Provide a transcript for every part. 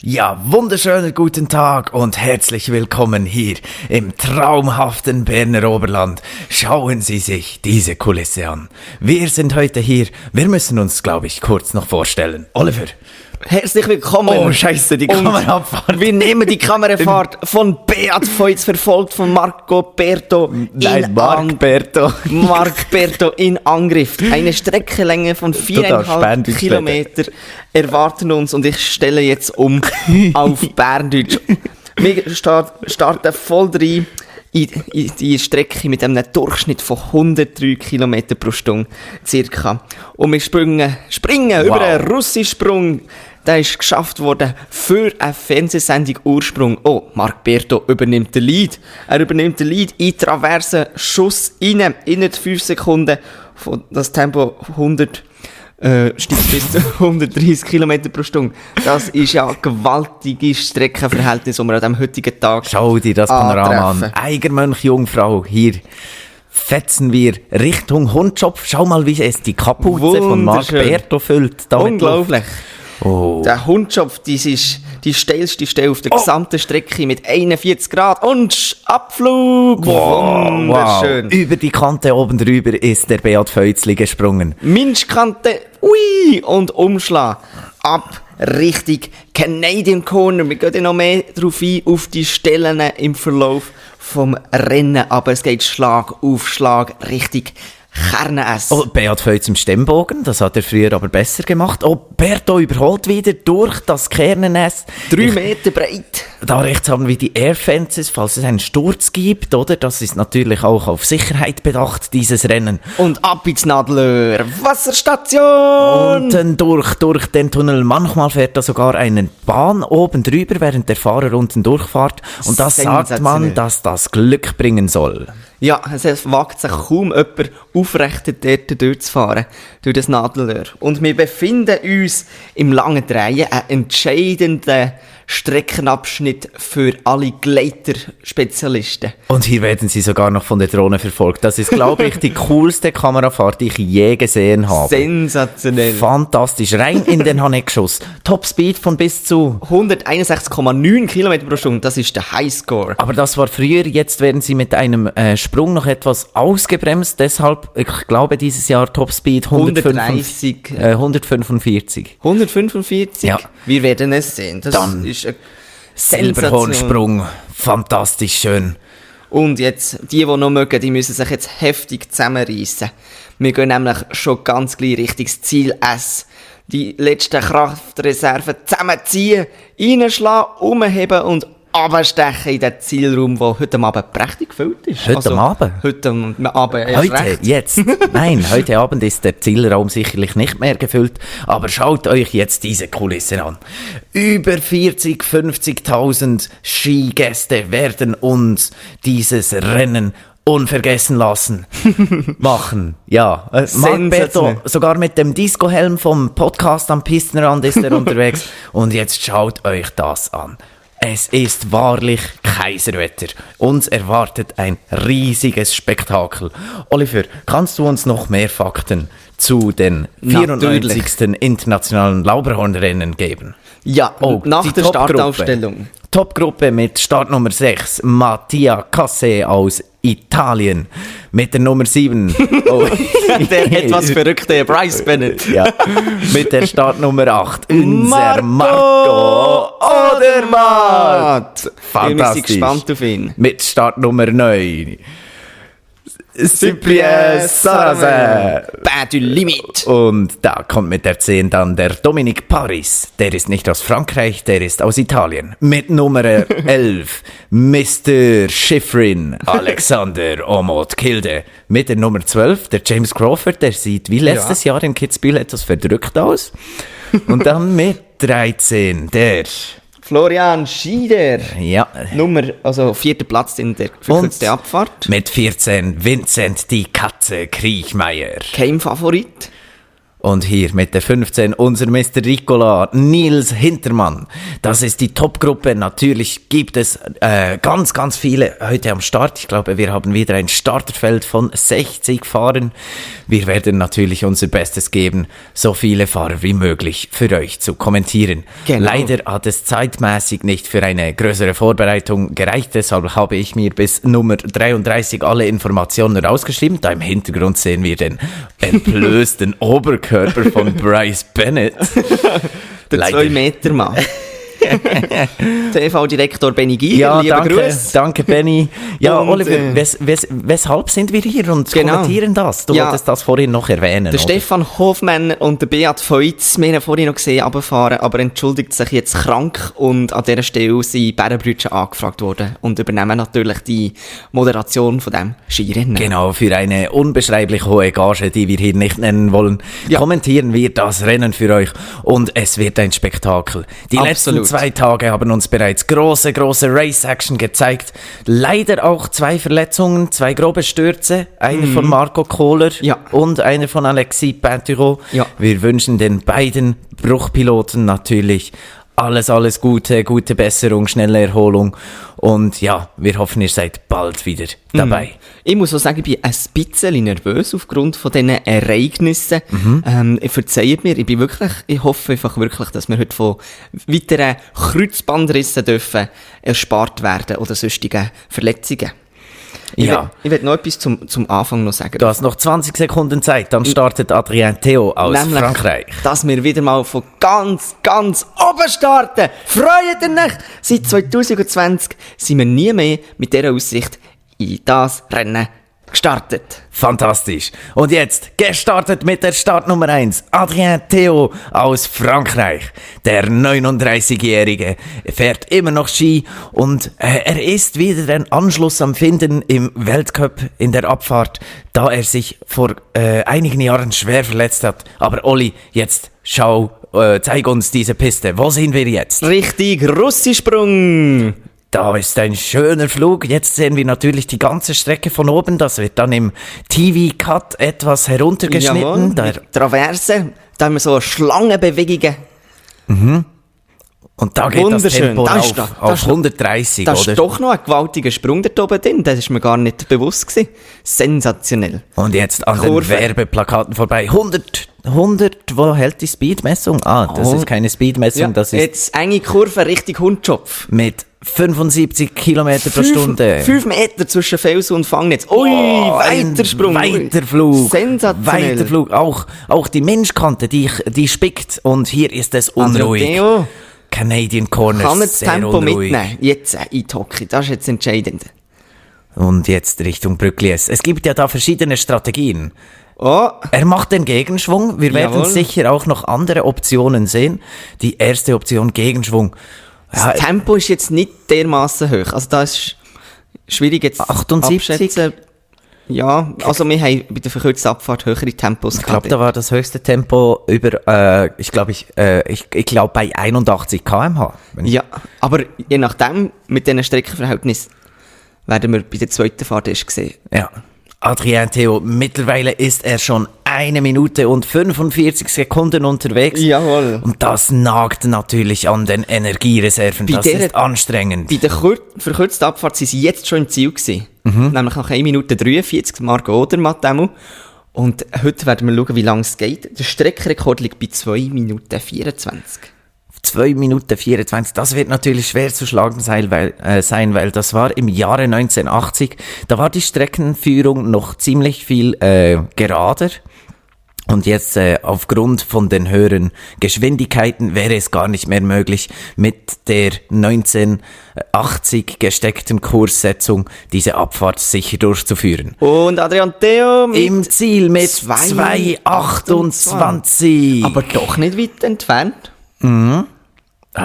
Ja, wunderschönen guten Tag und herzlich willkommen hier im traumhaften Berner Oberland. Schauen Sie sich diese Kulisse an. Wir sind heute hier, wir müssen uns, glaube ich, kurz noch vorstellen. Oliver. Herzlich willkommen. Oh, Scheiße, die Kamerafahrt. Wir nehmen die Kamerafahrt von Beat Feutz, verfolgt von Marco Berto. Marc Berto in Angriff. Eine Streckenlänge von 4,5 Kilometer erwarten uns und ich stelle jetzt um auf Berndeutsch. Wir starten voll rein in die Strecke mit einem Durchschnitt von 103 km pro Stunde circa. Und wir springen über einen Russischsprung. Der ist geschafft worden für eine Fernsehsendung Ursprung. Oh, Marc Berto übernimmt den Lead. Er übernimmt den Lead in Traverse, Schuss rein, innerhalb 5 Sekunden. Von das Tempo 100 steigt bis zu 130 km pro Stunde. Das ist ja ein gewaltiges Streckenverhältnis, das wir an diesem heutigen Tag Schau dir das Panorama an. Eigermönch, Jungfrau, hier fetzen wir Richtung Hundschopf. Schau mal, wie es die Kapuze von Marc Berto füllt. Unglaublich. Oh. Der Hundschopf, das ist die steilste Stelle auf der gesamten Strecke mit 41 Grad und Abflug. Wunderschön. Wow. Über die Kante oben drüber ist der Beat Feuzli gesprungen. Minschkante, ui, und Umschlag. Ab Richtung Canadian Corner. Wir gehen noch mehr drauf ein, auf die Stellen im Verlauf vom Rennen. Aber es geht Schlag auf Schlag Richtung Kernes. Oh, Beat Feutz im Stemmbogen, das hat er früher aber besser gemacht. Oh, Berto überholt wieder durch das Kernes. 3 Meter breit. Da rechts haben wir die Air Fences, falls es einen Sturz gibt, oder? Das ist natürlich auch auf Sicherheit bedacht, dieses Rennen. Und ab ins Nadler, Wasserstation! Und dann durch den Tunnel. Manchmal fährt da sogar eine Bahn oben drüber, während der Fahrer unten durchfährt. Und das sagt man, dass das Glück bringen soll. Ja, es wagt sich kaum jemand aufrecht dort durchzufahren, durch das Nadelöhr. Und wir befinden uns im langen Drehen, ein entscheidender Streckenabschnitt für alle Gleiter-Spezialisten. Und hier werden sie sogar noch von der Drohne verfolgt. Das ist, glaube ich, die coolste Kamerafahrt, die ich je gesehen habe. Sensationell. Fantastisch. Rein in den Haneckschuss. Topspeed von bis zu 161,9 km pro Stunde. Das ist der Highscore. Aber das war früher. Jetzt werden sie mit einem Sprung noch etwas ausgebremst. Deshalb, ich glaube, dieses Jahr Topspeed 145. 145? Ja. Wir werden es sehen. Das Dann ist eine selber Hornsprung. Fantastisch schön. Und jetzt, die noch mögen, die müssen sich jetzt heftig zusammenreissen. Wir gehen nämlich schon ganz gleich Richtung Ziel S. Die letzten Kraftreserven zusammenziehen, reinschlagen, umheben und runterstechen in den Zielraum, der heute Abend prächtig gefüllt ist. Heute Abend? Heute Abend erst Heute, recht. jetzt. Nein, heute Abend ist der Zielraum sicherlich nicht mehr gefüllt, aber schaut euch jetzt diese Kulisse an. Über 50.000 Skigäste werden uns dieses Rennen unvergessen lassen. Machen. Ja. Marc Berto, sogar mit dem Disco-Helm vom Podcast am Pistenrand ist er unterwegs. Und jetzt schaut euch das an. Es ist wahrlich Kaiserwetter. Uns erwartet ein riesiges Spektakel. Oliver, kannst du uns noch mehr Fakten zu den 94. internationalen Lauberhornrennen geben? Ja, nach der Startaufstellung. Topgruppe mit Startnummer 6, Mattia Casse aus Italien. Mit der Nummer 7. Der etwas verrückte Bryce Bennett. Ja. Mit der Startnummer 8, unser Marco Odermatt. Wir sind gespannt auf ihn. Mit Startnummer 9. Cyprien Sarrazin. Bad Limit. Und da kommt mit der 10 dann der Dominique Paris. Der ist nicht aus Frankreich, der ist aus Italien. Mit Nummer 11 Mr. Schifrin Alexander Omot Kilde. Mit der Nummer 12 der James Crawford, der sieht wie letztes Jahr in Kitzbühel etwas verdrückt aus. Und dann mit 13 der Florian Schieder. Ja. Also 4. Platz in der verkürzten Abfahrt. Mit 14 Vincent die Katze Kriechmeier. Kein Favorit. Und hier mit der 15 unser Mr. Ricola, Nils Hintermann. Das ist die Top-Gruppe. Natürlich gibt es ganz, ganz viele heute am Start. Ich glaube, wir haben wieder ein Starterfeld von 60 Fahrern. Wir werden natürlich unser Bestes geben, so viele Fahrer wie möglich für euch zu kommentieren. Genau. Leider hat es zeitmäßig nicht für eine größere Vorbereitung gereicht. Deshalb habe ich mir bis Nummer 33 alle Informationen rausgeschrieben. Da im Hintergrund sehen wir den entblößten Oberkörper von Bryce Bennett. Der 2-Meter-Mann. TV-Direktor Benny Giger, liebe Grüße. Danke, Benny. Ja, und, Oliver, weshalb sind wir hier und kommentieren das? Du wolltest das vorhin noch erwähnen. Der oder? Stefan Hofmann und der Beat Feutz, wir haben vorhin noch gesehen, runterfahren, aber entschuldigt sich jetzt krank und an dieser Stelle sind Bärenbrütchen angefragt worden und übernehmen natürlich die Moderation von diesem Skirennen. Genau, für eine unbeschreiblich hohe Gage, die wir hier nicht nennen wollen, kommentieren wir das Rennen für euch und es wird ein Spektakel. Die letzten 2 Tage haben uns bereits große Race-Action gezeigt. Leider auch 2 Verletzungen, 2 grobe Stürze. Einer von Marco Kohler und einer von Alexis Pinturault. Ja. Wir wünschen den beiden Bruchpiloten natürlich alles Gute, gute Besserung, schnelle Erholung. Und ja, wir hoffen, ihr seid bald wieder dabei. Ich muss auch sagen, ich bin ein bisschen nervös aufgrund von diesen Ereignissen. Verzeiht mir, ich hoffe einfach wirklich, dass wir heute von weiteren Kreuzbandrissen dürfen erspart werden oder sonstigen Verletzungen. Ich will noch etwas zum Anfang noch sagen. Du hast noch 20 Sekunden Zeit, dann startet Adrien Theo aus Frankreich. Dass wir wieder mal von ganz oben starten. Freut ihr euch? Seit 2020 sind wir nie mehr mit dieser Aussicht in das Rennen gestartet. Fantastisch. Und jetzt gestartet mit der Startnummer 1. Adrien Theo aus Frankreich. Der 39-Jährige fährt immer noch Ski und er ist wieder den Anschluss am Finden im Weltcup in der Abfahrt, da er sich vor einigen Jahren schwer verletzt hat. Aber Olli, jetzt zeig uns diese Piste. Wo sind wir jetzt? Richtig, Russisprung. Da ist ein schöner Flug. Jetzt sehen wir natürlich die ganze Strecke von oben. Das wird dann im TV-Cut etwas heruntergeschnitten. Traverse, da haben wir so Schlangenbewegungen. Und da geht das Tempo auf 130, oder? Das ist doch noch ein gewaltiger Sprung da oben drin. Das ist mir gar nicht bewusst gewesen. Sensationell. Und jetzt an den Werbeplakaten vorbei. 100, wo hält die Speedmessung? Das ist keine Speedmessung, das ist... Jetzt enge Kurve Richtung Hundschopf. Mit 75 Kilometer pro Stunde. 5 Meter zwischen Felsen und Fangnetz. Ui, Weitersprung. Weiterflug. Sensationell. Weiterflug. Auch die Menschkante, die spickt. Und hier ist es unruhig. Canadian Corner, kann man das Tempo mitnehmen? Jetzt in Tokio. Das ist jetzt entscheidend. Und jetzt Richtung Brücklies. Es gibt ja da verschiedene Strategien. Er macht den Gegenschwung. Wir werden sicher auch noch andere Optionen sehen. Die erste Option, Gegenschwung. Das Tempo ist jetzt nicht dermaßen hoch. Also da ist schwierig jetzt 78. abschätzen. Ja, also wir haben bei der verkürzten Abfahrt höhere Tempos gehabt. Ich glaube, da war das höchste Tempo über, ich glaube bei 81 km/h. Ja, aber je nachdem, mit diesen Streckenverhältnissen werden wir bei der zweiten Fahrt erst sehen. Ja. Adrien Theo, mittlerweile ist er schon 1 Minute und 45 Sekunden unterwegs. Jawohl. Und das nagt natürlich an den Energiereserven. Das ist anstrengend. Bei der verkürzten Abfahrt sind sie jetzt schon im Ziel gewesen. Nämlich nach 1 Minute 43, Marco Odermatt. Und heute werden wir schauen, wie lange es geht. Der Streckenrekord liegt bei 2 Minuten 24. 2 Minuten 24, das wird natürlich schwer zu schlagen sein, weil das war im Jahre 1980. Da war die Streckenführung noch ziemlich viel gerader. Und jetzt aufgrund von den höheren Geschwindigkeiten wäre es gar nicht mehr möglich, mit der 1980 gesteckten Kurssetzung diese Abfahrt sicher durchzuführen. Und Adrien Theo im Ziel mit 2,28. Aber doch nicht weit entfernt. Das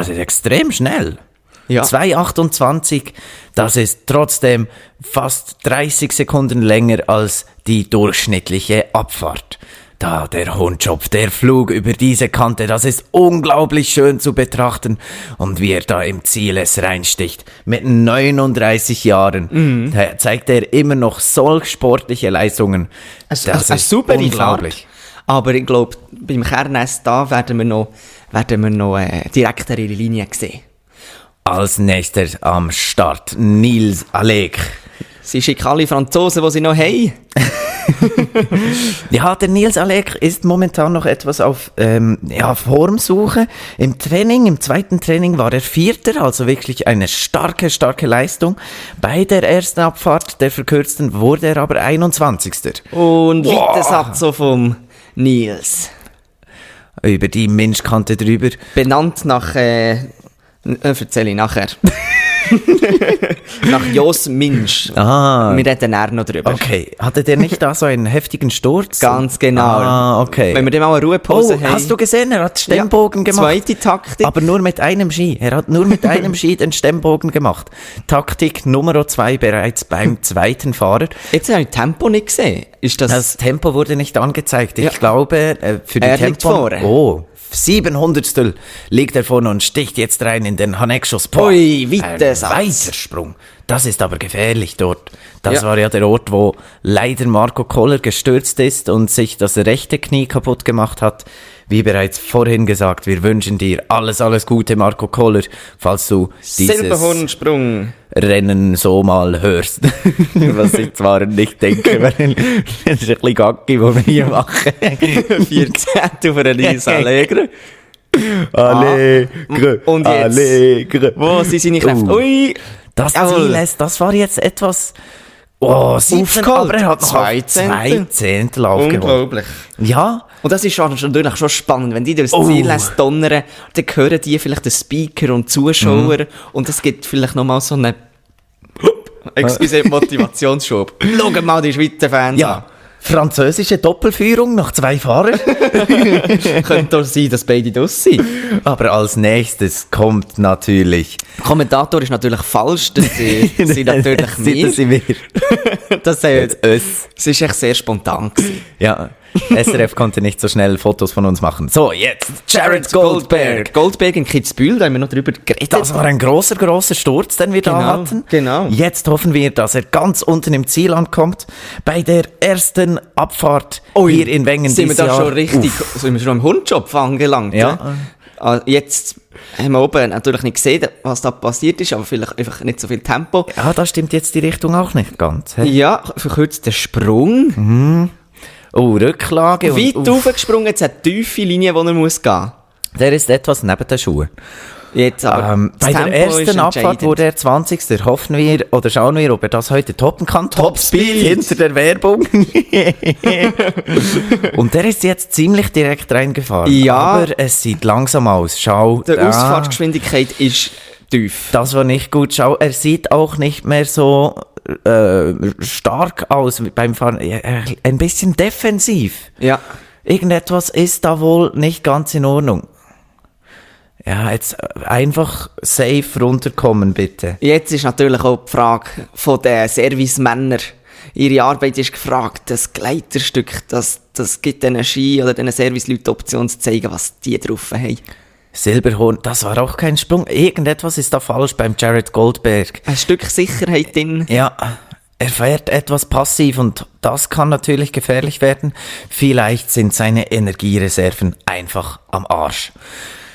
ist extrem schnell. Ja. 2,28, das ist trotzdem fast 30 Sekunden länger als die durchschnittliche Abfahrt. Da der Hundschopf, der Flug über diese Kante, das ist unglaublich schön zu betrachten. Und wie er da im Ziel es reinsticht. Mit 39 Jahren zeigt er immer noch solch sportliche Leistungen. Das ist super unglaublich. Aber ich glaube, beim Kernes da werden wir noch direkt eine Linie sehen. Als nächster am Start Niels Alek. Sie schicken alle Franzosen, die sie noch haben. Ja, der Niels Alek ist momentan noch etwas auf Formsuche. Im zweiten Training war er Vierter, also wirklich eine starke Leistung. Bei der ersten Abfahrt, der verkürzten, wurde er aber 21. Und weiter Satz so vom Niels. Über die Minschkante drüber. Benannt nach, erzähle ich nachher. Nach Jos Minsch. Ah. Wir reden näher noch drüber. Okay, hatte der nicht da so einen heftigen Sturz? Ganz genau. Ah, okay. Wenn wir dem mal eine Ruhepause haben. Hast du gesehen, er hat Stemmbogen gemacht. Zweite Taktik. Aber nur mit einem Ski. Er hat nur mit einem Ski den Stemmbogen gemacht. Taktik Nummer 2 bereits beim zweiten Fahrer. Jetzt habe ich Tempo nicht gesehen. Ist das Tempo wurde nicht angezeigt. Ich glaube, für die Tempo... liegt vorne. Oh, 700stel liegt er vorne und sticht jetzt rein in den Hanexus. Ui, weiter Sprung. Das ist aber gefährlich dort. Das war ja der Ort, wo leider Marco Koller gestürzt ist und sich das rechte Knie kaputt gemacht hat. Wie bereits vorhin gesagt, wir wünschen dir alles Gute, Marco Koller, falls du dieses Silberhornsprung Rennen so mal hörst. Was ich zwar nicht denke, weil das ist ein bisschen Gaggi, was wir hier machen. 14 für Elisa Allegre. Allegre. Und jetzt? Allegre. Wo sind seine Kräfte? Ui! Das Ziel ist, das war jetzt etwas... Oh, 17, aber er hat noch zwei Zehntel aufgeholt. Unglaublich. Ja. Und das ist natürlich schon spannend, wenn die das Ziel donnern, dann hören die vielleicht den Speaker und Zuschauer und es gibt vielleicht nochmal so einen Motivationsschub. Schau mal die Schweizer Fans an. Französische Doppelführung nach 2 Fahrern. Könnte doch sein, dass beide draus sind. Aber als nächstes kommt natürlich... Der Kommentator ist natürlich falsch, das sind natürlich wir. Das ist echt sehr spontan gewesen. Ja, SRF konnte nicht so schnell Fotos von uns machen. So, jetzt Jared Goldberg. Goldberg in Kitzbühel, da haben wir noch drüber geredet. Das war ein grosser Sturz, den wir da hatten. Genau. Jetzt hoffen wir, dass er ganz unten im Ziel ankommt. Bei der ersten Abfahrt hier in Wengen sind wir da schon richtig, sind wir schon im Hundschopf angelangt. Ja. Jetzt haben wir oben natürlich nicht gesehen, was da passiert ist, aber vielleicht einfach nicht so viel Tempo. Ja, da stimmt jetzt die Richtung auch nicht ganz. He? Ja, verkürzter Sprung. Mhm. Oh, Rücklage. Weit raufgesprungen, jetzt eine tiefe Linie, die er muss gehen. Der ist etwas neben den Schuhen. Jetzt aber bei der ersten Abfahrt wurde er 20. Hoffen wir, oder schauen wir, ob er das heute toppen kann. Topspeed hinter der Werbung. Und der ist jetzt ziemlich direkt reingefahren. Ja. Aber es sieht langsam aus. Schau. Die Ausfahrtsgeschwindigkeit ist tief. Das war nicht gut. Schau, er sieht auch nicht mehr so stark aus beim Fahren. Ein bisschen defensiv. Ja. Irgendetwas ist da wohl nicht ganz in Ordnung. Ja, jetzt einfach safe runterkommen, bitte. Jetzt ist natürlich auch die Frage von den Servicemännern. Ihre Arbeit ist gefragt, das Gleiterstück, das gibt den Ski oder den Serviceleuten die Option zu zeigen, was die drauf haben. Silberhorn, das war auch kein Sprung. Irgendetwas ist da falsch beim Jared Goldberg. Ein Stück Sicherheit drin. Ja, er fährt etwas passiv und das kann natürlich gefährlich werden. Vielleicht sind seine Energiereserven einfach am Arsch.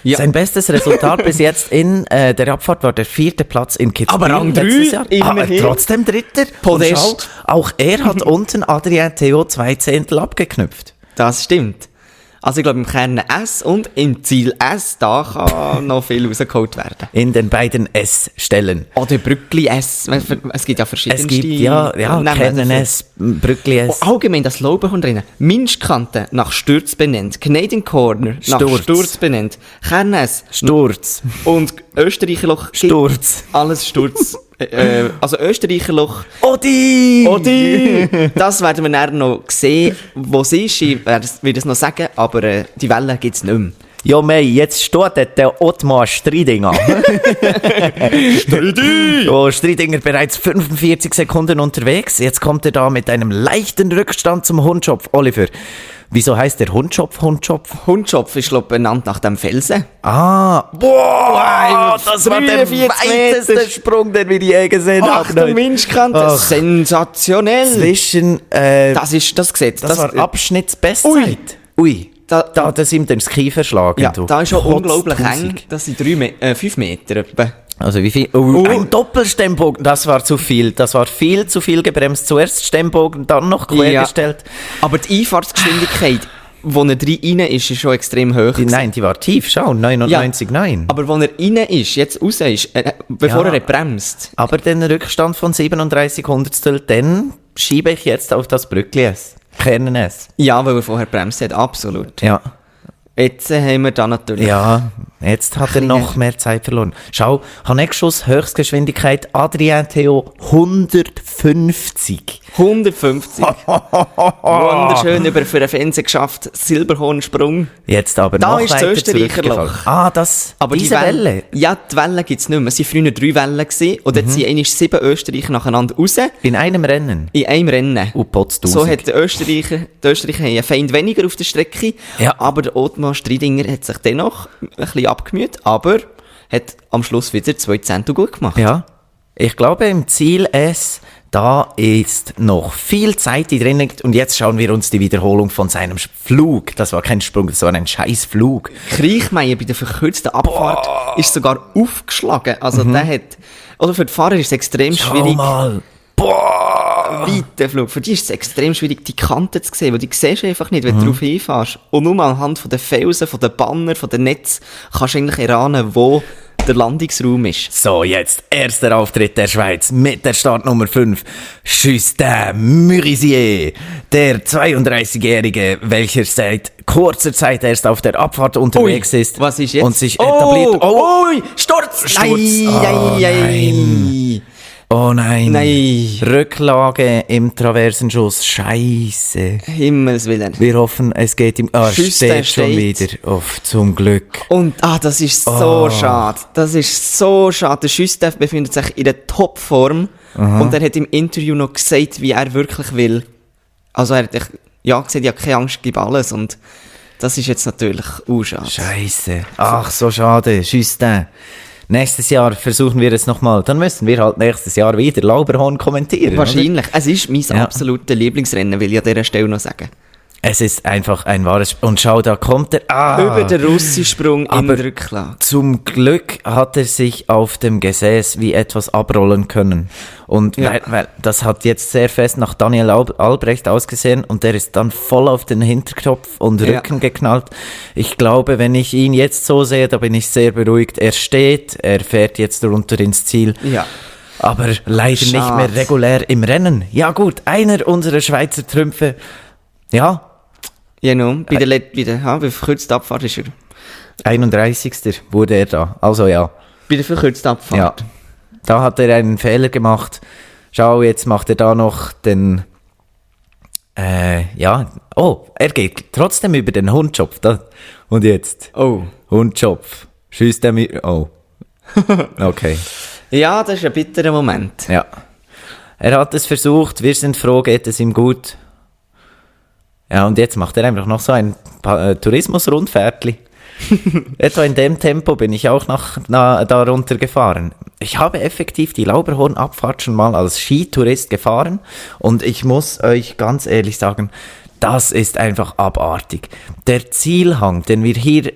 Ja. Sein bestes Resultat bis jetzt in der Abfahrt war der 4. Platz in Kitzbühel. Aber Rang 3, immerhin. Trotzdem 3. Podest. Auch er hat unten Adrien Theo 2 Zehntel abgeknüpft. Das stimmt. Also ich glaube, im Kern S und im Ziel S, da kann noch viel rausgeholt werden. In den beiden S-Stellen. Oder Brückli S. Es gibt ja verschiedene. Es gibt, ja, Kennen S, Brückli S. Oh, allgemein, das Logo kommt rein. Minschkante nach Sturz benannt. Canadian Corner nach Sturz benannt. Kern S. Sturz. Und Österreicherloch. Sturz. Alles Sturz. Also Österreicherloch. Odi! Das werden wir dann noch sehen, wo es ist. Ich werde es noch sagen, aber die Welle gibt es nicht mehr. Ja, mei, jetzt steht der Ottmar Stridinger. Stridinger bereits 45 Sekunden unterwegs. Jetzt kommt er da mit einem leichten Rückstand zum Hundschopf. Oliver, wieso heißt der Hundschopf? Hundschopf ist, glaube ich, benannt nach dem Felsen. Boah, das war der weiteste Sprung, den wir je gesehen haben. Achtung, Minschkante. Sensationell. Zwischen, das Gesetz. Das war Abschnittsbestzeit. Ui, da sind dann das Knie verschlagen. Ja, da ist schon unglaublich eng. Das sind 5 Meter etwa. Also wie viel? Ein Doppelstemmbogen, das war zu viel. Das war viel zu viel gebremst. Zuerst Stemmbogen, dann noch quergestellt. Aber die Einfahrtsgeschwindigkeit, wo er rein ist schon extrem hoch. Nein, die war tief, schau, 99,9. Aber wo er rein ist, jetzt raus ist, bevor er bremst. Aber den Rückstand von 37 Hundertstel, den schiebe ich jetzt auf das Brückli. Kennen es. Ja, weil er vorher bremst hat, absolut. Ja. Jetzt haben wir da natürlich... Ja, jetzt hat er noch mehr Zeit verloren. Schau, Hanexschuss, Höchstgeschwindigkeit, Adrien Theo, 150. 150. Wunderschön für einen Fernseher geschafft, Silberhornsprung. Jetzt aber da noch ist weiter das Österreicherloch. Aber diese Welle? Ja, die Welle gibt es nicht mehr. Es waren früher 3 Wellen gewesen, und jetzt sind eigentlich 7 Österreicher nacheinander raus. In einem Rennen? In einem Rennen. So hat die Österreicher einen Feind weniger auf der Strecke, aber der Ottmar Streidinger hat sich dennoch ein bisschen abgemüht, aber hat am Schluss wieder 2 Zehntel gut gemacht. Ja, ich glaube im Ziel S, da ist noch viel Zeit, die drin liegt, und jetzt schauen wir uns die Wiederholung von seinem Flug, das war kein Sprung, das war ein scheiß Flug. Kriechmeier bei der verkürzten Abfahrt ist sogar aufgeschlagen, also der hat, oder für die Fahrer ist es extrem schwierig. Mal. Weiter Flug. Für die ist es extrem schwierig, die Kanten zu sehen, weil die siehst du einfach nicht, wenn du drauf hinfährst. Und nur anhand von den Felsen, von den Banner, von den Netz kannst du eigentlich erahnen, wo der Landungsraum ist. So, jetzt erster Auftritt der Schweiz mit der Startnummer 5. Justin Murisier, der 32-Jährige, welcher seit kurzer Zeit erst auf der Abfahrt unterwegs ist. Was ist jetzt? Und sich etabliert. Sturz! Nein! Oh nein. Rücklage im Traversenschuss. Scheiße. Himmelswillen. Wir hoffen, es geht ihm... steht schon wieder. Zum Glück. Und, das ist so schade. Das ist so schade. Der Justin befindet sich in der Topform. Und er hat im Interview noch gesagt, wie er wirklich will. Also er hat gesagt, ja, keine Angst, gib alles. Und das ist jetzt natürlich schade. Scheiße. Ach, so schade. Justin. Nächstes Jahr versuchen wir es nochmal. Dann müssen wir halt nächstes Jahr wieder Lauberhorn kommentieren. Wahrscheinlich. Oder? Es ist mein absolutes Lieblingsrennen, will ich an dieser Stelle noch sagen. Es ist einfach ein wahres... Und schau, da kommt er... Über den Russisprung in der Rücklage. Zum Glück hat er sich auf dem Gesäß wie etwas abrollen können. Und weil das hat jetzt sehr fest nach Daniel Albrecht ausgesehen, und der ist dann voll auf den Hinterkopf und Rücken geknallt. Ich glaube, wenn ich ihn jetzt so sehe, da bin ich sehr beruhigt. Er steht, er fährt jetzt runter ins Ziel. Ja. Aber leider nicht mehr regulär im Rennen. Ja gut, einer unserer Schweizer Trümpfe... Ja. Genau, bei der verkürzten Abfahrt ist er. 31. wurde er da, also ja. Bei der verkürzten Abfahrt? Ja. Da hat er einen Fehler gemacht. Schau, jetzt macht er da noch den... er geht trotzdem über den Hundschopf. Da. Und jetzt? Hundschopf. Schießt er mir... Okay. Ja, das ist ein bitterer Moment. Ja. Er hat es versucht, wir sind froh, geht es ihm gut. Ja, und jetzt macht er einfach noch so ein Tourismus-Rundfährtli. Etwa in dem Tempo bin ich auch da runtergefahren. Ich habe effektiv die Lauberhorn-Abfahrt schon mal als Skitourist gefahren, und ich muss euch ganz ehrlich sagen, das ist einfach abartig. Der Zielhang, den wir hier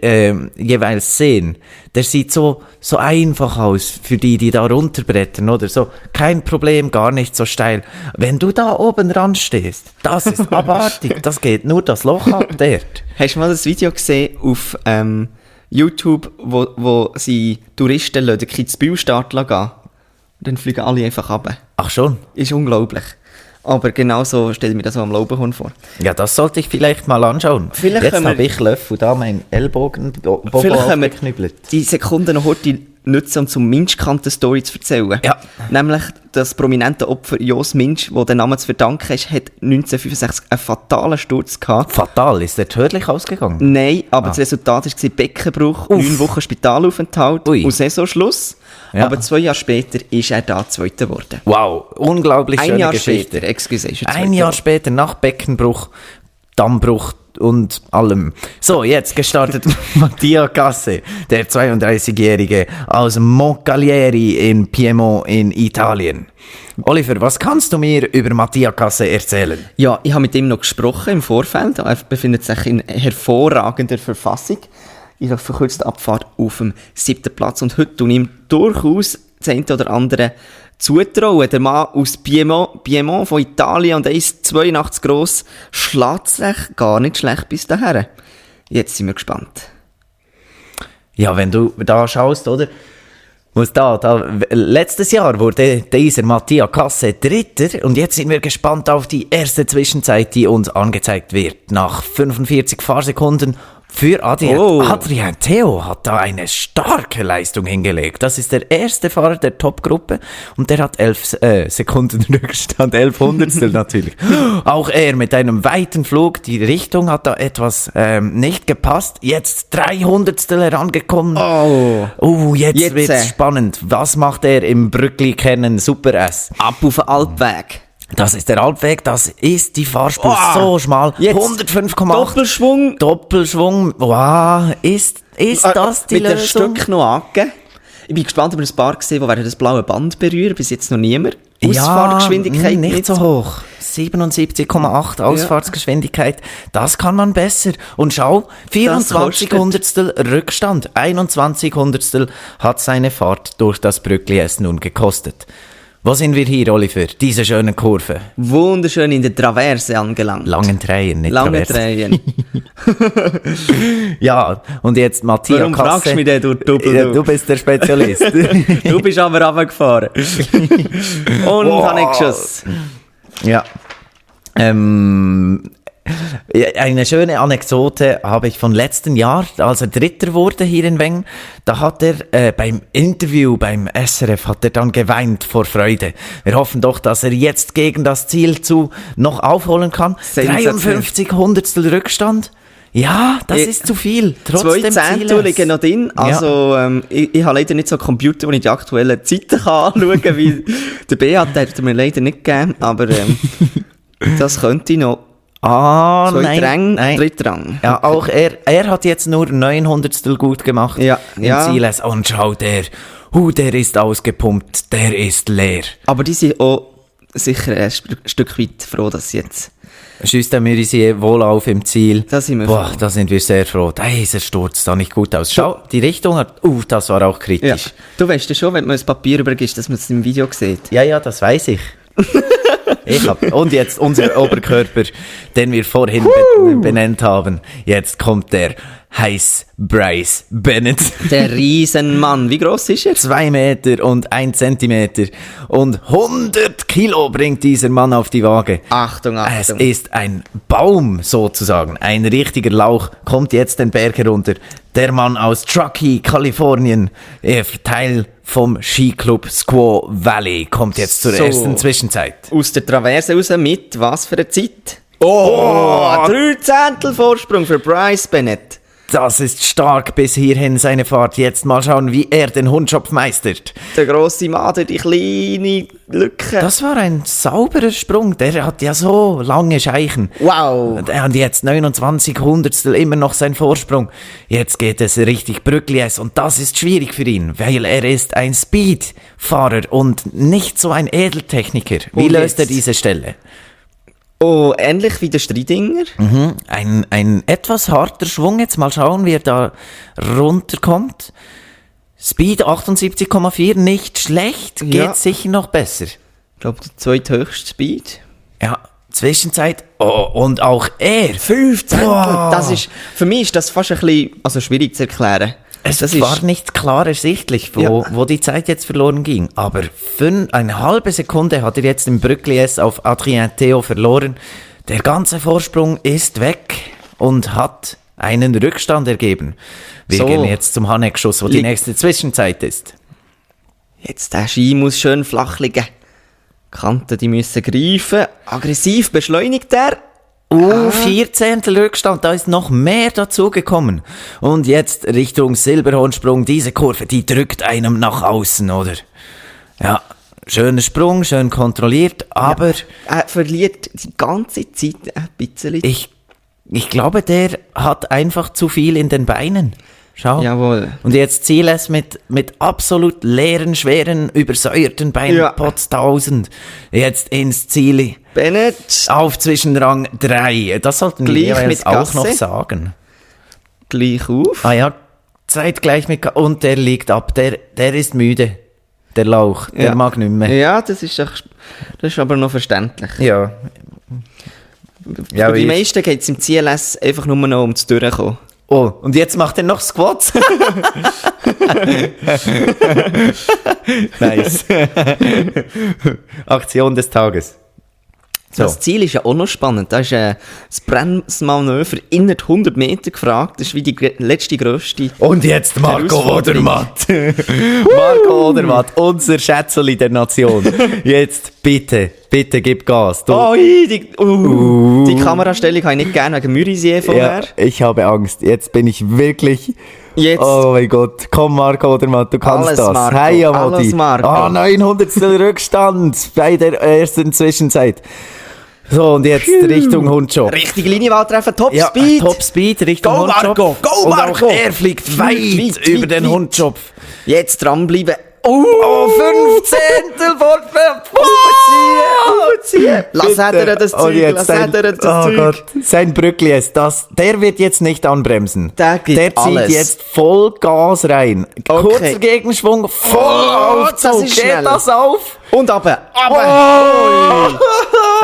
jeweils sehen, der sieht so einfach aus für die da runterbrettern, oder so. Kein Problem, gar nicht so steil. Wenn du da oben ran stehst, das ist abartig. Das geht nur das Loch ab dort. Hast du mal das Video gesehen auf YouTube, wo sie Touristen den Kitzbühel-Start gehen? Und dann fliegen alle einfach runter. Ach schon? Ist unglaublich. Aber genauso stelle ich mir das am Lauberhorn vor. Ja, das sollte ich vielleicht mal anschauen. Jetzt habe ich Löffel da meinen Ellbogen vielleicht können wir die Sekunden noch heute nutzen, um zum Minsch-Kanten-Story zu erzählen. Ja. Nämlich das prominente Opfer Jos Minsch, der den Namen zu verdanken ist, hat 1965 einen fatalen Sturz gehabt. Fatal? Ist der tödlich ausgegangen? Nein, aber das Resultat war Beckenbruch, 9 Wochen Spitalaufenthalt und Saisonschluss. Ja. Aber 2 Jahre später ist er da Zweiter geworden. Wow, unglaublich schöne Geschichte. Ein Jahr später, Ein Jahr später, nach Beckenbruch, Dammbruch, und allem. So, jetzt gestartet Mattia Casse, der 32-Jährige aus Moncalieri in Piemont in Italien. Oliver, was kannst du mir über Mattia Casse erzählen? Ja, ich habe mit ihm noch gesprochen im Vorfeld. Er befindet sich in hervorragender Verfassung. Ich habe verkürzte Abfahrt auf dem 7. Platz und heute tue ich ihm durchaus das eine oder andere zutrauen. Der Mann aus Piemont von Italien und 1,82 gross, schlägt sich gar nicht schlecht bis dahin. Jetzt sind wir gespannt. Ja, wenn du da schaust, oder? Letztes Jahr wurde dieser Mattia Casse Dritter und jetzt sind wir gespannt auf die erste Zwischenzeit, die uns angezeigt wird. Nach 45 Fahrsekunden für Adrien Theo hat da eine starke Leistung hingelegt. Das ist der erste Fahrer der Top-Gruppe und der hat 11 Sekunden Rückstand, 11 Hundertstel natürlich. Auch er mit einem weiten Flug, die Richtung hat da etwas nicht gepasst. Jetzt 3 Hundertstel herangekommen. Jetzt wird's spannend. Was macht er im Brückli-Kennen Super S? Ab auf den Alpweg. Das ist der Alpweg, das ist die Fahrspur so schmal. 105,8. Doppelschwung. Wow, ist das die mit Lösung? Mit dem Stück noch angegeben. Ich bin gespannt, ob wir ein paar gesehen, die das blaue Band berühren. Bis jetzt noch niemand. Ausfahrtgeschwindigkeit nicht so hoch. 77,8 Ausfahrtsgeschwindigkeit. Das kann man besser. Und schau, 24 Hundertstel Rückstand. 21 Hundertstel hat seine Fahrt durch das Brückli es nun gekostet. Wo sind wir hier, Oliver? Diese schöne Kurve. Wunderschön in der Traverse angelangt. Langen Dreien, nicht Lange Dreien. Ja, und jetzt Mattia Casse. Warum fragst du mich denn, du Doppel? Ja, du bist der Spezialist. Du bist aber runtergefahren. Und Hannekschuss. Ja. Eine schöne Anekdote habe ich von letzten Jahr, als er Dritter wurde hier in Wengen. Da hat er beim Interview beim SRF hat er dann geweint vor Freude. Wir hoffen doch, dass er jetzt gegen das Ziel noch aufholen kann. 53 Hundertstel Rückstand. Ja, das ist zu viel. Trotzdem 2 Zehntel liegen noch drin. Also, ich habe leider nicht so einen Computer, wo ich die aktuellen Zeiten anschauen kann, wie der Beat, der hat mir leider nicht gegeben. Aber das könnte ich noch. Nein. Dritter Rang. Ja, auch er hat jetzt nur 900stel gut gemacht im Ziel. Und schau, der ist ausgepumpt, der ist leer. Aber die sind auch sicher ein Stück weit froh, dass sie jetzt... Schüsst wir sie wohl auf im Ziel. Da sind wir froh. Da sind wir sehr froh. Dieser Sturz sah nicht gut aus. Schau, die Richtung hat... das war auch kritisch. Ja. Du weißt ja schon, wenn man das Papier übergibst, dass man es im Video sieht. Ja, das weiß ich. Und jetzt unser Oberkörper, den wir vorhin benannt haben. Jetzt kommt der Heiß Bryce Bennett. Der Riesenmann. Wie groß ist er? 2 Meter und 1 Zentimeter. Und 100 Kilo bringt dieser Mann auf die Waage. Achtung. Es ist ein Baum sozusagen. Ein richtiger Lauch. Kommt jetzt den Berg herunter. Der Mann aus Truckee, Kalifornien. Teil vom Skiclub Squaw Valley. Kommt jetzt zur ersten Zwischenzeit. Aus der Traverse raus mit was für eine Zeit? 3 Zehntel Vorsprung für Bryce Bennett. Das ist stark bis hierhin seine Fahrt. Jetzt mal schauen, wie er den Hundschopf meistert. Der grosse Mann, die kleine Lücke. Das war ein sauberer Sprung. Der hat ja so lange Scheichen. Wow. Und jetzt 29 Hundertstel, immer noch sein Vorsprung. Jetzt geht es richtig Brücklies und das ist schwierig für ihn, weil er ist ein Speedfahrer und nicht so ein Edeltechniker. Wie löst er diese Stelle? Ähnlich wie der Streidinger. Ein etwas harter Schwung. Jetzt mal schauen, wie er da runterkommt. Speed 78,4, nicht schlecht. Geht sicher noch besser. Ich glaube, der zweithöchste Speed. Ja, Zwischenzeit. Und auch er. 15. Für mich ist das fast ein bisschen schwierig zu erklären. Es war nicht klar ersichtlich, wo die Zeit jetzt verloren ging. Aber eine halbe Sekunde hat er jetzt im Brückli-S auf Adrien Theo verloren. Der ganze Vorsprung ist weg und hat einen Rückstand ergeben. Wir gehen jetzt zum Hannekschuss, wo die nächste Zwischenzeit ist. Jetzt der Ski muss schön flach liegen. Kanten, die müssen greifen. Aggressiv beschleunigt er. 4 Zehntel Rückstand, da ist noch mehr dazugekommen. Und jetzt Richtung Silberhornsprung, diese Kurve, die drückt einem nach außen, oder? Ja, schöner Sprung, schön kontrolliert, aber... Er verliert die ganze Zeit ein bisschen. Ich glaube, der hat einfach zu viel in den Beinen. Schau. Jawohl. Und jetzt Ziel es mit absolut leeren, schweren, übersäuerten Beinen, Ja. Potz 1000. Jetzt ins Ziel. Bennett, Auf zwischen Rang 3. Das sollten wir Gleich jeweils mit auch Gasse. noch sagen. gleich auf. Ah ja, zeitgleich mit... Und der liegt ab. Der ist müde. Der Lauch. Der mag nicht mehr. Ja, das ist aber noch verständlich. Ja. Für die meisten geht es im CLS einfach nur noch ums Durchkommen. Oh, und jetzt macht er noch Squats. Nice. Aktion des Tages. So. Das Ziel ist ja auch noch spannend. Da ist das Bremsmanöver innerhalb 100 Meter gefragt. Das ist wie die letzte grösste. Und jetzt Marco Herausforderung. Odermatt. Marco Odermatt, unser Schätzeli der Nation. Jetzt bitte gib Gas. Du. Die Kamerastellung habe ich nicht gerne wegen Mürisier vorher. Ja, ich habe Angst. Jetzt bin ich wirklich... Jetzt. Oh mein Gott. Komm Marco Odermatt, du kannst Alles, das. Marco. Hey, Amodi. Alles, Marco. 900 Rückstand bei der ersten Zwischenzeit. So, und jetzt Richtung Hundjob. Richtige Linie treffen, Top Ja, Speed. Top Speed, Richtung Go, Hundjob. Marco, go, Und Marco. auch er fliegt weit über den Hundjob. Jetzt dranbleiben. Oh, 15 Aufziehen. Lass er das Zeug, lass er das Zeug. Gott, sein Brückli ist das. Der wird jetzt nicht anbremsen. Der gibt zieht alles. jetzt voll Gas rein. Okay. Kurzer Gegenschwung, voll Aufzug. das ist Geht schnell. das auf? Und aber. Oh.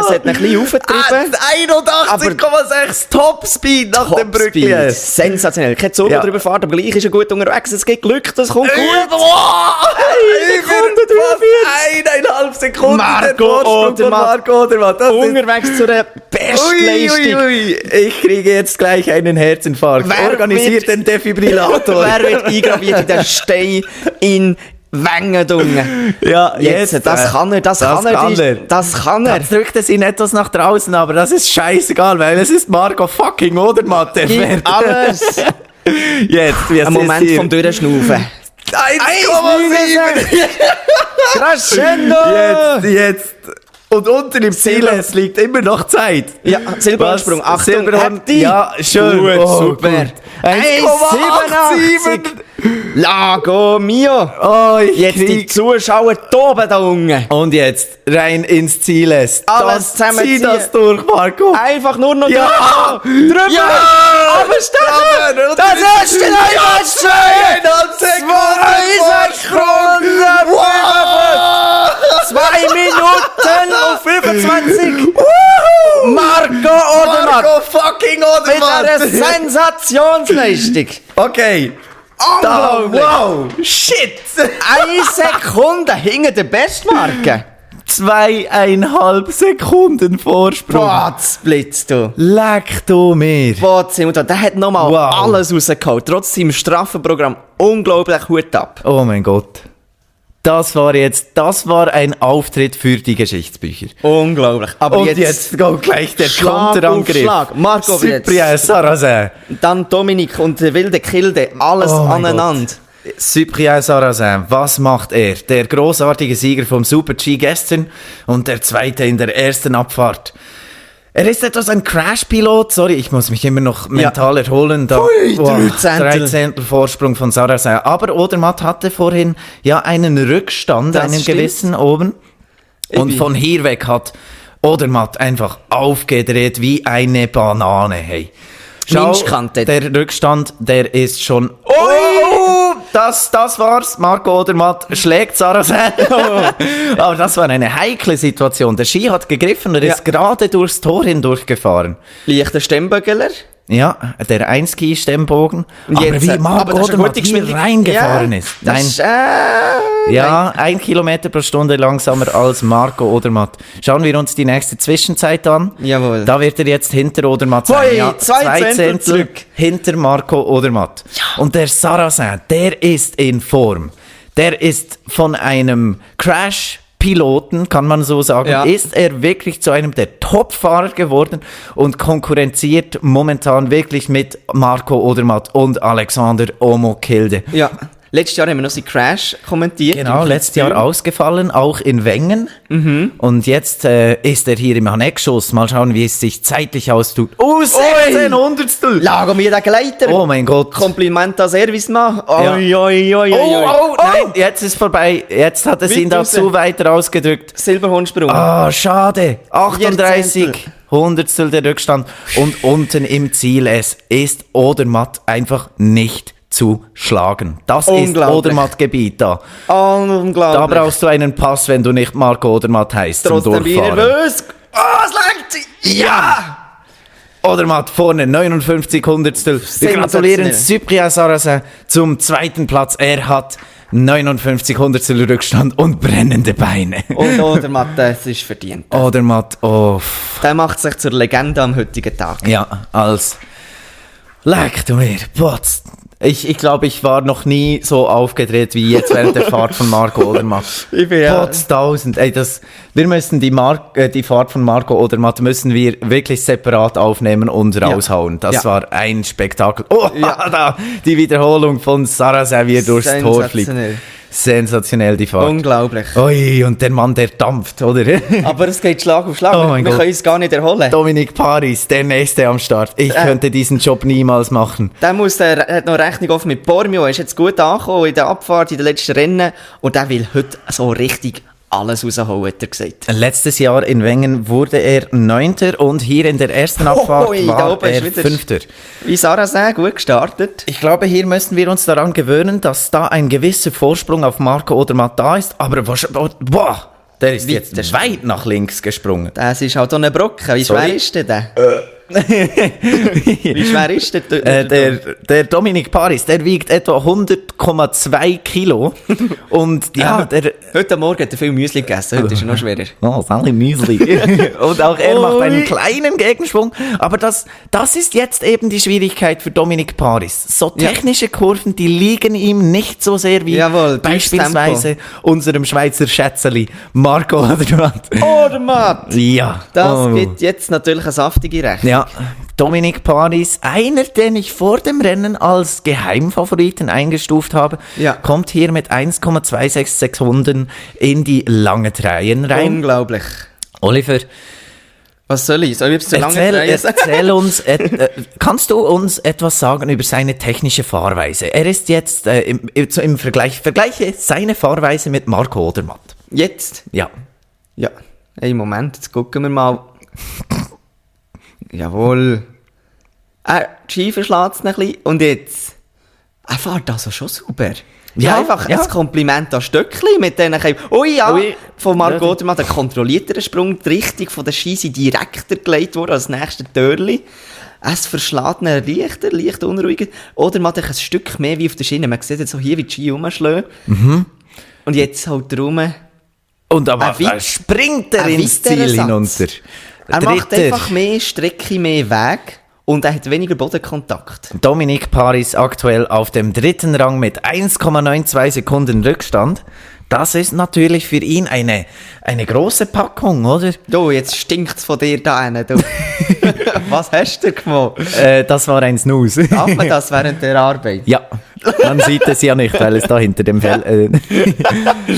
Es hat ihn ein bisschen aufgetrieben. 81,6 Topspeed nach dem Brückli. Speed. Sensationell. Kein Zug Ja. drüber fahren, aber gleich ist er gut unterwegs. Es gibt Glück, das kommt gut. Eineinhalb Sekunden. Marco Odermatt. Unterwegs zu der Bestleistung. Ui. Ich kriege jetzt gleich einen Herzinfarkt. Wer Organisiert wird- den Defibrillator. Wer wird eingraviert in den Stein in Wengendungen? Ja, Jetzt, das kann er. Das kann er. Jetzt drückt es ihn etwas nach draußen, aber das ist scheißegal, weil es ist Marco fucking Odermatt, der Gibt fährt. alles. Jetzt, wie es Ein Moment ist hier. vom Durchschnaufen. 1,7. Crescendo! Jetzt. Und unter dem Ziel, es liegt immer noch Zeit. Ja, Silberhorsprung. Achtung, Silberhorn. Hefti. Ja, schön. Gut, Oh, super. gut. 1,87. Lago mio. Oh, ich Jetzt die krieg... Zuschauer toben da unten. Und jetzt rein ins Ziel. Alles zusammenziehen. Zieh das durch, Marco. Einfach nur noch Ja! drüber. Ja! Abstellen! Das erste Neumann 2 2 Minuten und 25. Marco Odermatt. Marco fucking Mit einer Odermatt. Sensationsleistung. Okay. Unglaublich. Wow. Shit. 1 Sekunde hinter der Bestmarke. 2,5 Sekunden Vorsprung. Potzblitz, du. Leck du mir. Potzim, der hat nochmal Wow. alles rausgeholt. Trotz seinem straffen Programm. Unglaublich Hut ab. Oh mein Gott. Das war ein Auftritt für die Geschichtsbücher. Unglaublich. Aber Und jetzt geht gleich der Schlag auf Konterangriff. Schlag. Marco Cyprien jetzt. Sarrazin. Dann Dominik und der wilde Kilde. Alles Oh mein aneinander. Cyprien Sarrazin, was macht er? Der großartige Sieger vom Super-G gestern und der zweite in der ersten Abfahrt. Er ist etwas ein Crash-Pilot. Sorry, ich muss mich immer noch mental erholen. Da, Pfui, 13. 13 Vorsprung von Sarrazin. Aber Odermatt hatte vorhin ja einen Rückstand, Das einen stimmt. gewissen oben. Und von hier weg hat Odermatt einfach aufgedreht wie eine Banane. Hey. Minschkante. Der Rückstand, der ist schon... Oh, das war's. Marco Odermatt schlägt Sarrazin. Aber das war eine heikle Situation. Der Ski hat gegriffen und ist gerade durchs Tor hindurchgefahren. Leichter Stemmbögeler. Ja, der Einski-Stemmbogen. Und Aber jetzt, wie Marco das ist eine Odermatt gute hier Geschwindigkeit. reingefahren Ja, ist. das Nein. ist, Ja, 1 Kilometer pro Stunde langsamer als Marco Odermatt. Schauen wir uns die nächste Zwischenzeit an. Jawohl. Da wird er jetzt hinter Odermatt sein. Hui, 2 Zehntel zurück. hinter Marco Odermatt. Ja. Und der Sarrazin, der ist in Form. Der ist von einem Crash-Piloten, kann man so sagen, ist er wirklich zu einem der Top-Fahrer geworden und konkurrenziert momentan wirklich mit Marco Odermatt und Alexander Omo Kilde. Ja. Letztes Jahr haben wir noch seinen Crash kommentiert. Genau, letztes Jahr ausgefallen, auch in Wengen. Und jetzt ist er hier im Haneckschuss. Mal schauen, wie es sich zeitlich austut. 16 Hundertstel! Lago mir den Gleiter. Oh mein Gott. Kompliment an Servicemann. Nein, jetzt ist vorbei. Jetzt hat es ihn da zu weit rausgedrückt. Silberhornsprung. Schade. 38 Hundertstel der Rückstand. Und unten im Ziel, es ist Odermatt einfach nicht zu schlagen. Das ist Odermatt-Gebiet da. Unglaublich. Da brauchst du einen Pass, wenn du nicht Marco Odermatt heißt. Trotzdem bin ich nervös. Es langt! Ja! Odermatt vorne, 59 Hundertstel. Wir gratulieren Cyprien Sarrazin zum 2. Platz. Er hat 59 Hundertstel Rückstand und brennende Beine. Und Odermatt, das ist verdient. Odermatt, der macht sich zur Legende am heutigen Tag. Ja, als leck du mir, Potz. Ich glaube, ich war noch nie so aufgedreht wie jetzt während der Fahrt von Marco Odermatt. Ich bin ja... Potz 1000. Wir müssen die Fahrt von Marco Odermatt müssen wir wirklich separat aufnehmen und raushauen. Das war ein Spektakel. Da, die Wiederholung von Sarrazin, wie er durchs Tor fliegt. Sensationell, die Fahrt. Unglaublich. Ui, und der Mann, der dampft, oder? Aber es geht Schlag auf Schlag. Wir können uns gar nicht erholen. Dominic Paris, der Nächste am Start. Ich könnte diesen Job niemals machen. Der hat noch Rechnung offen mit Bormio. Er ist jetzt gut angekommen in der Abfahrt, in den letzten Rennen. Und der will heute so richtig alles rausholen, hat er gesagt. Letztes Jahr in Wengen wurde er 9. und hier in der ersten Abfahrt war er 5. Wie Sarrazin, gut gestartet. Ich glaube, hier müssen wir uns daran gewöhnen, dass da ein gewisser Vorsprung auf Marco Odermatt da ist, aber der ist jetzt weit nach links gesprungen. Das ist halt auch ein Brocken. Wie schwer ist der? Wie schwer ist der Dominic Paris, der wiegt etwa 100,2 Kilo. Und heute Morgen hat er viel Müsli gegessen, heute ist er noch schwerer. Oh, Sally Müsli. Und auch er macht einen kleinen Gegensprung. Aber das ist jetzt eben die Schwierigkeit für Dominic Paris. So technische Kurven, die liegen ihm nicht so sehr wie beispielsweise unserem Schweizer Schätzeli Marco Odermatt. Odermatt! Ja. Das gibt jetzt natürlich eine saftige Rechnung. Ja, Dominic Paris, einer, den ich vor dem Rennen als Geheimfavoriten eingestuft habe, kommt hier mit 1,26 Sekunden in die lange Reihen rein. Unglaublich. Oliver, was soll ich? Soll ich jetzt erzähl uns, kannst du uns etwas sagen über seine technische Fahrweise? Er ist jetzt im vergleiche seine Fahrweise mit Marco Odermatt. Jetzt? Ja. Ja. Hey, Moment, jetzt gucken wir mal. Jawohl. Die Scheibe schlägt es ein bisschen. Und jetzt? Er fährt also schon super. Ja, einfach ein Kompliment an Stöckli mit denen. Von Marco Odermatt, der kontrolliertere Sprung, die Richtung von der Scheisse direkter gelegt worden als das nächste Törli. Es verschlägt ihn leicht unruhiger. Odermatt ein Stück mehr wie auf der Schiene. Man sieht jetzt so hier, wie die Ski rumschlägt. Und jetzt halt er rum. Und aber springt er ins Ziel hinunter. Er macht einfach mehr Strecke, mehr Weg und er hat weniger Bodenkontakt. Dominic Paris aktuell auf dem 3. Rang mit 1,92 Sekunden Rückstand. Das ist natürlich für ihn eine grosse Packung, oder? Du, jetzt stinkt's von dir da hin, du. Was hast du gemacht? Das war ein Snooze. Darf man das während der Arbeit? Ja. Man sieht es ja nicht, weil es da hinter dem Fell...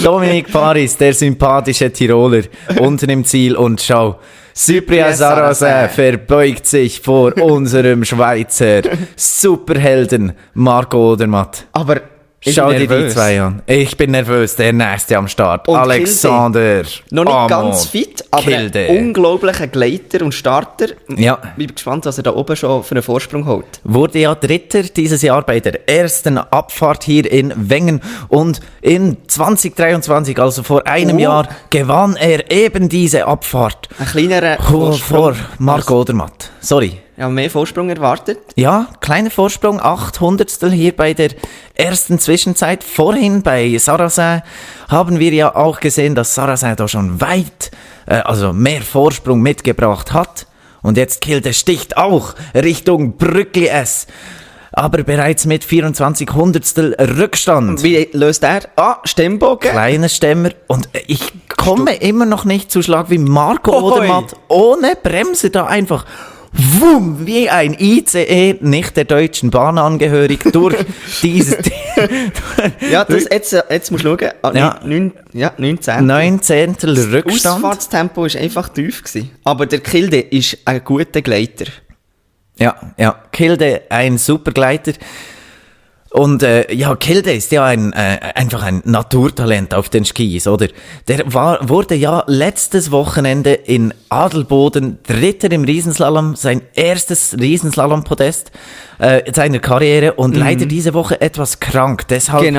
Dominic Paris, der sympathische Tiroler, unten im Ziel und schau... Cyprien Sarrazin verbeugt sich vor unserem Schweizer Superhelden Marco Odermatt. Aber schau dir die zwei an. Ich bin nervös, der Nächste am Start. Und Alexander. Noch nicht ganz fit, aber ein unglaublicher Gleiter und Starter. Ja. Ich bin gespannt, was er da oben schon für einen Vorsprung holt. Wurde ja Dritter dieses Jahr bei der ersten Abfahrt hier in Wengen. Und in 2023, also vor einem Jahr, gewann er eben diese Abfahrt. Ein kleinerer Vorsprung. Vor Marco Odermatt. Sorry. Ja, mehr Vorsprung erwartet. Ja, kleiner Vorsprung, 800stel hier bei der ersten Zwischenzeit. Vorhin bei Sarrazin haben wir ja auch gesehen, dass Sarrazin da schon weit, mehr Vorsprung mitgebracht hat. Und jetzt killt er sticht auch Richtung Brückli S. Aber bereits mit 24 Hundertstel Rückstand. Wie löst er? Stemmbogen. Kleiner Stemmer. Und ich komme immer noch nicht zu Schlag wie Marco Odermatt. Ohne Bremse da einfach... Wumm, wie ein ICE, nicht der Deutschen Bahn angehörig, durch dieses... Ja, jetzt musst du schauen. 19. Rückstand. Das Ausfahrtstempo war einfach tief gewesen. Aber der Kilde ist ein guter Gleiter. Ja, Kilde, ein super Gleiter. Und Kilde ist ja einfach ein Naturtalent auf den Skis, oder? Der wurde ja letztes Wochenende in Adelboden Dritter im Riesenslalom, sein erstes Riesenslalom-Podest seiner Karriere und leider diese Woche etwas krank. Deshalb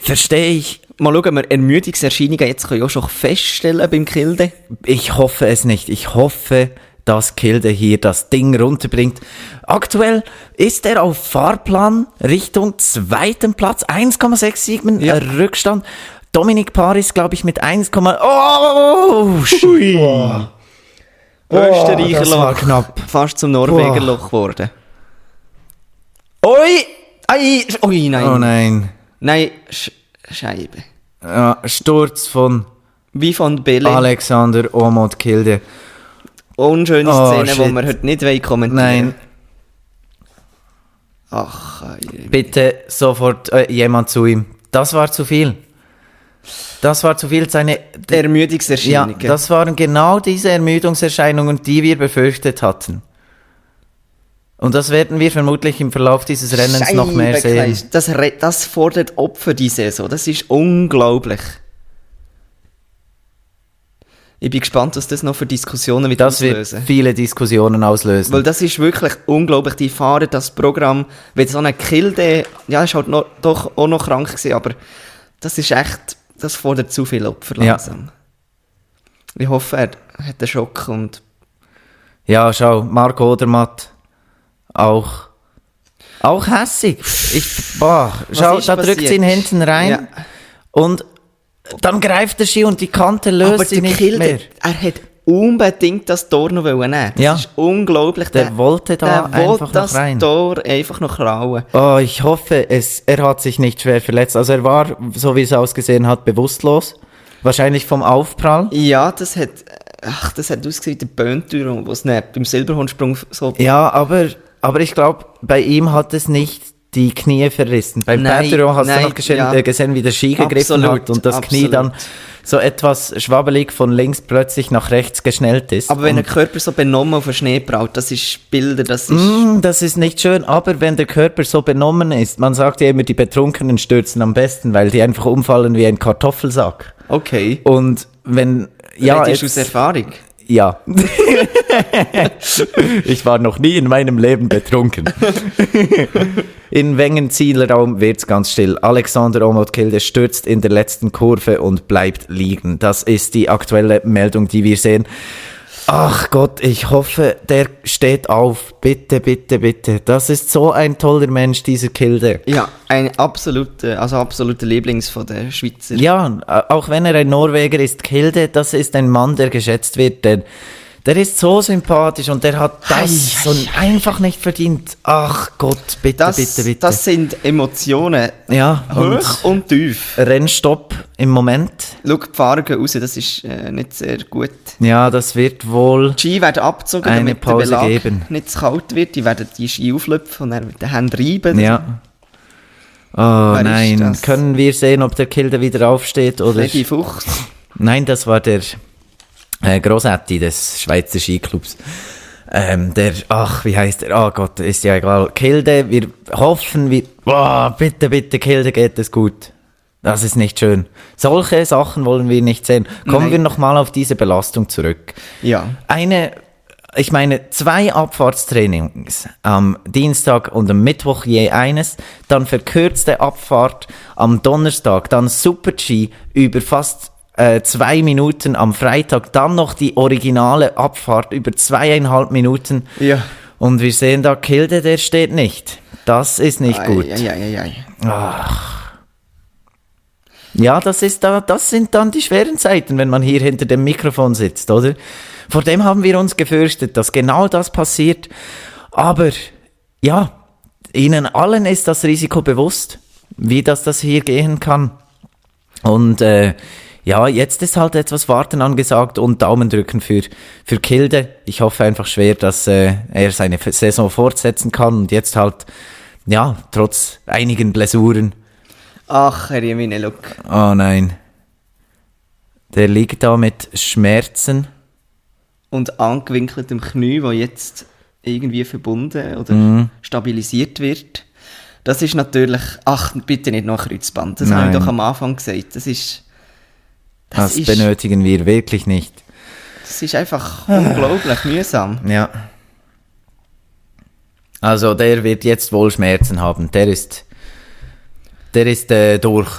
verstehe ich. Mal schauen, wir Ermüdungserscheinungen jetzt können wir auch schon feststellen beim Kilde. Ich hoffe es nicht. Ich hoffe, dass Kilde hier das Ding runterbringt. Aktuell ist er auf Fahrplan Richtung 2. Platz, 1,67 Rückstand. Dominik Paris, glaube ich, mit 1, Österreicher das war knapp. Fast zum Norweger Loch geworden. Ui, nein. Oh nein. Nein, Scheibe. Ja, Sturz von wie von Bele. Alexander Omot Kilde. Unschöne Szene, die wir heute nicht kommentieren. Nein. Ach, bitte sofort jemand zu ihm. Das war zu viel. Seine Ermüdungserscheinungen. Ja, das waren genau diese Ermüdungserscheinungen, die wir befürchtet hatten. Und das werden wir vermutlich im Verlauf dieses Rennens noch mehr sehen. Das fordert Opfer die Saison. Das ist unglaublich. Ich bin gespannt, was das noch für Diskussionen wird auslösen. Das wird viele Diskussionen auslösen. Weil das ist wirklich unglaublich. Die fahren das Programm, wenn so ein Kilde, ja, ist halt doch auch noch krank gewesen, aber das ist echt, das fordert zu viel Opfer langsam. Ja. Ich hoffe, er hat einen Schock und... Ja, schau, Marco Odermatt, auch hässig. Schau, da drückt sie ihn hinten rein und dann greift der Ski und die Kante löst sie nicht mehr. Er hat unbedingt das Tor noch nehmen. Das ist unglaublich. Der wollte da einfach noch rein. Das Tor einfach noch rauen. Oh, ich hoffe, er hat sich nicht schwer verletzt. Also er war, so wie es ausgesehen hat, bewusstlos. Wahrscheinlich vom Aufprall. Ja, das hat ausgesehen wie der Böntür, wo es beim Silberhornsprung so... Ja, aber ich glaube, bei ihm hat es nicht die Knie verrissen. Beim Petero hast du noch gesehen, wie der Ski gegriffen hat und das Knie dann so etwas schwabbelig von links plötzlich nach rechts geschnellt ist. Aber wenn der Körper so benommen auf den Schnee braut, das ist Bilder, das ist... das ist nicht schön, aber wenn der Körper so benommen ist, man sagt ja immer, die Betrunkenen stürzen am besten, weil die einfach umfallen wie ein Kartoffelsack. Okay. Und wenn... Ja, redest du aus Erfahrung? Ja. Ich war noch nie in meinem Leben betrunken. In Wengen-Zielraum wird's ganz still. Alexander Omot Kilde stürzt in der letzten Kurve und bleibt liegen. Das ist die aktuelle Meldung, die wir sehen. Ach Gott, ich hoffe, der steht auf. Bitte, bitte, bitte. Das ist so ein toller Mensch, dieser Kilde. Ja, ein absoluter Lieblings von der Schweizer. Ja, auch wenn er ein Norweger ist, Kilde, das ist ein Mann, der geschätzt wird, denn der ist so sympathisch und der hat das so einfach nicht verdient. Ach Gott, bitte, bitte, bitte. Das sind Emotionen. Ja, hoch und tief. Rennstopp im Moment. Schau, die Fahrer gehen raus, das ist nicht sehr gut. Ja, das wird wohl die Ski werden abgezogen, eine damit Pause der Belag geben. Nicht zu kalt wird. Die werden die Ski auflöpfen und dann mit den Händen reiben. Ja. Oh nein, können wir sehen, ob der Kilde wieder aufsteht? Oder? Freddy Fuchs. Nein, das war der... Grossetti des Schweizer Skiclubs. Wie heisst er? Oh Gott, ist ja egal. Kilde, wir hoffen, bitte, bitte, Kilde, geht es gut. Das ist nicht schön. Solche Sachen wollen wir nicht sehen. Kommen wir nochmal auf diese Belastung zurück. Ja. 2 Abfahrtstrainings am Dienstag und am Mittwoch je eines, dann verkürzte Abfahrt am Donnerstag, dann Super-G über fast 2 Minuten am Freitag, dann noch die originale Abfahrt über 2,5 Minuten. Ja. Und wir sehen da, Kilde, der steht nicht. Das ist nicht gut. Ach. Ja, das sind dann die schweren Zeiten, wenn man hier hinter dem Mikrofon sitzt, oder? Vor dem haben wir uns gefürchtet, dass genau das passiert. Aber, ja, ihnen allen ist das Risiko bewusst, wie das hier gehen kann. Und, ja, jetzt ist halt etwas Warten angesagt und Daumen drücken für Kilde. Ich hoffe einfach schwer, dass er seine Saison fortsetzen kann und jetzt halt, ja, trotz einigen Blessuren Ach, Herr look. Oh nein. Der liegt da mit Schmerzen. Und angewinkeltem Knie, das jetzt irgendwie verbunden oder stabilisiert wird. Das ist natürlich... Ach, bitte nicht noch ein Kreuzband. Das habe ich doch am Anfang gesagt. Das benötigen wir wirklich nicht. Das ist einfach unglaublich mühsam. Ja. Also der wird jetzt wohl Schmerzen haben. Der ist durch.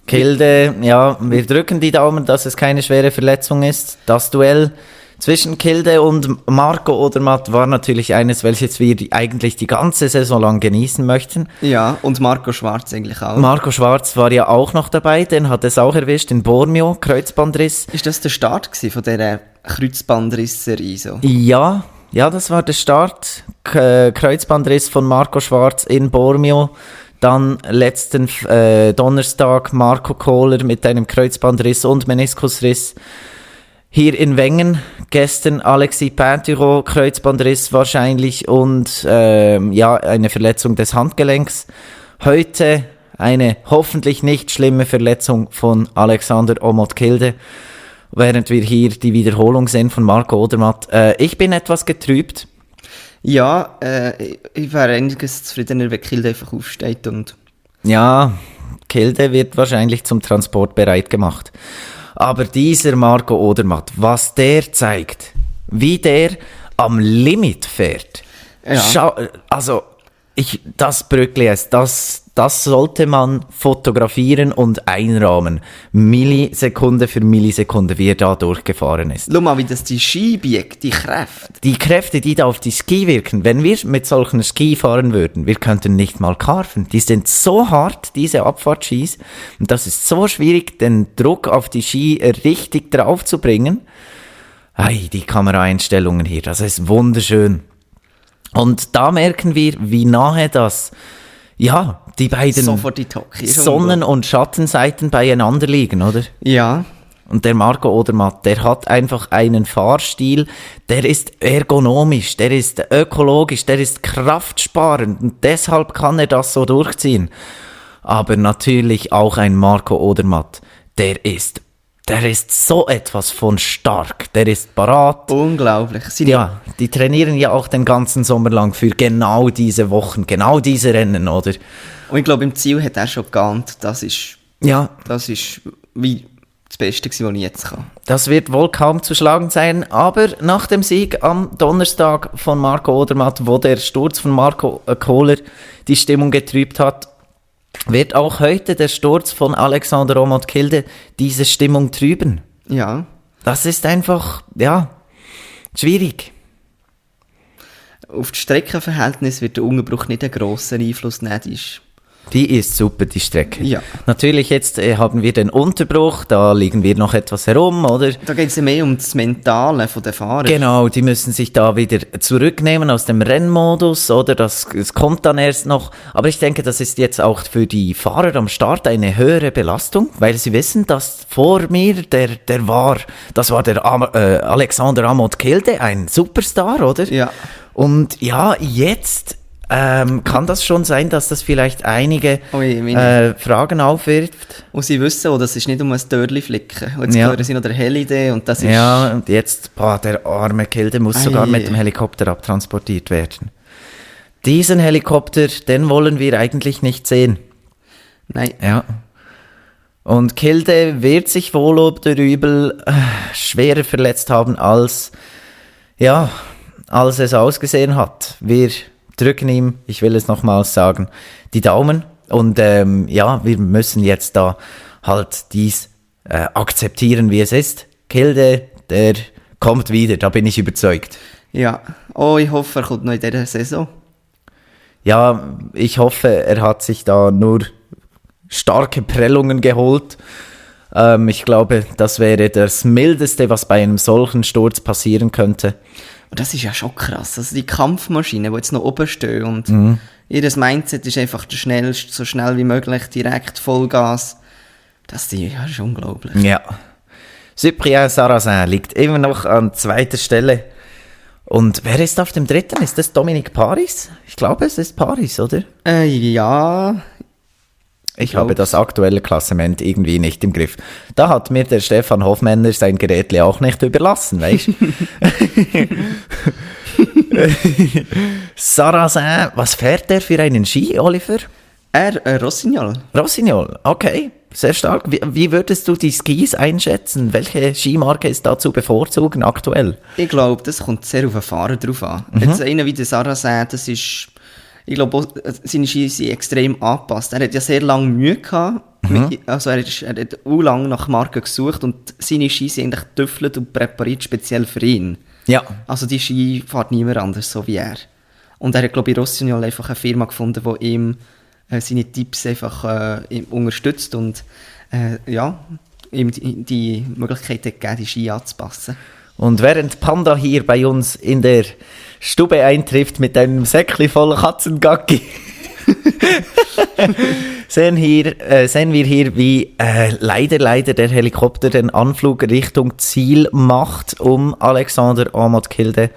Kilde, ja, wir drücken die Daumen, dass es keine schwere Verletzung ist. Das Duell zwischen Kilde und Marco Odermatt war natürlich eines, welches wir eigentlich die ganze Saison lang genießen möchten. Ja, und Marco Schwarz eigentlich auch. Marco Schwarz war ja auch noch dabei, den hat es auch erwischt in Bormio, Kreuzbandriss. Ist das der Start von dieser Kreuzbandriss-Serie so? Ja, das war der Start. Kreuzbandriss von Marco Schwarz in Bormio. Dann letzten Donnerstag Marco Kohler mit einem Kreuzbandriss und Meniskusriss. Hier in Wengen, gestern Alexis Pinturo, Kreuzbandriss wahrscheinlich und eine Verletzung des Handgelenks. Heute eine hoffentlich nicht schlimme Verletzung von Alexander Omot-Kilde, während wir hier die Wiederholung sehen von Marco Odermatt. Ich bin etwas getrübt. Ja, ich wäre einiges zufriedener, wenn Kilde einfach aufsteht und... Ja, Kilde wird wahrscheinlich zum Transport bereit gemacht. Aber dieser Marco Odermatt, was der zeigt, wie der am Limit fährt. Ja. Das Brückli, das sollte man fotografieren und einrahmen. Millisekunde für Millisekunde, wie er da durchgefahren ist. Schau mal, wie das die Ski biegt, die Kräfte. Die Kräfte, die da auf die Ski wirken. Wenn wir mit solchen Ski fahren würden, wir könnten nicht mal carven. Die sind so hart, diese Abfahrtskis. Und das ist so schwierig, den Druck auf die Ski richtig drauf zu bringen. Ei, die Kameraeinstellungen hier, das ist wunderschön. Und da merken wir, wie nahe das, ja, die beiden Sonnen- und Schattenseiten beieinander liegen, oder? Ja. Und der Marco Odermatt, der hat einfach einen Fahrstil, der ist ergonomisch, der ist ökologisch, der ist kraftsparend und deshalb kann er das so durchziehen. Aber natürlich auch ein Marco Odermatt, der ist so etwas von stark. Der ist parat. Unglaublich. Ja, die trainieren ja auch den ganzen Sommer lang für genau diese Wochen, genau diese Rennen, oder? Und ich glaube, im Ziel hat er schon geahnt, das ist wie das Beste gewesen, was ich jetzt kann. Das wird wohl kaum zu schlagen sein, aber nach dem Sieg am Donnerstag von Marco Odermatt, wo der Sturz von Marco Kohler die Stimmung getrübt hat, wird auch heute der Sturz von Alexander Omot-Kilde diese Stimmung trüben. Ja. Das ist einfach, schwierig. Auf das Streckenverhältnis wird der Unterbruch nicht einen grossen Einfluss nehmen. Die ist super, die Strecke. Ja. Natürlich, jetzt haben wir den Unterbruch, da liegen wir noch etwas herum, oder? Da geht es ja mehr um das Mentale der Fahrer. Genau, die müssen sich da wieder zurücknehmen aus dem Rennmodus, oder? Das kommt dann erst noch. Aber ich denke, das ist jetzt auch für die Fahrer am Start eine höhere Belastung, weil sie wissen, dass vor mir das war der Alexander Omot-Kilde, ein Superstar, oder? Ja. Und ja, jetzt... kann das schon sein, dass das vielleicht einige Fragen aufwirft? Und sie wissen, das ist nicht um ein Törli flicken. Und jetzt hören sie noch der Heli und das ist... Ja, und jetzt, der arme Kilde muss sogar mit dem Helikopter abtransportiert werden. Diesen Helikopter, den wollen wir eigentlich nicht sehen. Nein. Ja. Und Kilde wird sich wohl oder übel schwerer verletzt haben, als es ausgesehen hat. Wir drücken ihm, ich will es nochmals sagen, die Daumen. Und wir müssen jetzt da halt dies akzeptieren, wie es ist. Kilde, der kommt wieder, da bin ich überzeugt. Ja, ich hoffe, er kommt noch in dieser Saison. Ja, ich hoffe, er hat sich da nur starke Prellungen geholt. Ich glaube, das wäre das Mildeste, was bei einem solchen Sturz passieren könnte. Und das ist ja schon krass. Also die Kampfmaschinen, die jetzt noch oben stehen und ihr Mindset ist einfach der schnellste, so schnell wie möglich, direkt Vollgas. Das ist unglaublich. Ja. Cyprien Sarrazin liegt immer noch an zweiter Stelle. Und wer ist auf dem dritten? Ist das Dominic Paris? Ich glaube, es ist Paris, oder? Ja. Ich habe das aktuelle Klassement irgendwie nicht im Griff. Da hat mir der Stefan Hofmänner sein Gerätli auch nicht überlassen, weißt du? Sarrazin, was fährt der für einen Ski, Oliver? Rossignol. Rossignol, okay, sehr stark. Wie würdest du die Skis einschätzen? Welche Skimarke ist da zu bevorzugen aktuell? Ich glaube, das kommt sehr auf den Fahrer drauf an. Jetzt einer wie der Sarrazin, das ist... Ich glaube, seine Ski sind extrem angepasst. Er hat ja sehr lange Mühe gehabt. Also er hat auch lange nach Marken gesucht und seine Ski sind eigentlich getüffelt und präpariert speziell für ihn. Ja. Also die Ski fährt niemand anders, so wie er. Und er hat, glaube ich, Rossignol einfach eine Firma gefunden, die ihm seine Tipps einfach ihm unterstützt und ihm die Möglichkeit gegeben, die Ski anzupassen. Und während Panda hier bei uns in der Stube eintrifft mit einem Säckchen voller Katzengacki, sehen wir hier, wie leider der Helikopter den Anflug Richtung Ziel macht, um Alexander Aamodt Kilde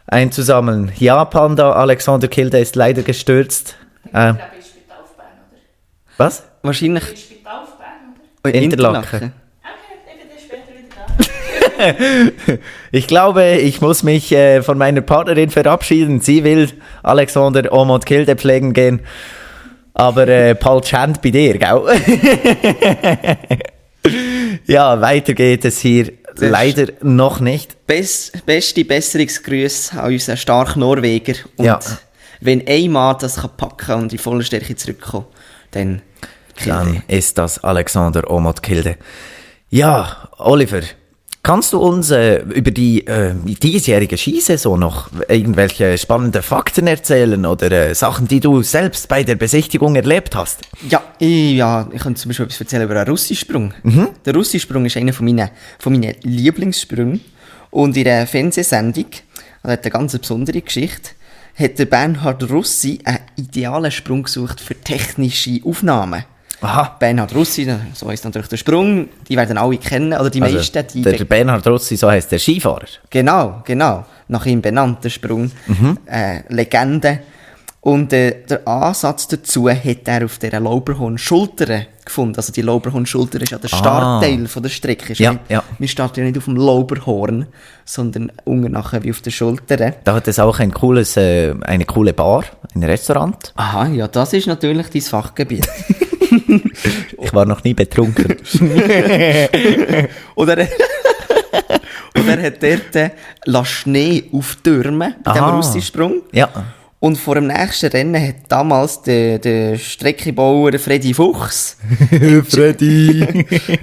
einzusammeln. Ja, Panda, Alexander Kilde ist leider gestürzt. Ich glaube, er ist Spital auf Bern, oder? Was? Wahrscheinlich... Er ist Spital auf Bern, oder? Interlaken. Okay, ich bin später wieder da. Ich glaube, ich muss mich von meiner Partnerin verabschieden. Sie will Alexander Aamodt Kilde pflegen gehen. Aber Paul Chant bei dir, gell? Ja, weiter geht es hier leider noch nicht. Beste Besserungsgrüße an unseren starken Norweger. Und ja. Wenn ein Mann das packen kann und in voller Stärke zurückkommen, dann ist das Alexander Aamodt Kilde. Ja, Oliver, kannst du uns über die diesjährige Skisaison noch irgendwelche spannenden Fakten erzählen oder Sachen, die du selbst bei der Besichtigung erlebt hast? Ja, ich kann zum Beispiel etwas erzählen über einen Russisprung. Der Russisprung ist einer von meinen Lieblingssprüngen. Und in der Fernsehsendung, das hat eine ganz besondere Geschichte, hat der Bernhard Russi einen idealen Sprung gesucht für technische Aufnahmen. Aha. Bernhard Russi, so heisst natürlich der Sprung, die werden alle kennen, oder die meisten. Der Bernhard Russi, so heisst der Skifahrer. Genau, nach ihm benannt, der Sprung. Legende. Und der Ansatz dazu hat er auf dieser Lauberhorn-Schulter gefunden. Also die Lauberhorn-Schulter ist ja der Startteil von der Strecke. Ja. Wir starten ja nicht auf dem Lauberhorn, sondern unten nachher wie auf der Schulter. Da hat es auch eine coole Bar, ein Restaurant. Aha, ja, das ist natürlich dein Fachgebiet. Ich war noch nie betrunken. Und er hat dort Schnee auftürmen bei diesem Russisprung. Ja. Und vor dem nächsten Rennen hat damals der Streckenbauer Freddy Fuchs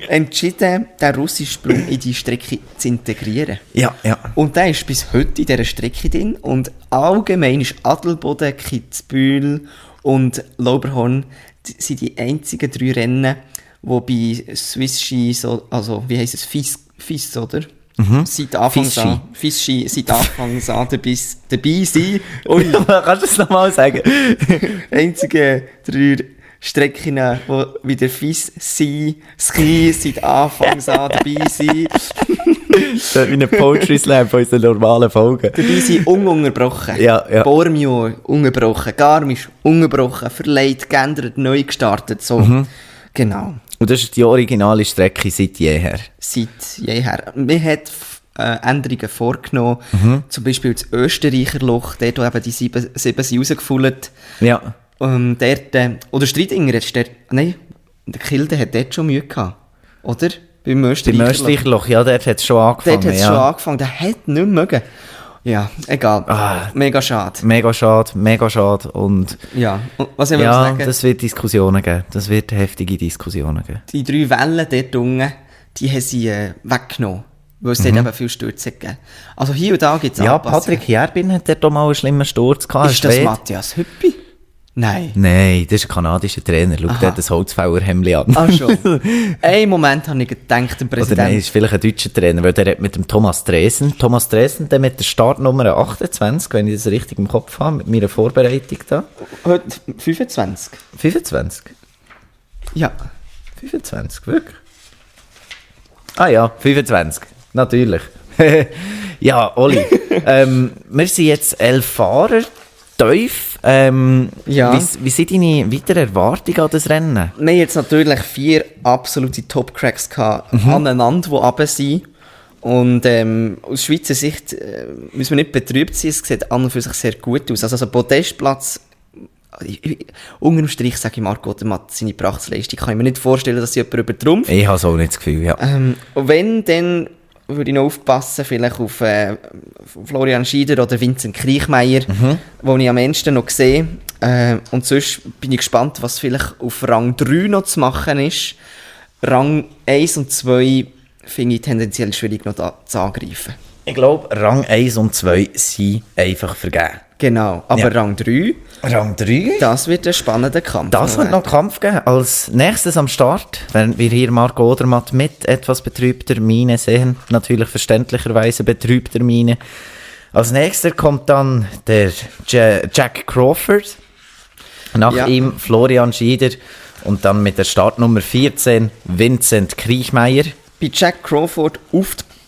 entschieden, den Russisprung in die Strecke zu integrieren. Ja. Und der ist bis heute in dieser Strecke drin. Und allgemein ist Adelboden, Kitzbühel und Lauberhorn sind die einzigen 3 Rennen, die bei Swiss Ski, also wie heisst es, FIS, oder? Seit Anfang an dabei sein. Ui. Kannst du das nochmal sagen? Einzige 3 Strecken, die wie der FIS Ski seit Anfang an dabei sind. Das ist wie ein Poetry Slam von unseren normalen Folgen. Dabei sind ununterbrochen. Ja. Bormio ungebrochen, Garmisch ungebrochen, verleiht, geändert, neu gestartet. So. Genau. Und das ist die originale Strecke seit jeher? Seit jeher. Man hat Änderungen vorgenommen. Zum Beispiel das Österreicher Loch, dort wo eben die 7 sind rausgefüllt. Ja. Oder Streidinger, der Kilde hat dort schon Mühe gehabt. Oder? Beim Österreicher Loch, ja, dort hat es schon angefangen. Der hat nicht mögen. Ja, egal. Mega schade. Mega schade. Und ja, und was ich sagen? Das wird Diskussionen geben. Das wird heftige Diskussionen geben. Die 3 Wellen dort unten, die haben sie weggenommen, weil es dort eben viel Stürze gegeben. Also hier und da gibt es Anpassungen. Patrick Järbin hat dort auch mal einen schlimmen Sturz gehabt. Ist das Matthias Hüppi? Nein, das ist ein kanadischer Trainer. Schau dir das Holzfällerhemdli an. Ach schon. Einen Moment habe ich gedacht, der Präsident... Oder nein, ist vielleicht ein deutscher Trainer, weil der hat mit dem Thomas Dresen, der mit der Startnummer 28, wenn ich das richtig im Kopf habe, mit meiner Vorbereitung da. Heute 25. 25? Ja. 25, wirklich? Ah ja, 25, natürlich. Ja, Oli, wir sind jetzt 11 Fahrer, tief Wie sind deine weiteren Erwartungen an das Rennen? Wir haben jetzt natürlich 4 absolute Top-Cracks aneinander, die runter sind. Und aus Schweizer Sicht müssen wir nicht betrübt sein, es sieht an und für sich sehr gut aus. Also Podestplatz, unter dem Strich sage ich Marc Odermatt, seine Prachtleistung. Ich kann mir nicht vorstellen, dass sie jemand übertrumpft. Ich habe so nicht das Gefühl, ja. Wenn, dann würde ich noch aufpassen, vielleicht auf Florian Schieder oder Vincent Kriechmeier, wo ich am ehesten noch sehe. Und sonst bin ich gespannt, was vielleicht auf Rang 3 noch zu machen ist. Rang 1 und 2 finde ich tendenziell schwierig noch zu angreifen. Ich glaube, Rang 1 und 2 sind einfach vergeben. Genau, aber Rang 3... Rang 3? Das wird ein spannender Kampf. Das wird noch Kampf geben. Als nächstes am Start, während wir hier Marc Odermatt mit etwas betrübter Miene sehen, natürlich verständlicherweise betrübter Miene. Als nächster kommt dann der Jack Crawford, nach ihm Florian Schieder und dann mit der Startnummer 14 Vincent Kriechmeier. Bei Jack Crawford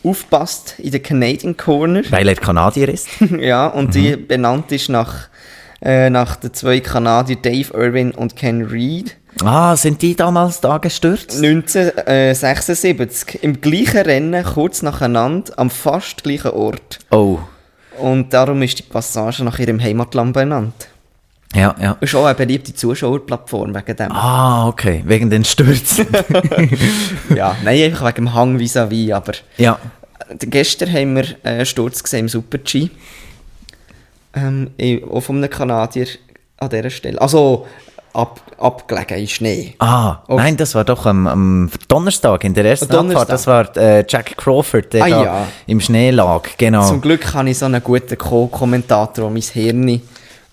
aufpasst in der Canadian Corner. Weil er Kanadier ist. Ja, und die benannt ist nach den 2 Kanadier Dave Irwin und Ken Reed. Ah, sind die damals da gestürzt? 1976. Im gleichen Rennen, kurz nacheinander, am fast gleichen Ort. Oh. Und darum ist die Passage nach ihrem Heimatland benannt. Ja, ja. Ist auch eine beliebte Zuschauerplattform wegen dem. Ah, okay. Wegen den Stürzen. Ja, nein, einfach wegen dem Hang vis-à-vis, aber... Ja. Gestern haben wir einen Sturz gesehen im Super-G. Auch von einem Kanadier an dieser Stelle. Also, abgelegen in Schnee. Ah, okay. Nein, das war doch am Donnerstag in der ersten Abfahrt. Das war Jack Crawford, der da im Schnee lag. Genau. Zum Glück habe ich so einen guten Co-Kommentator, der mein Hirn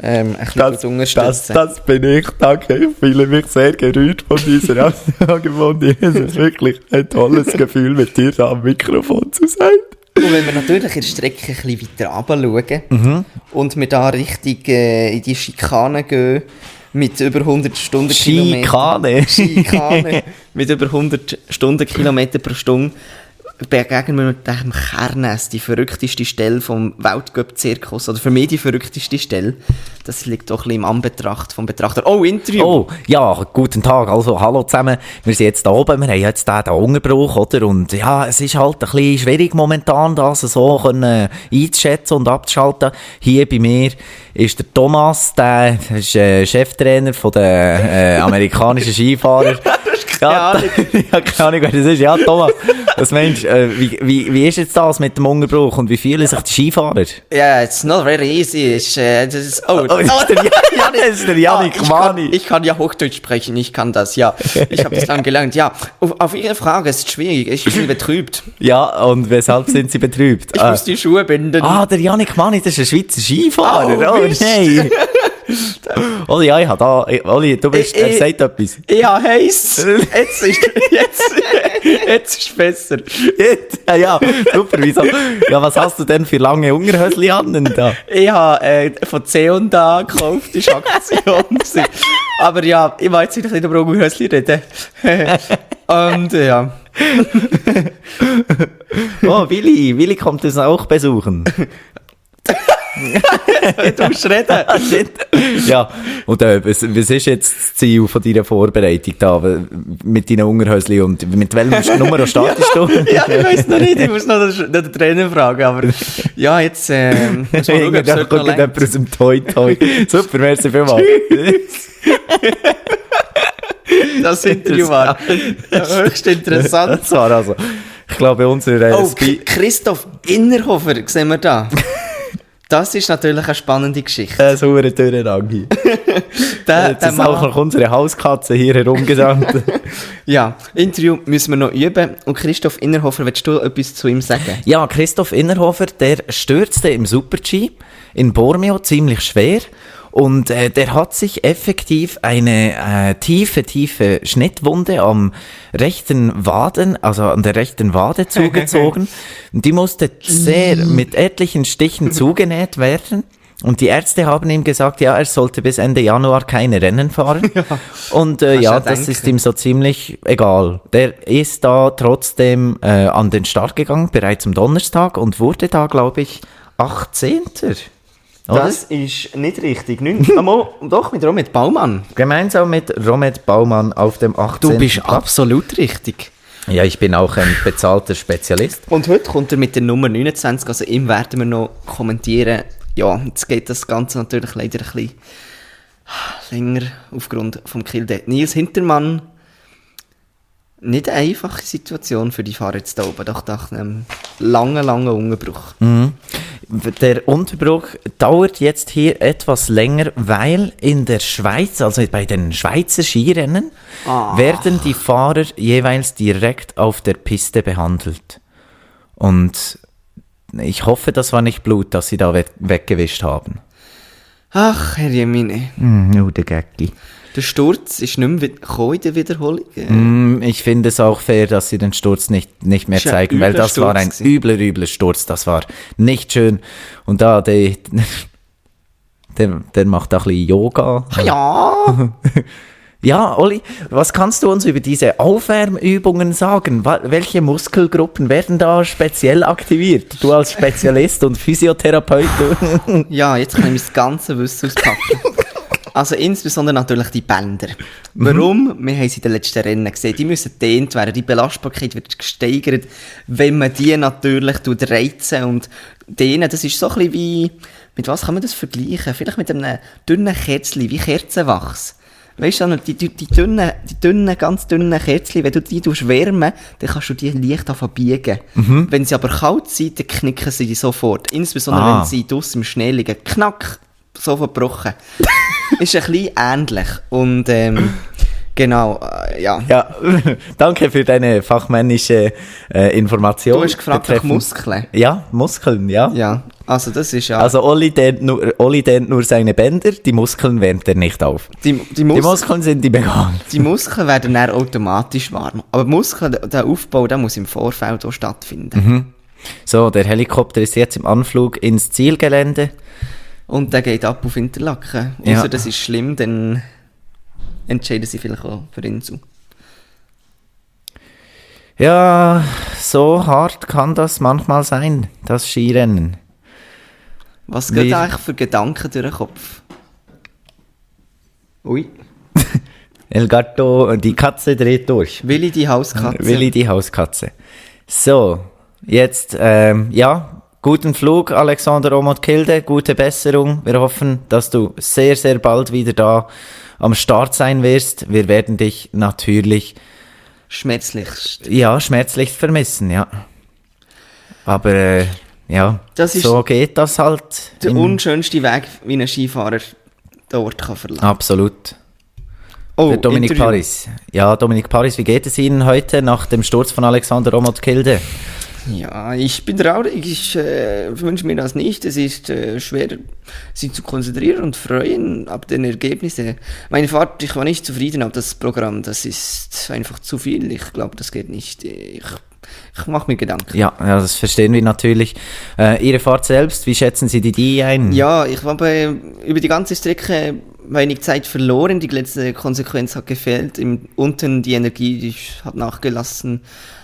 ein bisschen unterstützen. Das bin ich, danke. Ich fühle mich sehr gerührt von dieser Aussage von dir. Es ist wirklich ein tolles Gefühl, mit dir da am Mikrofon zu sein. Und wenn wir natürlich in der Strecke ein bisschen weiter runter schauen und wir da richtig in die Schikane gehen, mit über 100 Stundenkilometer. Schikane. Mit über 100 Stundenkilometer pro Stunde begegnen wir mit dem Kernes, die verrückteste Stelle vom Weltcup-Zirkus, oder für mich die verrückteste Stelle. Das liegt doch ein bisschen im Anbetracht vom Betrachter. Oh, Interview! Oh, ja, guten Tag, also hallo zusammen. Wir sind jetzt da oben, wir haben jetzt den Unterbruch, oder? Und ja, es ist halt ein bisschen schwierig momentan, das so können einzuschätzen und abzuschalten. Hier bei mir ist der Thomas, der ist Cheftrainer von den amerikanischen Skifahrern. Ja, keine Ahnung, wer das ist. Ja, Thomas, was meinst du, wie ist jetzt das mit dem Unterbruch und wie fühlen sich die Skifahrer? Yeah, it's not very easy. Das ist der Yannick Mani. Ich kann ja Hochdeutsch sprechen, ich kann das, ja. Ich habe das dann gelernt. Ja, auf Ihre Frage, es ist schwierig, ich bin betrübt. Ja, und weshalb sind Sie betrübt? Ich muss die Schuhe binden. Ah, der Yannick Mani, das ist ein Schweizer Skifahrer. Oh nein. Oli, ja, ich habe da... Oli, du bist... Er sagt etwas. Ja, heisst. Jetzt ist besser. Ja, super. Wieso? Ja, was hast du denn für lange Unterhösli an da? Ich habe von C&A gekauft, das war Aktion. Aber ja, ich will jetzt nicht über Unterhösli reden. Und ja. Oh, Willi kommt uns auch besuchen. Du musst reden. Ja, und was ist jetzt das Ziel von deiner Vorbereitung da mit deinen Unterhösli und mit welchem Nummer startest du? Ja, ich weiss noch nicht, ich muss noch den Trainer fragen, aber ja, jetzt muss man schauen, ob es heute noch jemand aus dem Toi-Toi. Super, merci vielmals. Das Interview war höchst interessant. Das war also, ich glaube, unser... Christoph Innerhofer, sehen wir da. Das ist natürlich eine spannende Geschichte. Ein saurer Dürrenrang hier. Jetzt ist auch noch unsere Hauskatze hier herumgesandt. Ja, Interview müssen wir noch üben. Und Christoph Innerhofer, willst du etwas zu ihm sagen? Ja, Christoph Innerhofer, der stürzte im Super-G in Bormio ziemlich schwer. Und der hat sich effektiv eine tiefe Schnittwunde am rechten Waden, also an der rechten Wade zugezogen. Und die musste mit etlichen Stichen zugenäht werden. Und die Ärzte haben ihm gesagt, ja, er sollte bis Ende Januar keine Rennen fahren. Ja. Und das ist ihm so ziemlich egal. Der ist da trotzdem an den Start gegangen, bereits am Donnerstag, und wurde da, glaube ich, 18. Oder? Das ist nicht richtig. Doch, mit Romet Baumann. Gemeinsam mit Romet Baumann auf dem 18. Du bist Platz. absolut richtig. Ja, ich bin auch ein bezahlter Spezialist. Und heute kommt er mit der Nummer 29, also ihm werden wir noch kommentieren. Ja, jetzt geht das Ganze natürlich leider ein bisschen länger aufgrund vom Kilde. Nils Hintermann, nicht eine einfache Situation für die Fahrer jetzt da oben, doch nach einem langen Unterbruch. Mhm. Der Unterbruch dauert jetzt hier etwas länger, weil in der Schweiz, also bei den Schweizer Skirennen, werden die Fahrer jeweils direkt auf der Piste behandelt. Und ich hoffe, das war nicht Blut, das sie da weggewischt haben. Ach, Herr Jemine. Nur der Gecki. Der Sturz ist nicht mehr gekommen in der Wiederholung. Ich finde es auch fair, dass sie den Sturz nicht mehr zeigen, weil das war ein übler Sturz. Das war nicht schön. Und da, der macht auch ein bisschen Yoga. Ja. Ja, Olli, was kannst du uns über diese Aufwärmübungen sagen? Welche Muskelgruppen werden da speziell aktiviert? Du als Spezialist und Physiotherapeut. Ja, jetzt kann ich mein ganzes Wissen auspacken. Also insbesondere natürlich die Bänder. Warum? Wir haben sie in den letzten Rennen gesehen. Die müssen gedehnt werden, die Belastbarkeit wird gesteigert, wenn man die natürlich reizen und dehnen. Das ist so ein bisschen wie, mit was kann man das vergleichen? Vielleicht mit einem dünnen Kerzchen, wie Kerzenwachs. Weißt du, die ganz dünnen Kerzchen, wenn du die wärmen, dann kannst du die leicht verbiegen. Wenn sie aber kalt sind, dann knicken sie sofort. Insbesondere wenn sie draussen im Schnee liegen. Knack! Sofort gebrochen. Ist ein bisschen ähnlich. Und genau, ja. Ja, danke für deine fachmännische Information. Du hast gefragt nach Muskeln. Ja, Muskeln, ja. Ja, also das ist ja... Also Olli dehnt nur seine Bänder, die Muskeln wärmt er nicht auf. Die Muskeln sind ihm egal. Die Muskeln werden dann automatisch warm. Aber Muskeln, der Aufbau, der muss im Vorfeld auch stattfinden. So, der Helikopter ist jetzt im Anflug ins Zielgelände. Und der geht ab auf Interlaken. Ja. Außer das ist schlimm, dann entscheiden sie vielleicht auch für Insel. Ja, so hart kann das manchmal sein, das Skirennen. Was geht eigentlich für Gedanken durch den Kopf? Ui. El Gato, die Katze dreht durch. Willi die Hauskatze. Willi die Hauskatze. So, jetzt, ja... Guten Flug, Alexander Omot-Kilde, gute Besserung. Wir hoffen, dass du sehr, sehr bald wieder da am Start sein wirst. Wir werden dich natürlich... schmerzlichst vermissen, ja. Aber, ja, das ist so geht das halt. Der unschönste Weg, wie ein Skifahrer dort kann verlassen. Absolut. Oh, der Dominik Paris. Ja, Dominik Paris, wie geht es Ihnen heute nach dem Sturz von Alexander Omot-Kilde? Ja, ich bin traurig, ich wünsche mir das nicht. Es ist schwer, sich zu konzentrieren und freuen ab den Ergebnissen. Meine Fahrt, ich war nicht zufrieden, aber das Programm, das ist einfach zu viel. Ich glaube, das geht nicht. Ich mache mir Gedanken. Ja, das verstehen wir natürlich. Ihre Fahrt selbst, wie schätzen Sie die ein? Ja, ich habe über die ganze Strecke wenig Zeit verloren. Die letzte Konsequenz hat gefehlt. Unten die Energie die hat nachgelassen.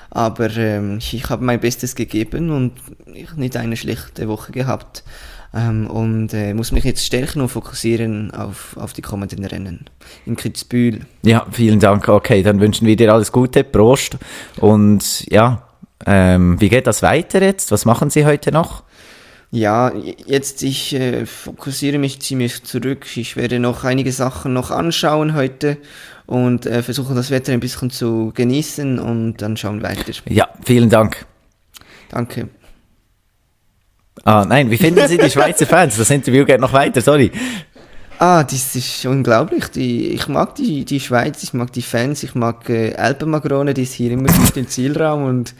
Aber ich habe mein Bestes gegeben und ich habe nicht eine schlechte Woche gehabt. Und muss mich jetzt stärken und fokussieren auf die kommenden Rennen in Kitzbühel. Ja, vielen Dank. Okay, dann wünschen wir dir alles Gute. Prost. Und ja, wie geht das weiter jetzt? Was machen Sie heute noch? Ja, jetzt ich fokussiere mich ziemlich zurück. Ich werde noch einige Sachen noch anschauen heute und versuchen das Wetter ein bisschen zu genießen und dann schauen wir weiter. Ja, vielen Dank. Danke. Nein, wie finden Sie die Schweizer Fans? Das Interview geht noch weiter, sorry. Das ist unglaublich. Ich mag die Schweiz, ich mag die Fans, ich mag Alpenmagrone, die ist hier immer gut im Zielraum und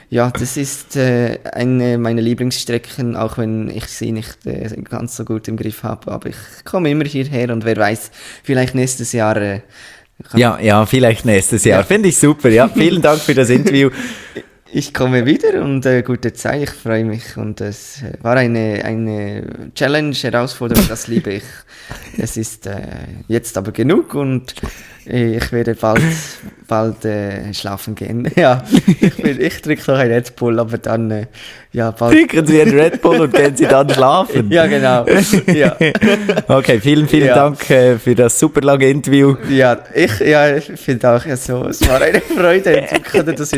ja, das ist eine meiner Lieblingsstrecken, auch wenn ich sie nicht ganz so gut im Griff habe. Aber ich komme immer hierher und wer weiß, vielleicht nächstes Jahr... Ja, vielleicht nächstes Jahr. Ja. Finde ich super, ja. Vielen Dank für das Interview. Ich komme wieder und gute Zeit, ich freue mich. Und es war eine Challenge, Herausforderung, das liebe ich. Es ist jetzt aber genug und ich werde bald bald schlafen gehen. Ja, ich trinke noch ein Red Bull, aber dann bald... Trinken Sie einen Red Bull und gehen Sie dann schlafen? Ja, genau. Ja. Okay, vielen Dank für das super lange Interview. Ja, ich finde auch, es war eine Freude. Ich könnte das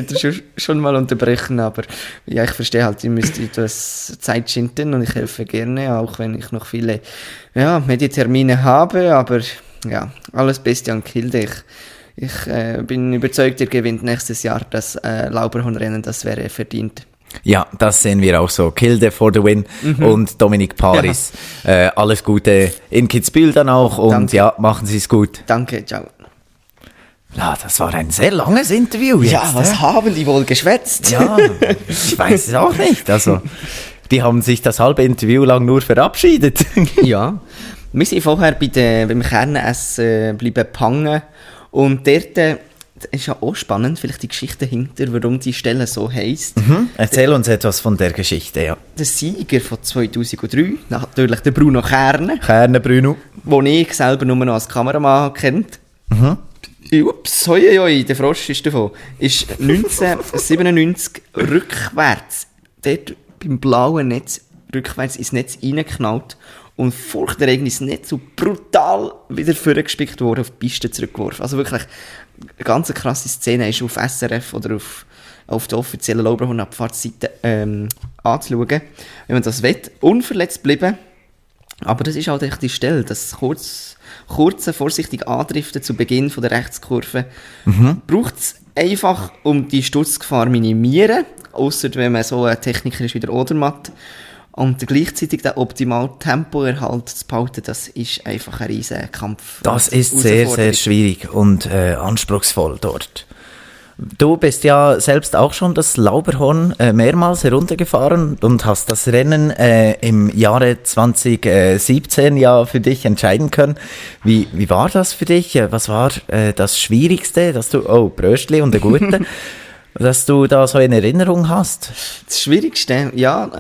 schon mal unterbrechen, aber ja, ich verstehe halt, ihr müsst etwas Zeit schinden und ich helfe gerne, auch wenn ich noch viele Medientermine habe, aber ja, alles Beste an Kilde. Ich bin überzeugt, ihr gewinnt nächstes Jahr das Lauberhornrennen, das wäre verdient. Ja, das sehen wir auch so. Kilde for the win und Dominik Paris. Ja. Alles Gute in Kitzbühel dann auch und Danke. Ja, machen Sie es gut. Danke, ciao. Ja, das war ein sehr langes Interview jetzt. Ja, was haben die wohl geschwätzt? Ja, ich weiß es auch nicht. Also, die haben sich das halbe Interview lang nur verabschiedet. Ja, wir sind vorher beim Kernessen bleiben hängen und dort ist ja auch spannend, vielleicht die Geschichte dahinter, warum die Stelle so heisst. Erzähl uns etwas von der Geschichte, ja. Der Sieger von 2003, natürlich der Bruno Kerne. Kerne Bruno. Den ich selber nur noch als Kameramann kennt. Ups, hoi, der Frosch ist davon. Ist 1997 rückwärts, dort beim blauen Netz, rückwärts ins Netz reingeknallt und furchterregend ins Netz so brutal wieder vorgespickt worden, auf die Piste zurückgeworfen. Also wirklich eine ganz krasse Szene, ist auf SRF oder auf der offiziellen Lauberhorn-Abfahrtsseite anzuschauen, wenn man das will. Unverletzt bleiben. Aber das ist halt echt die Stelle, das kurze, vorsichtige Andriften zu Beginn von der Rechtskurve braucht es einfach, um die Sturzgefahr zu minimieren, ausser wenn man so ein Techniker ist wie der Odermatt. Und gleichzeitig den optimalen Tempoerhalt zu behalten, das ist einfach ein riesen Kampf. Das ist sehr, sehr schwierig und anspruchsvoll dort. Du bist ja selbst auch schon das Lauberhorn mehrmals heruntergefahren und hast das Rennen im Jahre 2017 ja für dich entscheiden können. Wie war das für dich? Was war das Schwierigste, dass du, Bröstli und der Gute, dass du da so in Erinnerung hast? Das Schwierigste, ja,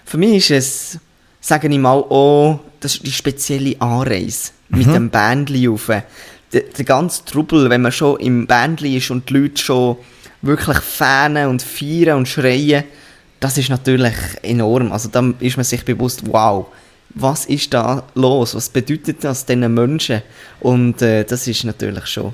für mich ist es, sage ich mal, auch die spezielle Anreise mit dem Bändli rauf. Der ganze Trubel, wenn man schon im Bändli ist und die Leute schon wirklich fähnen und feiern und schreien, das ist natürlich enorm. Also da ist man sich bewusst, wow, was ist da los? Was bedeutet das diesen Menschen? Und das ist natürlich schon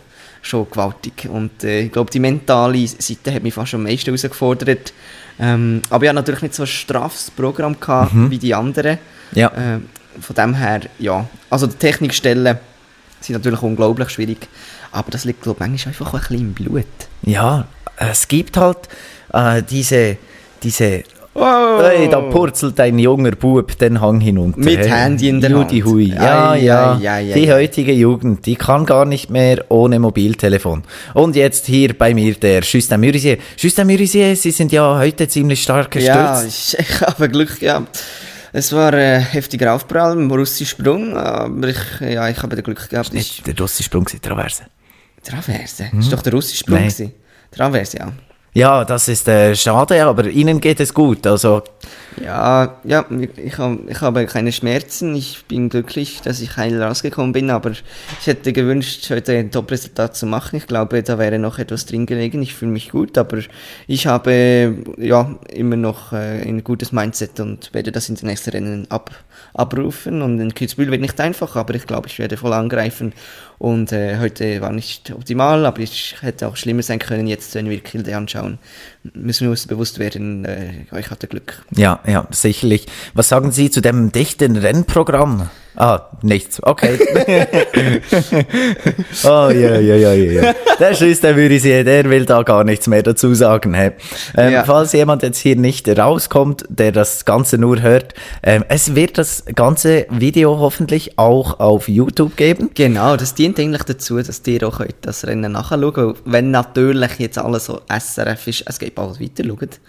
gewaltig. Und ich glaube, die mentale Seite hat mich fast am meisten herausgefordert. Aber ich hatte natürlich nicht so ein straffes Programm gehabt wie die anderen. Ja. Von dem her, ja. Also die Technikstellen sind natürlich unglaublich schwierig. Aber das liegt, glaube ich, manchmal einfach ein bisschen im Blut. Ja, es gibt halt diese Wow. Hey, da purzelt ein junger Bub den Hang hinunter. Mit Handy in der Hand. Hui. Ja. Die heutige Jugend, die kann gar nicht mehr ohne Mobiltelefon. Und jetzt hier bei mir der Justin Mürisier. Justin Mürisier, Sie sind ja heute ziemlich stark gestürzt. Ja, ich habe Glück gehabt. Es war ein heftiger Aufprall im Russische-Sprung, aber ich habe den Glück gehabt. Nicht der Russische-Sprung, die Traverse. Traverse? Das ist doch der Russische-Sprung. Traverse, ja. Ja, das ist schade, aber Ihnen geht es gut, also... Ja, ich habe keine Schmerzen, ich bin glücklich, dass ich heil rausgekommen bin, aber ich hätte gewünscht, heute ein Top-Resultat zu machen. Ich glaube, da wäre noch etwas drin gelegen, ich fühle mich gut, aber ich habe immer noch ein gutes Mindset und werde das in den nächsten Rennen abrufen und in Kitzbühel wird nicht einfach, aber ich glaube, ich werde voll angreifen und heute war nicht optimal, aber ich hätte auch schlimmer sein können, jetzt wenn wir Kilde anschauen, müssen wir uns bewusst werden, ich hatte Glück. Ja, sicherlich. Was sagen Sie zu dem dichten Rennprogramm? Nichts. Okay. Ja. Der Schüster Mürisier, der will da gar nichts mehr dazu sagen. Falls jemand jetzt hier nicht rauskommt, der das Ganze nur hört, es wird das ganze Video hoffentlich auch auf YouTube geben. Genau, das dient eigentlich dazu, dass ihr auch das Rennen nachschauen. Wenn natürlich jetzt alles so SRF ist, es geht bald weiter, schaut,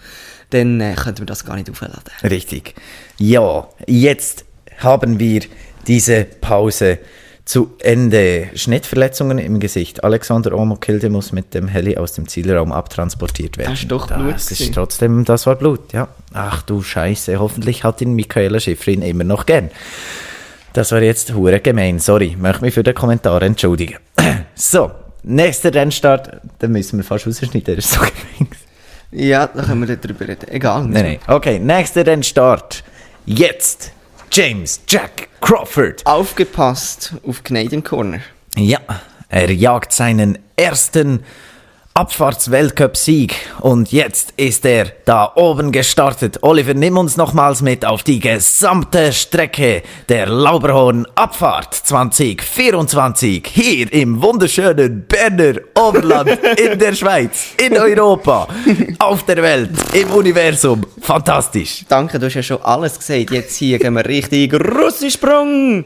dann könnten wir das gar nicht aufladen. Richtig. Ja, jetzt haben wir diese Pause zu Ende. Schnittverletzungen im Gesicht. Alexander Omo-Kilde muss mit dem Heli aus dem Zielraum abtransportiert werden. Das ist doch Blut. Das war Blut, ja. Ach du Scheiße, hoffentlich hat ihn Michaela Schifrin immer noch gern. Das war jetzt hure gemein, sorry, möchte mich für den Kommentar entschuldigen. So, nächster Rennstart, dann müssen wir fast rausschneiden, das ist so gemein. Ja, da können wir darüber reden. Egal. Nein. Okay, nächster Rennstart. Jetzt James Jack Crawford. Aufgepasst auf Canadian Corner. Ja, er jagt seinen ersten Abfahrts-Weltcup-Sieg und jetzt ist er da oben gestartet. Oliver, nimm uns nochmals mit auf die gesamte Strecke der Lauberhorn-Abfahrt 2024 hier im wunderschönen Berner Oberland in der Schweiz, in Europa, auf der Welt, im Universum. Fantastisch. Danke, du hast ja schon alles gesagt. Jetzt hier gehen wir richtig Russisprung.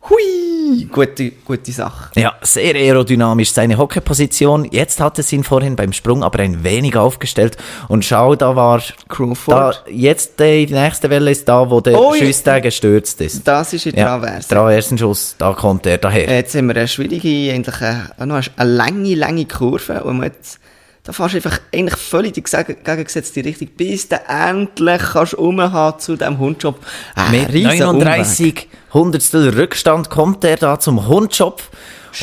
Hui, gute Sache. Ja, sehr aerodynamisch seine Hockeyposition. Jetzt hat es ihn vorhin beim Sprung aber ein wenig aufgestellt. Und schau, da war Crawford. Da, jetzt die nächste Welle ist da, wo der Schusstag gestürzt ist. Das ist in Traverse. Traversenschuss, da kommt er daher. Jetzt haben wir eine schwierige, eigentlich eine lange Kurve. Und jetzt, da fährst du einfach eigentlich völlig die gegengesetzte Richtung, bis du endlich kannst rumhaben zu diesem Hundjob. Mit 39 Hundertstel Rückstand kommt er da zum Hundschopf.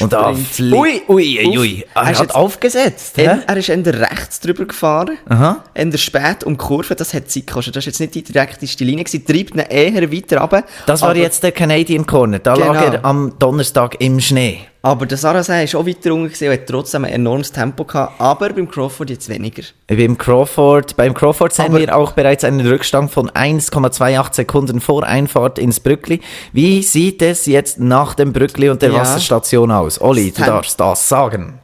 Und da fliegt... Ui. Er hat aufgesetzt. Er ist eher rechts drüber gefahren. Aha. Eher spät um die Kurve. Das hat Zeit gekostet. Das war jetzt nicht die direkteste Linie gewesen. Treibt ihn eher weiter runter. Das war jetzt der Canadian Corner. Da lag er am Donnerstag im Schnee. Aber der Sarrazin ist auch weiter unten und hat trotzdem ein enormes Tempo gehabt. Aber beim Crawford jetzt weniger. Beim Crawford sehen wir auch bereits einen Rückstand von 1,28 Sekunden vor Einfahrt ins Brückli. Wie sieht es jetzt nach dem Brückli und der Wasserstation aus? Olli, du darfst das sagen.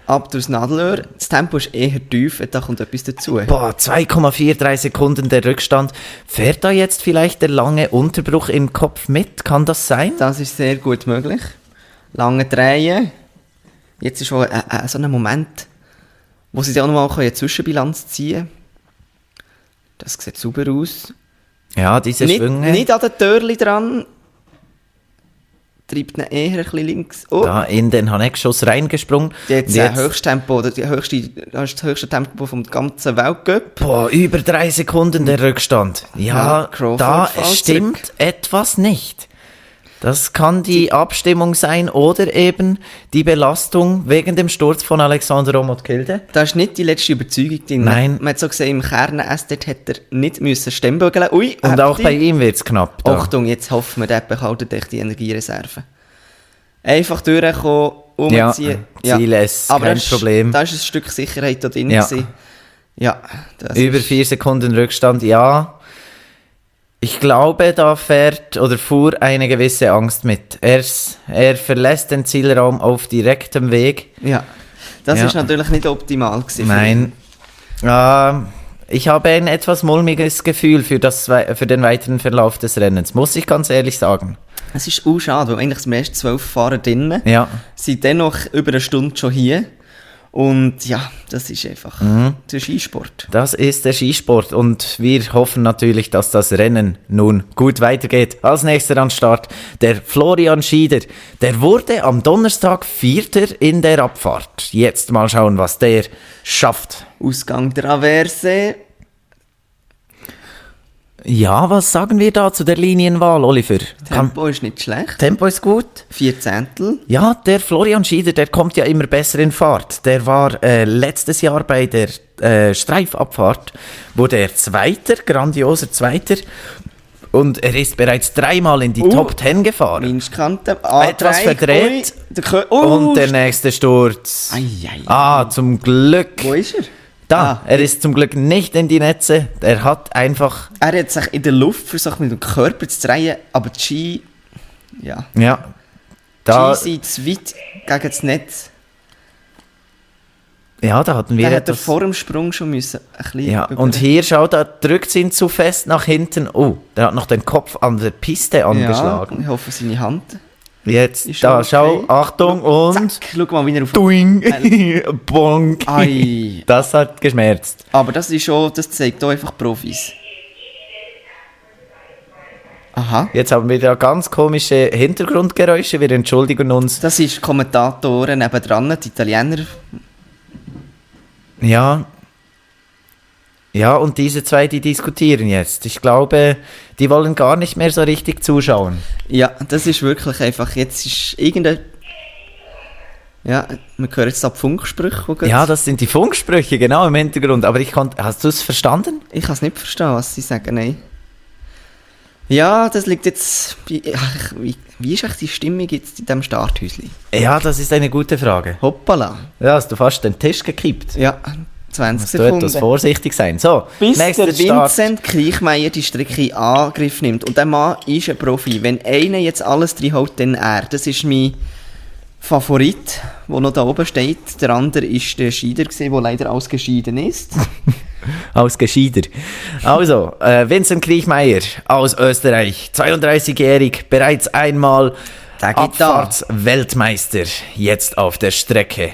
Ab durchs Nadelöhr. Das Tempo ist eher tief, da kommt etwas dazu. 2,43 Sekunden der Rückstand. Fährt da jetzt vielleicht der lange Unterbruch im Kopf mit? Kann das sein? Das ist sehr gut möglich. Lange Drehen. Jetzt ist schon so ein Moment, wo sie dann noch mal eine Zwischenbilanz ziehen können. Das sieht super aus. Ja, diese Schwünge. Nicht an den Türchen dran. Treibt ihn eher ein bisschen links. Oh. Da in den Haneckschuss reingesprungen. Jetzt Höchsttempo, das ist das höchste Tempo vom ganzen Weltcup. Über 3 Sekunden der Rückstand. Ja, da stimmt etwas nicht. Das kann die Abstimmung sein oder eben die Belastung wegen dem Sturz von Alexander Omotkilde. Das ist nicht die letzte Überzeugung drin. Nein. Man hat so gesehen, im Kern-Estet hätte er nicht stemmbögeln müssen. Ui, und auch bei ihm wird es knapp. Da. Achtung, jetzt hoffen wir, der behaltet echt die Energiereserve. Einfach durchkommen, umziehen. Ja, Ziel ist kein Problem. Da ist ein Stück Sicherheit da drin. Ja. Über 4 Sekunden Rückstand, ja. Ich glaube, da fuhr eine gewisse Angst mit. Er verlässt den Zielraum auf direktem Weg. Ja, das ist natürlich nicht optimal gewesen. Nein. Ich habe ein etwas mulmiges Gefühl für den weiteren Verlauf des Rennens, muss ich ganz ehrlich sagen. Es ist auch schade, weil eigentlich die ersten 12 Fahrer drinnen sind dennoch über eine Stunde schon hier. Und ja, das ist einfach der Skisport. Das ist der Skisport und wir hoffen natürlich, dass das Rennen nun gut weitergeht. Als nächster an Start der Florian Schieder. Der wurde am Donnerstag Vierter in der Abfahrt. Jetzt mal schauen, was der schafft. Ausgang Traverse. Ja, was sagen wir da zu der Linienwahl, Oliver? Tempo ist nicht schlecht. Tempo ist gut. 4 Zehntel. Ja, der Florian Schieder, der kommt ja immer besser in Fahrt. Der war letztes Jahr bei der Streifabfahrt, wurde er Zweiter, grandioser Zweiter. Und er ist bereits 3-mal in die Top 10 gefahren. Minstkante. Etwas verdreht. Und der nächste Sturz. Zum Glück. Wo ist er? Er ist zum Glück nicht in die Netze. Er hat sich in der Luft versucht, mit dem Körper zu drehen, aber die Ski... Ja. Die sind zu weit gegen das Netz. Ja, da hatten wir hätte er vor dem Sprung schon müssen ein bisschen... Ja, und hier, schau, da drückt sie ihn zu fest nach hinten. Oh, der hat noch den Kopf an der Piste angeschlagen. Ja, ich hoffe, seine Hand... Jetzt, da, okay. Schau, Achtung und... Zack, schau mal, wie er auf... Doing! Bonk! Ei. Das hat geschmerzt. Aber das zeigt hier einfach Profis. Aha. Jetzt haben wir da ganz komische Hintergrundgeräusche, wir entschuldigen uns. Das ist Kommentatoren nebendran, die Italiener. Ja, und diese zwei, die diskutieren jetzt. Ich glaube, die wollen gar nicht mehr so richtig zuschauen. Ja, das ist wirklich einfach, jetzt ist irgendein... Ja, wir hören jetzt die Funksprüche. Ja, das sind die Funksprüche, genau im Hintergrund. Aber hast du es verstanden? Ich kann es nicht verstehen, was sie sagen, nein. Ja, das liegt jetzt... Wie ist eigentlich die Stimmung jetzt in diesem Starthäuschen? Ja, das ist eine gute Frage. Hoppala. Ja, hast du fast den Tisch gekippt. Ja, 20 musst du Sekunden. etwas vorsichtig sein. So, bis nächster der Start. Vincent Kriechmeier die Strecke in Angriff nimmt. Und der Mann ist ein Profi. Wenn einer jetzt alles reinhaut, dann er. Das ist mein Favorit, der noch da oben steht. Der andere ist der Scheider, der leider ausgeschieden ist. Ausgeschieder. Also, Vincent Kriechmeier aus Österreich, 32-jährig, bereits einmal Abfahrtsweltmeister, jetzt auf der Strecke.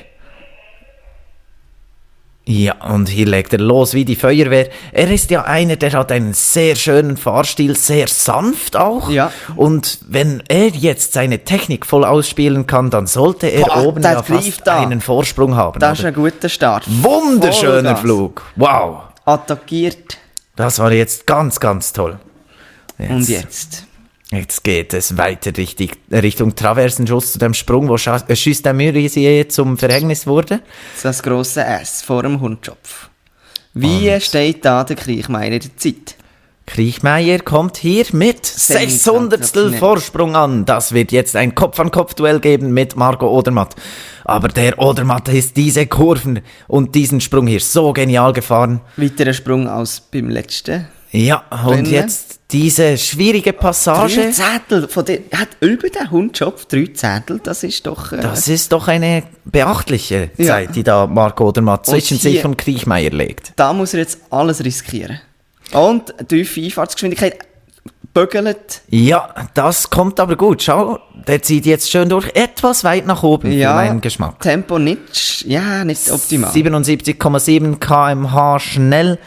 Ja, und hier legt er los wie die Feuerwehr. Er ist ja einer, der hat einen sehr schönen Fahrstil, sehr sanft auch. Ja. Und wenn er jetzt seine Technik voll ausspielen kann, dann sollte er oben ja fast einen Vorsprung haben. Das ist ein guter Start. Wunderschöner Flug. Wow. Attackiert. Das war jetzt ganz, ganz toll. Und jetzt? Jetzt geht es weiter Richtung Traversenschuss zu dem Sprung, wo Schüstemürisier zum Verhängnis wurde. Das grosse S vor dem Hundschopf. Wie steht da der Kriechmeier in der Zeit? Kriechmeier kommt hier mit 600stel Vorsprung an. Das wird jetzt ein Kopf-an-Kopf-Duell geben mit Marco Odermatt. Aber der Odermatt ist diese Kurven und diesen Sprung hier so genial gefahren. Weiterer Sprung als beim letzten. Ja, und jetzt diese schwierige Passage. 3 Zehntel von der, hat über den Hundschopf 3 Zehntel, das ist doch... Das ist doch eine beachtliche Zeit, die da Marco Odermatt zwischen sich und Kriechmeier legt. Da muss er jetzt alles riskieren. Und tiefe Einfahrtsgeschwindigkeit bügelt. Ja, das kommt aber gut. Schau, der zieht jetzt schön durch, etwas weit nach oben für meinen Geschmack. Tempo nicht optimal. 77,7 km/h schnell.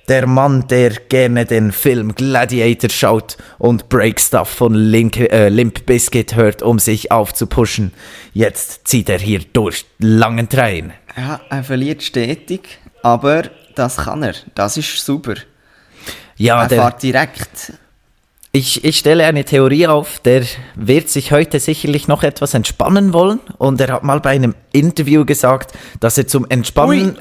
Der Mann, der gerne den Film Gladiator schaut und Breakstuff von Limp Bizkit hört, um sich aufzupuschen. Jetzt zieht er hier durch langen Tränen. Ja, er verliert stetig, aber das kann er. Das ist super. Ja, er fährt direkt. Ich stelle eine Theorie auf, der wird sich heute sicherlich noch etwas entspannen wollen. Und er hat mal bei einem Interview gesagt, dass er zum Entspannen,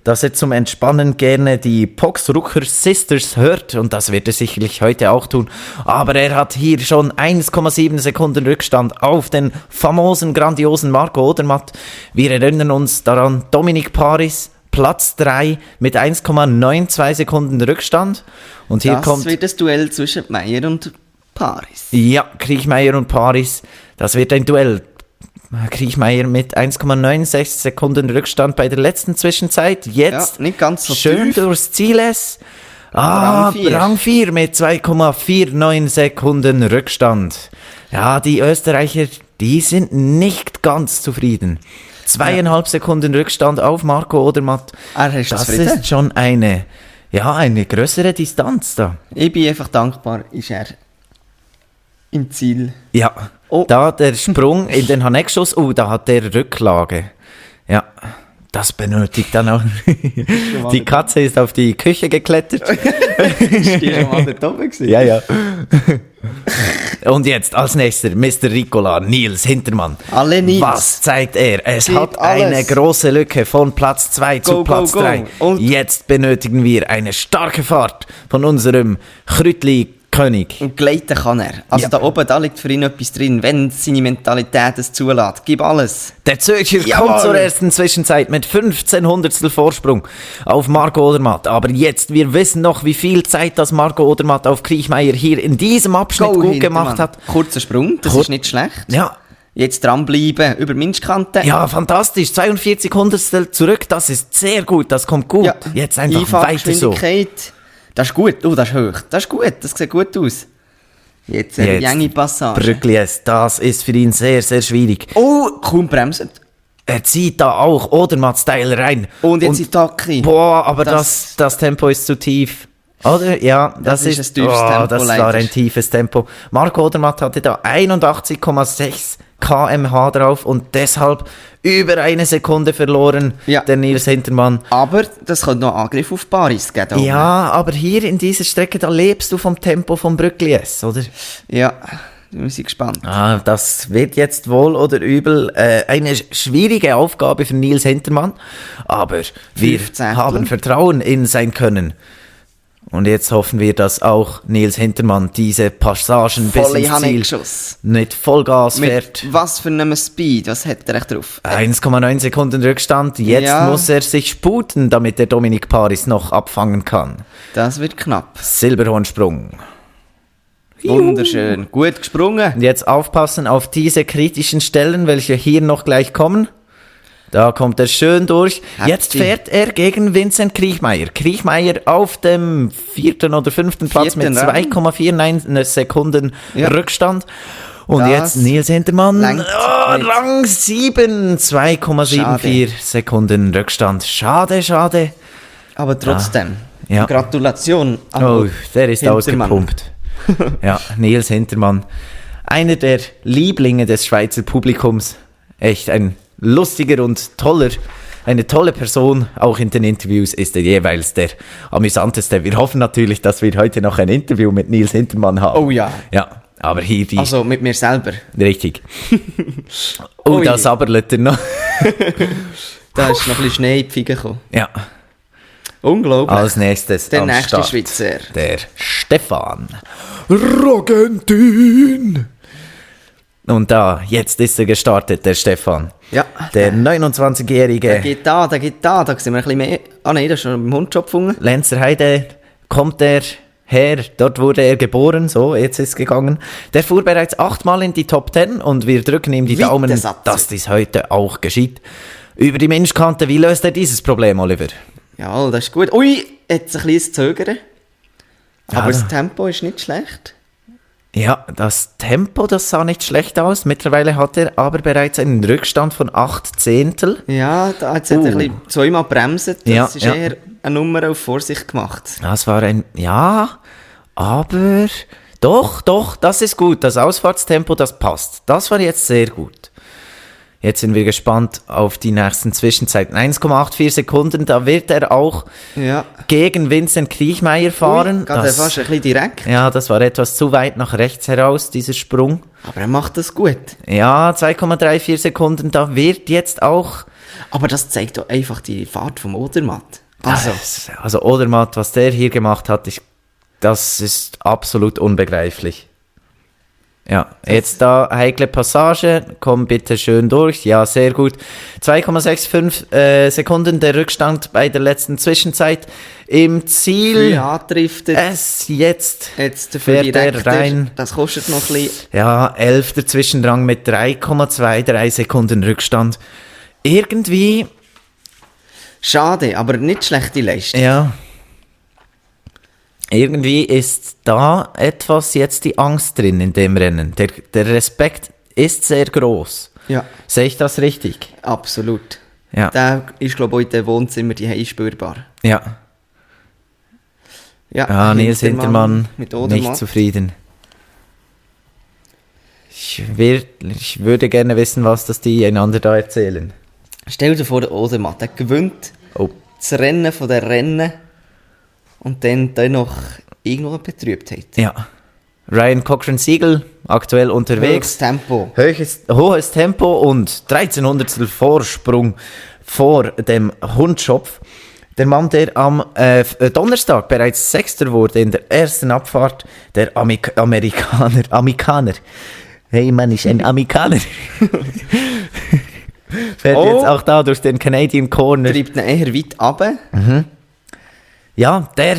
dass er zum Entspannen gerne die Pox Rucker Sisters hört. Und das wird er sicherlich heute auch tun. Aber er hat hier schon 1,7 Sekunden Rückstand auf den famosen, grandiosen Marco Odermatt. Wir erinnern uns daran, Dominic Paris, Platz 3 mit 1,92 Sekunden Rückstand. Und hier das wird das Duell zwischen Meier und Paris. Ja, Kriechmeier und Paris. Das wird ein Duell. Kriechmeier mit 1,96 Sekunden Rückstand bei der letzten Zwischenzeit. Jetzt nicht ganz so schön tief. Durchs Ziel. Rang 4 mit 2,49 Sekunden Rückstand. Ja, die Österreicher, die sind nicht ganz zufrieden. 2,5 Sekunden Rückstand auf Marco Odermatt. Das ist schon eine größere Distanz da. Ich bin einfach dankbar, ist er im Ziel. Ja, da der Sprung in den Haneckschuss, da hat der Rücklage. Ja, das benötigt dann auch. Die Katze ist auf die Küche geklettert. Ist die schon mal dort oben gewesen? Ja. Und jetzt als nächster Mr. Ricola, Nils Hintermann. Alle Nils. Was zeigt er? Es Sieht hat alles. eine große Lücke von Platz 2 zu Platz 3. Und jetzt benötigen wir eine starke Fahrt von unserem Krütli-König. Und gleiten kann er. Also da oben, da liegt für ihn etwas drin, wenn seine Mentalität es zulässt. Gib alles. Der Zürcher kommt zur ersten Zwischenzeit mit 15 Hundertstel Vorsprung auf Marco Odermatt. Aber jetzt, wir wissen noch, wie viel Zeit das Marco Odermatt auf Kriechmeier hier in diesem Abschnitt gut gemacht hat. Kurzer Sprung, das ist nicht schlecht. Ja. Jetzt dranbleiben, über Minschkante. Ja, fantastisch. 42 Hundertstel zurück, das ist sehr gut, das kommt gut. Ja. Jetzt einfach weiter so. Das ist gut, das ist hoch. Das ist gut, das sieht gut aus. Jetzt eine enge Passage. Brücklies, das ist für ihn sehr, sehr schwierig. Kaum bremsen. Er zieht da auch Odermatt-Style rein. Und jetzt in Taki. Boah, aber das Tempo ist zu tief. Oder? Ja, das ist ein tiefes Tempo. Das leider. war ein tiefes Tempo. Marco Odermatt hatte da 81,6 km/h drauf und deshalb über eine Sekunde verloren, der Nils Hintermann. Aber das könnte noch Angriff auf Paris geben. Ja, aber hier in dieser Strecke, da lebst du vom Tempo von Brücklies, oder? Ja. Wir sind gespannt. Das wird jetzt wohl oder übel eine schwierige Aufgabe für Nils Hintermann, aber wir haben Vertrauen in sein Können. Und jetzt hoffen wir, dass auch Nils Hintermann diese Passagen bis ins Ziel mit Vollgas fährt. Mit was für einem Speed? Was hat er echt drauf? 1,9 Sekunden Rückstand. Jetzt muss er sich sputen, damit der Dominik Paris noch abfangen kann. Das wird knapp. Silberhornsprung. Wunderschön. Gut gesprungen. Und jetzt aufpassen auf diese kritischen Stellen, welche hier noch gleich kommen. Da kommt er schön durch. Jetzt fährt er gegen Vincent Kriechmeier. Kriechmeier auf dem 4. oder 5. Platz mit 2,49 Sekunden Rückstand. Und das jetzt Nils Hintermann, Rang 7, 2,74 Sekunden Rückstand. Schade. Aber trotzdem, Gratulation. Der ist ausgepumpt. Ja, Nils Hintermann, einer der Lieblinge des Schweizer Publikums. Echt ein lustiger und eine tolle Person. Auch in den Interviews ist er jeweils der amüsanteste. Wir hoffen natürlich, dass wir heute noch ein Interview mit Nils Hintermann haben. Oh ja. Ja, aber hier Also mit mir selber. Richtig. Da sabbert er noch. Da ist noch ein bisschen Schnee in die Fiege gekommen. Ja. Unglaublich. Als nächstes der nächste Schweizer. Der Stefan Rogentin. Und jetzt ist er gestartet, der Stefan. Ja. Der 29-Jährige. Der geht da sehen wir ein bisschen mehr. Nein, das ist schon im Hundjob gefunden. Lenzerheide kommt er her, dort wurde er geboren, so, jetzt ist es gegangen. Der fuhr bereits 8-mal in die Top 10 und wir drücken ihm die Daumen, dass dies heute auch geschieht. Über die Menschkante, wie löst er dieses Problem, Oliver? Ja, das ist gut. Ui, jetzt ein kleines Zögern. Aber das Tempo ist nicht schlecht. Ja, das Tempo, das sah nicht schlecht aus. Mittlerweile hat er aber bereits einen Rückstand von 8 Zehntel. Ja, da hat er ein bisschen zweimal bremsen. Das ist eher eine Nummer auf Vorsicht gemacht. Das war aber doch, das ist gut. Das Ausfahrtstempo, das passt. Das war jetzt sehr gut. Jetzt sind wir gespannt auf die nächsten Zwischenzeiten. 1,84 Sekunden, da wird er auch gegen Vincent Kriechmeier fahren. Der fast ein bisschen direkt. Ja, das war etwas zu weit nach rechts heraus, dieser Sprung. Aber er macht das gut. Ja, 2,34 Sekunden, da wird jetzt auch... Aber das zeigt doch einfach die Fahrt vom Odermatt. Also Odermatt, was der hier gemacht hat, das ist absolut unbegreiflich. Ja, jetzt da heikle Passage, komm bitte schön durch, ja, sehr gut. 2,65 Sekunden der Rückstand bei der letzten Zwischenzeit im Ziel. Jetzt fährt er rein. Das kostet noch ein bisschen. Ja, 11. Zwischenrang mit 3,23 Sekunden Rückstand. Irgendwie... Schade, aber nicht schlechte Leistung. Ja. Irgendwie ist da etwas jetzt die Angst drin in dem Rennen. Der Respekt ist sehr groß. Ja. Sehe ich das richtig? Absolut. Ja. Der ist, glaube ich, in den Wohnzimmer die spürbar. Ja. Ja, Nils Hintermann nicht zufrieden. Ich würde gerne wissen, was das die einander da erzählen. Stell dir vor, der Odermatt, der gewinnt das Rennen von der Rennen. Und dann noch irgendwo eine Betrübtheit. Ja. Ryan Cochran-Siegel, aktuell unterwegs. Hohes Tempo und 1300 Vorsprung vor dem Hundschopf. Der Mann, der am Donnerstag bereits Sechster wurde in der ersten Abfahrt, der Amerikaner. Hey Mann, ich ein Amerikaner. Fährt jetzt auch da durch den Canadian Corner. Treibt ihn eher weit runter. Mhm. Ja, der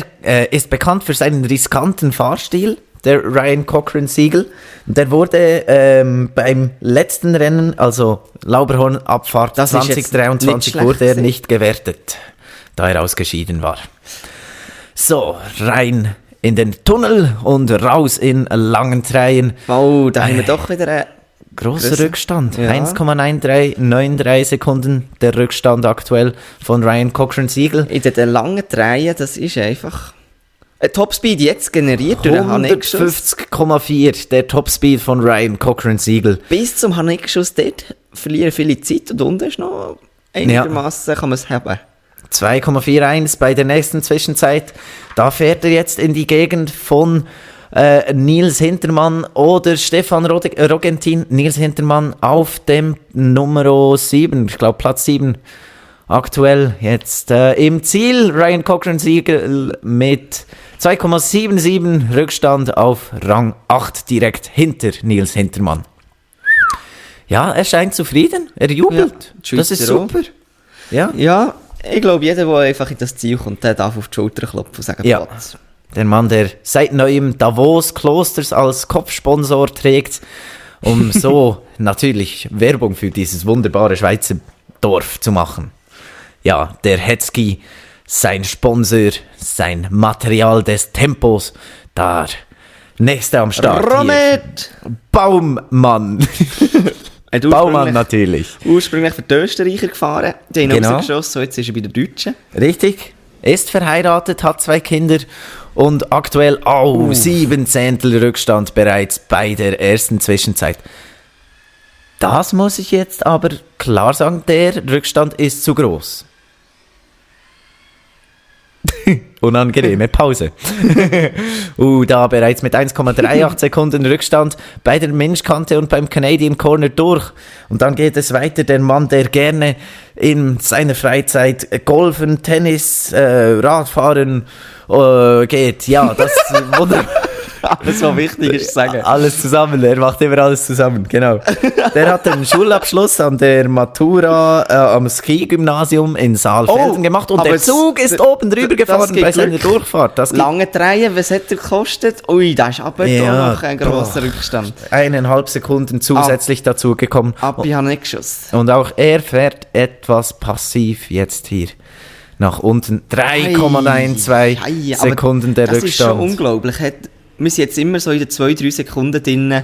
ist bekannt für seinen riskanten Fahrstil, der Ryan Cochran-Siegel. Der wurde beim letzten Rennen, also Lauberhorn-Abfahrt 2023, wurde er nicht gewertet, da er ausgeschieden war. So, rein in den Tunnel und raus in Langentrayen. Oh, da haben wir doch wieder einen großer Rückstand. Ja. 1,93 Sekunden der Rückstand aktuell von Ryan Cochran-Siegel. In den langen Dreien, das ist einfach... Ein Topspeed jetzt generiert durch den Haneckschuss. 150,4 der Topspeed von Ryan Cochran-Siegel. Bis zum Haneckschuss dort verlieren viele Zeit und unten ist noch einigermaßen kann man es haben. 2,41 bei der nächsten Zwischenzeit. Da fährt er jetzt in die Gegend von Nils Hintermann oder Stefan Rogentin. Nils Hintermann auf dem Nummer 7, ich glaube Platz 7 aktuell jetzt im Ziel. Ryan Cochran-Siegel mit 2,77 Rückstand auf Rang 8 direkt hinter Nils Hintermann. Ja, er scheint zufrieden, er jubelt. Ja, das ist super. Ja, ich glaube, jeder, der einfach in das Ziel kommt, der darf auf die Schulter klopfen und sagen, ja. Platz. Der Mann, der seit neuem Davos Klosters als Kopfsponsor trägt, um so natürlich Werbung für dieses wunderbare Schweizer Dorf zu machen. Ja, der Hetzki, sein Sponsor, sein Material des Tempos, da nächste am Start. Romet! Baummann. Baumann natürlich. Ursprünglich für die Österreicher gefahren, die haben rausgeschossen, so jetzt ist er bei den Deutschen. Richtig, ist verheiratet, hat 2 Kinder und aktuell 7 Zehntel Rückstand bereits bei der ersten Zwischenzeit. Das muss ich jetzt aber klar sagen, der Rückstand ist zu groß. Unangenehme Pause. Da bereits mit 1,38 Sekunden Rückstand bei der Menschkante und beim Canadian Corner durch. Und dann geht es weiter. Der Mann, der gerne in seiner Freizeit Golfen, Tennis, Radfahren geht. Ja, das wunderbar. Alles, was wichtig ist, sagen. Alles zusammen, er macht immer alles zusammen, genau. Der hat den Schulabschluss an der Matura am Ski-Gymnasium in Saalfelden gemacht und der Zug ist oben drüber gefahren bei seiner Durchfahrt. Lange Drehen, was hat er gekostet? Ui, das ist aber noch ein grosser Rückstand. 1,5 Sekunden zusätzlich dazugekommen. Ich habe nicht geschossen. Und auch er fährt etwas passiv jetzt hier. Nach unten 3,12 Sekunden der Rückstand. Das ist schon unglaublich. Wir sind jetzt immer so in den 2-3 Sekunden drin.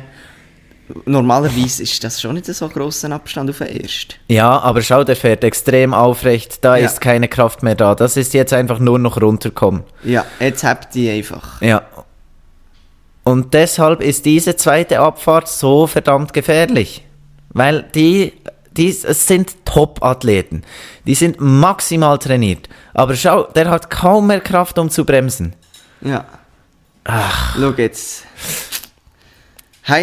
Normalerweise ist das schon nicht so ein grosser Abstand auf den ersten. Ja, aber schau, der fährt extrem aufrecht. Da ist keine Kraft mehr da. Das ist jetzt einfach nur noch runterkommen. Ja, jetzt habt ihr einfach. Ja. Und deshalb ist diese zweite Abfahrt so verdammt gefährlich. Weil es sind Top-Athleten. Die sind maximal trainiert. Aber schau, der hat kaum mehr Kraft, um zu bremsen. Ja. Ach. Schau jetzt. Hei.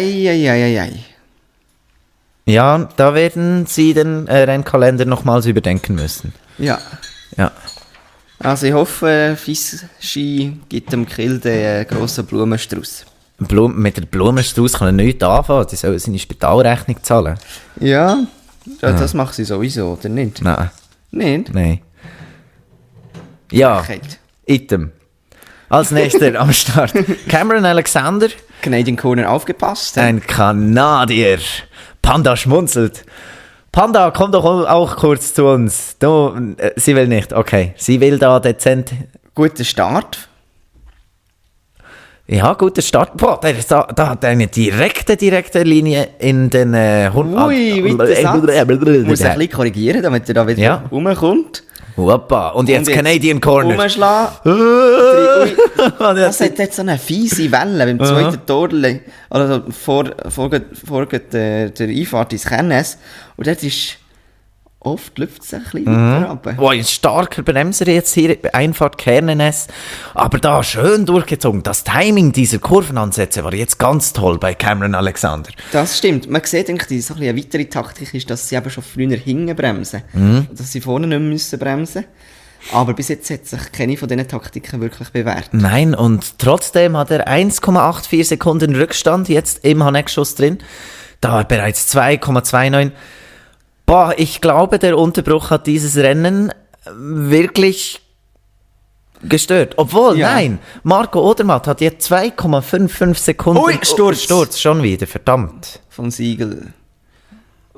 Ja, da werden sie den Rennkalender nochmals überdenken müssen. Ja. Also ich hoffe, Fischi gibt dem Kill den grossen Blumenstrauß. Mit der Blumenstrauß kann er nichts anfangen. Die sollen seine Spitalrechnung zahlen. Ja, das macht sie sowieso, oder nicht? Nein. Nicht? Nein. Ja, Item. Als nächster am Start. Cameron Alexander. Canadian Corner aufgepasst. Ein Kanadier. Panda schmunzelt. Panda, komm doch auch kurz zu uns. Sie will nicht, okay. Sie will da dezent. Guter Start. Ja, guter Start. Boah, da hat eine direkte Linie in den Hund. Ui, weiter Satz. Muss ein bisschen korrigieren, damit er da wieder rumkommt. Hoppa. Und jetzt Canadian Corner. Umschlagen. Das hat jetzt so eine fiese Welle beim zweiten Tor, also vor der Einfahrt ins Kennes. Und dort ist oft läuft es ein bisschen weiter runter. Wow, ein starker Bremser jetzt hier, Einfahrt Kernenes. Aber da schön durchgezogen. Das Timing dieser Kurvenansätze war jetzt ganz toll bei Cameron Alexander. Das stimmt. Man sieht eigentlich, so eine weitere Taktik ist, dass sie eben schon früher hinten bremsen. Dass sie vorne nicht mehr müssen bremsen. Aber bis jetzt hat sich keine von diesen Taktiken wirklich bewährt. Nein, und trotzdem hat er 1,84 Sekunden Rückstand jetzt im Haneckschuss drin. Da bereits 2,29. Boah, ich glaube, der Unterbruch hat dieses Rennen wirklich gestört. Obwohl, nein, Marco Odermatt hat jetzt 2,55 Sekunden... Ui, Sturz schon wieder, verdammt. Von Siegel.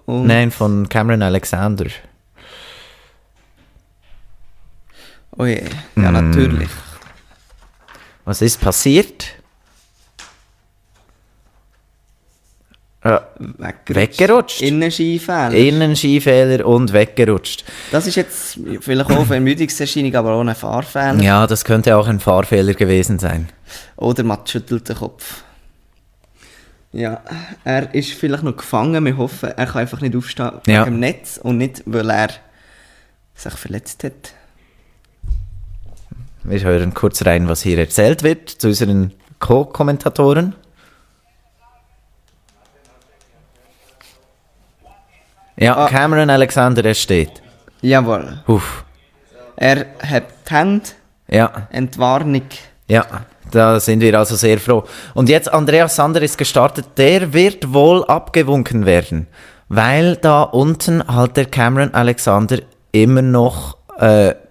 Nein, von Cameron Alexander. Oh je, ja natürlich. Was ist passiert? Weggerutscht. Innenskifehler und weggerutscht. Das ist jetzt vielleicht auch eine Ermüdungserscheinung, aber auch ein Fahrfehler. Ja, das könnte auch ein Fahrfehler gewesen sein. Oder Matt schüttelt den Kopf. Ja, er ist vielleicht noch gefangen. Wir hoffen, er kann einfach nicht aufstehen wegen dem Netz und nicht, weil er sich verletzt hat. Wir hören kurz rein, was hier erzählt wird zu unseren Co-Kommentatoren. Ja, Cameron Alexander, er steht. Jawohl. Er hat die Hände. Ja. Entwarnung. Ja, da sind wir also sehr froh. Und jetzt Andreas Sander ist gestartet. Der wird wohl abgewunken werden, weil da unten halt der Cameron Alexander immer noch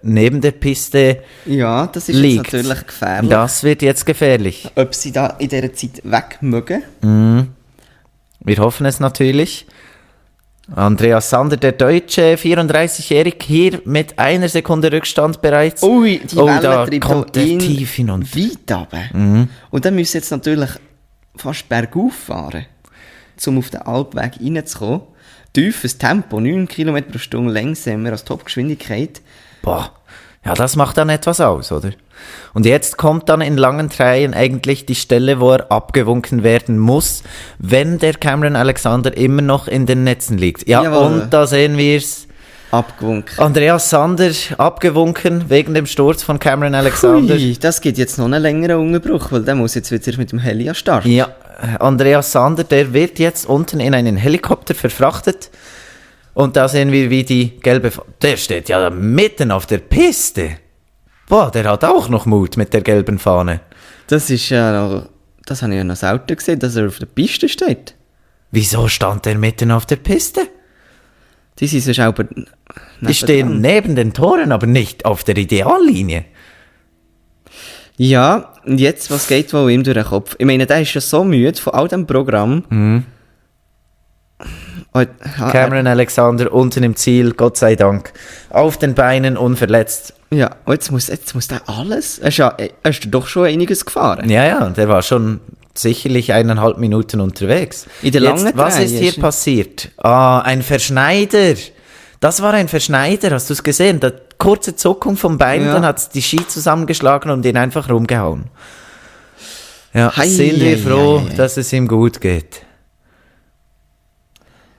neben der Piste ja, das ist liegt. Jetzt natürlich gefährlich. Das wird jetzt gefährlich. Ob sie da in dieser Zeit weg mögen? Wir hoffen es natürlich. Andreas Sander, der Deutsche, 34-jährig, hier mit 1 Sekunde Rückstand bereits. Ui, die Welle da treibt kommt der tief hin und weit runter. Und dann müssen sie jetzt natürlich fast bergauf fahren, um auf den Alpweg reinzukommen. Tiefes Tempo, 9 km pro Stunde langsamer als Topgeschwindigkeit. Boah, ja, das macht dann etwas aus, oder? Und jetzt kommt dann in langen Reihen eigentlich die Stelle, wo er abgewunken werden muss, wenn der Cameron Alexander immer noch in den Netzen liegt. Ja, jawohl. Und da sehen wir es. Abgewunken. Andreas Sander abgewunken wegen dem Sturz von Cameron Alexander. Ui, das gibt jetzt noch einen längeren Unterbruch, weil der muss jetzt wieder mit dem Heli starten. Ja, Andreas Sander, der wird jetzt unten in einen Helikopter verfrachtet. Und da sehen wir, wie die gelbe... Der steht ja mitten auf der Piste. Boah, der hat auch noch Mut mit der gelben Fahne. Das ist ja noch... Das habe ich ja noch selten gesehen, dass er auf der Piste steht. Wieso stand er mitten auf der Piste? Die sind sonst auch... Die stehen neben den Toren, aber nicht auf der Ideallinie. Ja, und jetzt, was geht wohl ihm durch den Kopf? Ich meine, der ist ja so müde von all diesem Programm. Cameron Alexander unten im Ziel, Gott sei Dank. Auf den Beinen, unverletzt. Ja, und jetzt muss der alles... Er ist doch schon einiges gefahren. Ja, der war schon sicherlich 1,5 Minuten unterwegs. In der langen jetzt, was ist hier passiert? Ein Verschneider. Das war ein Verschneider, hast du es gesehen? Die kurze Zuckung vom Bein, dann hat die Ski zusammengeschlagen und ihn einfach rumgehauen. Ja, sind wir froh, dass es ihm gut geht.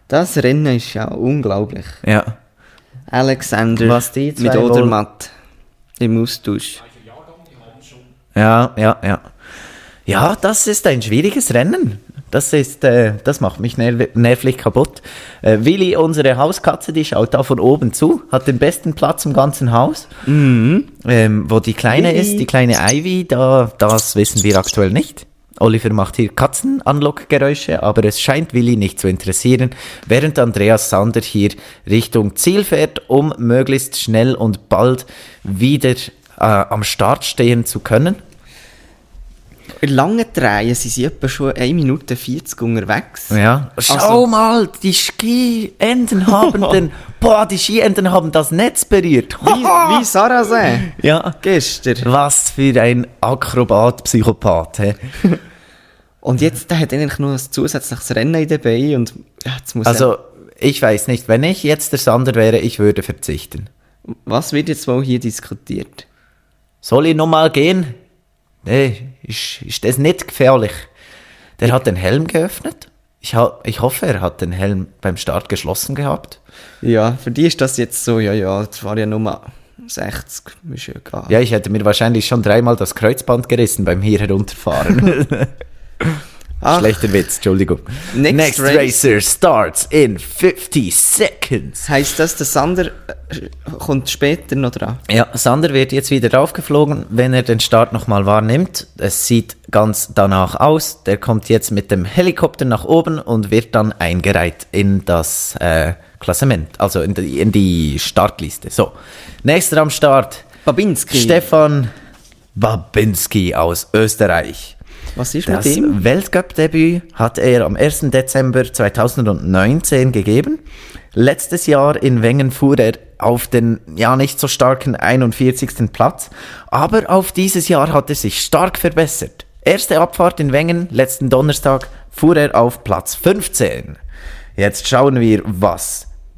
Das Rennen ist ja unglaublich. Ja. Alexander was die zwei mit Odermatt im Austausch. Ja. Ja, das ist ein schwieriges Rennen. Das macht mich nervlich kaputt. Willi, unsere Hauskatze, die schaut da von oben zu, hat den besten Platz im ganzen Haus. Wo die Kleine ist, die kleine Ivy, das wissen wir aktuell nicht. Oliver macht hier Katzenanlockgeräusche, aber es scheint Willi nicht zu interessieren, während Andreas Sander hier Richtung Ziel fährt, um möglichst schnell und bald wieder am Start stehen zu können. In langen Drehen sind sie etwa schon 1 Minute 40 unterwegs. Ja. Schau mal, die Skienden die Skienden haben das Netz berührt. Wie Sarrazin. Ja. Gestern. Was für ein Akrobat-Psychopath. Und jetzt, der hat eigentlich nur ein zusätzliches Rennen dabei und jetzt muss ich weiß nicht, wenn ich jetzt der Sander wäre, ich würde verzichten. Was wird jetzt wohl hier diskutiert? Soll ich nochmal gehen? Nee, ist das nicht gefährlich? Der hat den Helm geöffnet. Ich hoffe, er hat den Helm beim Start geschlossen gehabt. Ja, für die ist das jetzt so, das war ja Nummer 60. Ist ja egal. Ja, ich hätte mir wahrscheinlich schon 3-mal das Kreuzband gerissen beim hier herunterfahren. Schlechter Witz, Entschuldigung. Next Racer starts in 50 seconds. Heisst das, der Sander kommt später noch dran? Ja, Sander wird jetzt wieder raufgeflogen, wenn er den Start nochmal wahrnimmt. Es sieht ganz danach aus. Der kommt jetzt mit dem Helikopter nach oben und wird dann eingereiht in das Klassement, also in die Startliste. So, nächster am Start. Babinski. Stefan Babinski aus Österreich. Was ist mit ihm? Das Weltcup-Debüt hat er am 1. Dezember 2019 gegeben. Letztes Jahr in Wengen fuhr er auf den nicht so starken 41. Platz, aber auf dieses Jahr hat er sich stark verbessert. Erste Abfahrt in Wengen, letzten Donnerstag, fuhr er auf Platz 15. Jetzt schauen wir,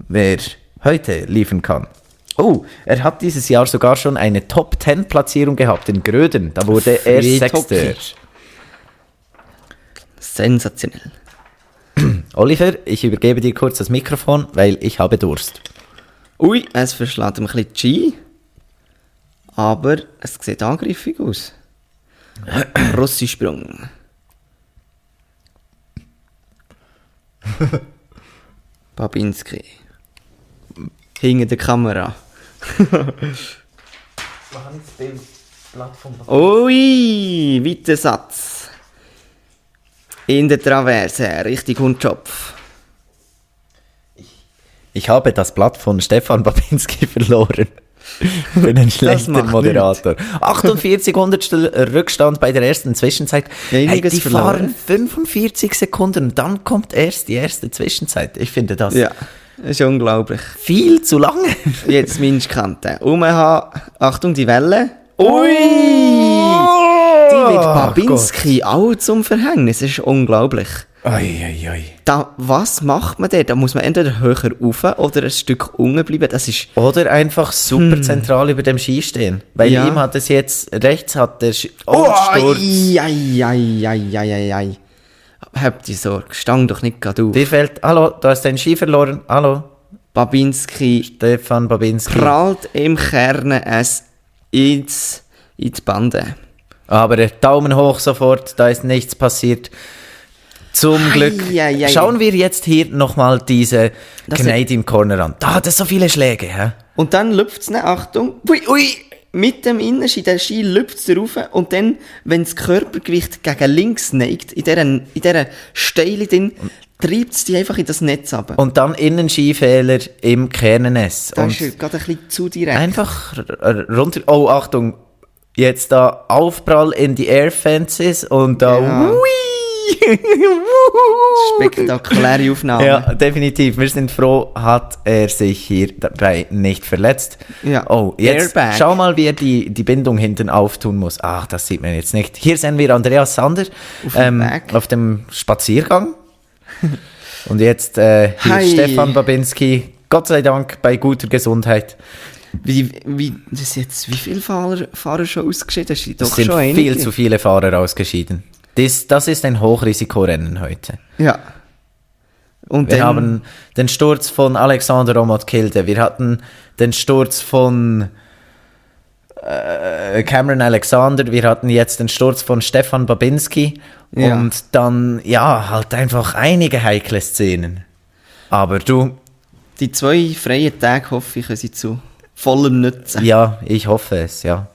wer heute liefern kann. Oh, er hat dieses Jahr sogar schon eine Top-10-Platzierung gehabt in Gröden. Da wurde er Sechster. Sensationell. Oliver, ich übergebe dir kurz das Mikrofon, weil ich habe Durst. Ui, es verschlägt ein bisschen die Ski, aber es sieht angriffig aus. Russischsprung. Babinski. Hinter der Kamera. Ui, weiter Satz. In der Traverse, richtig Hundschopf. Ich habe das Blatt von Stefan Babinski verloren. Ich bin ein schlechter Moderator. 48 Hundertstel Rückstand bei der ersten Zwischenzeit. Hey, die fahren 45 Sekunden und dann kommt erst die erste Zwischenzeit. Ich finde das... Ja, das ist unglaublich. Viel zu lange. Jetzt Minstkante. Achtung, die Welle. Ui! Die wird Babinski auch zum Verhängnis. Das ist unglaublich. Oi. Was macht man denn? Da muss man entweder höher rauf oder ein Stück unten bleiben. Das ist... Oder einfach super zentral über dem Ski stehen. Weil ihm hat es jetzt... Rechts hat der Sturz. Habt ihr Sorge, stang doch nicht gerade auf. Dir fällt... Hallo, du hast deinen Ski verloren. Hallo. Stefan Babinski. Prallt im Kern es in die Bande. Aber Daumen hoch sofort, da ist nichts passiert. Zum Glück. Schauen wir jetzt hier nochmal diese Canadian Corner an. Da hat es so viele Schläge. Hä? Und dann lüpft es, Achtung, ui, mit dem Innenski, der Ski lüpft es rauf und dann, wenn das Körpergewicht gegen links neigt, in dieser Steile drin, treibt es die einfach in das Netz ab. Und dann Innenskifehler im Kernnetz. Das ist gerade ein bisschen zu direkt. Einfach runter. Oh, Achtung. Jetzt da Aufprall in die Airfences und da... Ja. Spektakuläre Aufnahme. Ja, definitiv. Wir sind froh, hat er sich hier dabei nicht verletzt. Ja. Oh, jetzt Airbag. Schau mal, wie er die Bindung hinten auftun muss. Ach, das sieht man jetzt nicht. Hier sehen wir Andreas Sander auf dem Spaziergang. Und jetzt hier Stefan Babinski, Gott sei Dank bei guter Gesundheit. Wie viele Fahrer schon ausgeschieden? Das Es sind viel zu viele Fahrer ausgeschieden. Das ist ein Hochrisikorennen heute. Ja. Und wir haben den Sturz von Alexander Romot-Kilde. Wir hatten den Sturz von Cameron Alexander. Wir hatten jetzt den Sturz von Stefan Babinski. Ja. Und dann, halt einfach einige heikle Szenen. Aber die 2 freien Tage, hoffe ich, können sie zu vollem nutzen. Ja, ich hoffe es, ja.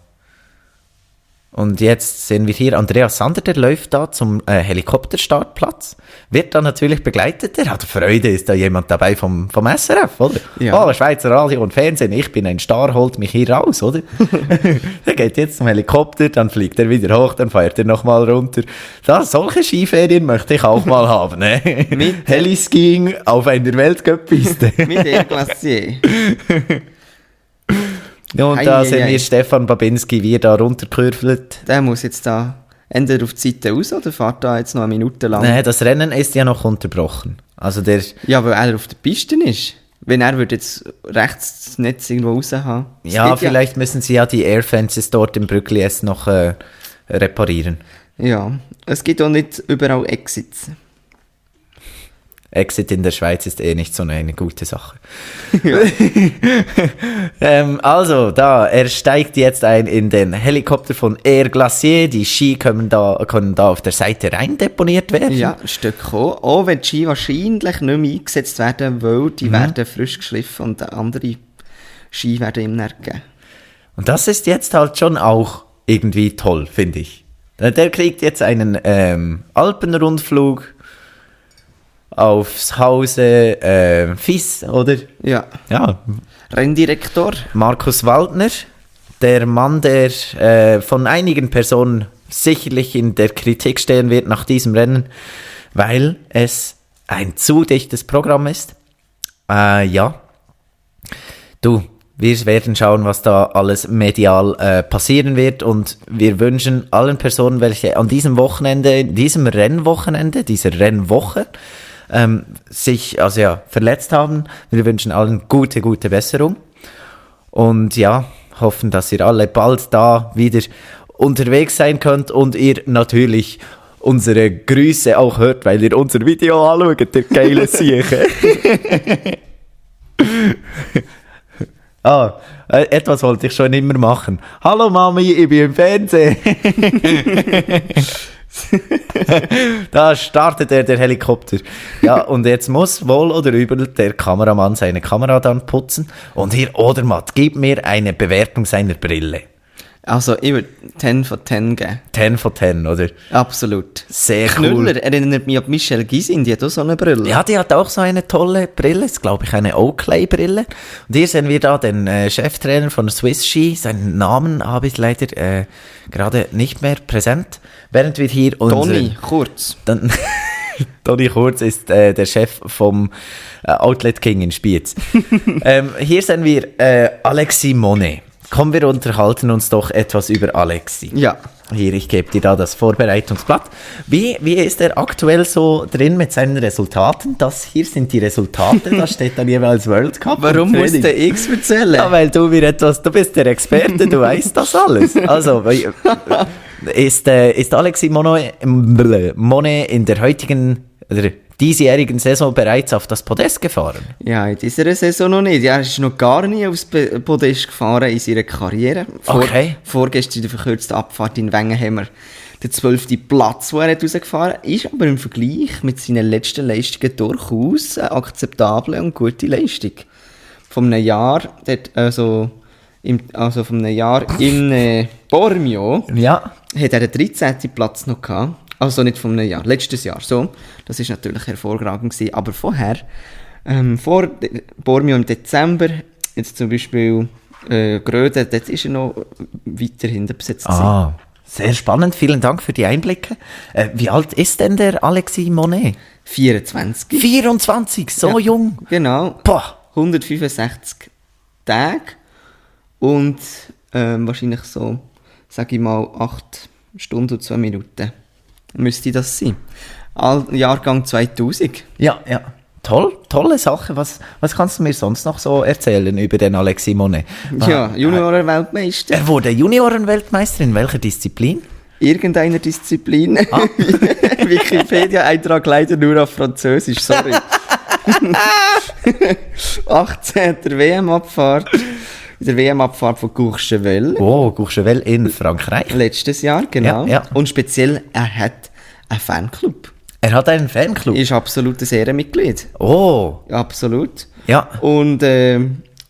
Und jetzt sehen wir hier Andreas Sander, der läuft da zum Helikopterstartplatz. Wird dann natürlich begleitet. Er hat Freude, ist da jemand dabei vom SRF, oder? Ja. Oh, Schweizer Radio und Fernsehen, ich bin ein Star, holt mich hier raus, oder? Der geht jetzt zum Helikopter, dann fliegt er wieder hoch, dann fährt er nochmal runter. Solche Skiferien möchte ich auch mal haben, ne? Mit Heliskiing auf einer Weltcup-Piste. Mit Air Glacier. Ja, und da sehen wir Stefan Babinski, wie er da runterkurvelt. Der muss jetzt da entweder auf die Seite raus oder fährt da jetzt noch eine Minute lang? Nein, das Rennen ist ja noch unterbrochen. Also ja, weil er auf der Piste ist. Wenn er würde jetzt rechts das Netz irgendwo raus haben. Ja, vielleicht müssen sie ja die Airfences dort im Brückli erst noch reparieren. Ja, es gibt auch nicht überall Exits. Exit in der Schweiz ist nicht so eine gute Sache. Ja. Also, er steigt jetzt ein in den Helikopter von Air Glacier. Die Ski können da auf der Seite rein deponiert werden. Ja, ein Stück kommen. Auch wenn die Ski wahrscheinlich nicht mehr eingesetzt werden, weil die werden frisch geschliffen und andere Ski werden ihm nicht geben. Und das ist jetzt halt schon auch irgendwie toll, finde ich. Der kriegt jetzt einen Alpenrundflug aufs Hause FIS, oder? Ja. Renndirektor. Markus Waldner, der Mann, der von einigen Personen sicherlich in der Kritik stehen wird nach diesem Rennen, weil es ein zu dichtes Programm ist. Wir werden schauen, was da alles medial passieren wird, und wir wünschen allen Personen, welche an diesem Rennwochenende, dieser Rennwoche, sich verletzt haben. Wir wünschen allen gute Besserung und hoffen, dass ihr alle bald da wieder unterwegs sein könnt und ihr natürlich unsere Grüße auch hört, weil ihr unser Video anschaut, der geile Sieche. Etwas wollte ich schon immer machen. Hallo Mami, ich bin im Fernsehen. Da startet der Helikopter. Ja, und jetzt muss wohl oder übel der Kameramann seine Kamera dann putzen. Und hier, Odermatt, gib mir eine Bewertung seiner Brille. Also, ich würde 10 von 10 geben. 10 von 10, oder? Absolut. Sehr Knüller cool. erinnert mich an Michelle Gysin, die hat auch so eine Brille. Ja, die hat auch so eine tolle Brille, ist glaube ich eine Oakley-Brille. Und hier sehen wir da den Cheftrainer von Swiss Ski, seinen Namen habe ich leider gerade nicht mehr präsent, während wir hier Toni Kurz. Toni Kurz ist der Chef vom Outlet King in Spiez. Hier sehen wir Alexis Monet. Komm, wir unterhalten uns doch etwas über Alexis. Ja. Hier, ich gebe dir da das Vorbereitungsblatt. Wie ist er aktuell so drin mit seinen Resultaten? Hier sind die Resultate, da steht dann jeweils World Cup. Warum musst du X erzählen? Ja, weil du bist der Experte, du weißt das alles. Also, ist Alexis Monet in der heutigen, oder diesjährigen Saison bereits auf das Podest gefahren? Ja, in dieser Saison noch nicht. Er ist noch gar nie aufs Podest gefahren in seiner Karriere. Vorgestern in der verkürzten Abfahrt in Wengen haben wir den 12. Platz, den er rausgefahren hat. Ist aber im Vergleich mit seinen letzten Leistungen durchaus eine akzeptable und gute Leistung. Von einem Jahr, in Bormio, ja, hat er den 13. Platz noch gehabt. Also nicht von einem Jahr, letztes Jahr so. Das ist natürlich hervorragend gewesen. Aber vorher, vor Bormio im Dezember, jetzt zum Beispiel Gröden, dort ist er noch weiter hinten besetzt. Sehr spannend, vielen Dank für die Einblicke. Wie alt ist denn der Alexis Monet? 24. 24, so ja, jung? Genau. Boah. 165 Tage und wahrscheinlich so, sage ich mal, 8 Stunden und 2 Minuten. Müsste das sein. Jahrgang 2000. Ja. Tolle Sache. Was kannst du mir sonst noch so erzählen über den Alexis Monet? Ja, Junioren-Weltmeister. Er wurde Junioren-Weltmeister in welcher Disziplin? Irgendeiner Disziplin. Wikipedia-Eintrag leider nur auf Französisch, sorry. 18. WM-Abfahrt. In der WM-Abfahrt von Courchevel. Oh, Courchevel in Frankreich. Letztes Jahr, genau. Ja. Und speziell, er hat einen Fanclub. Er hat einen Fanclub? Ist absolutes Ehrenmitglied. Oh. Absolut. Ja. Und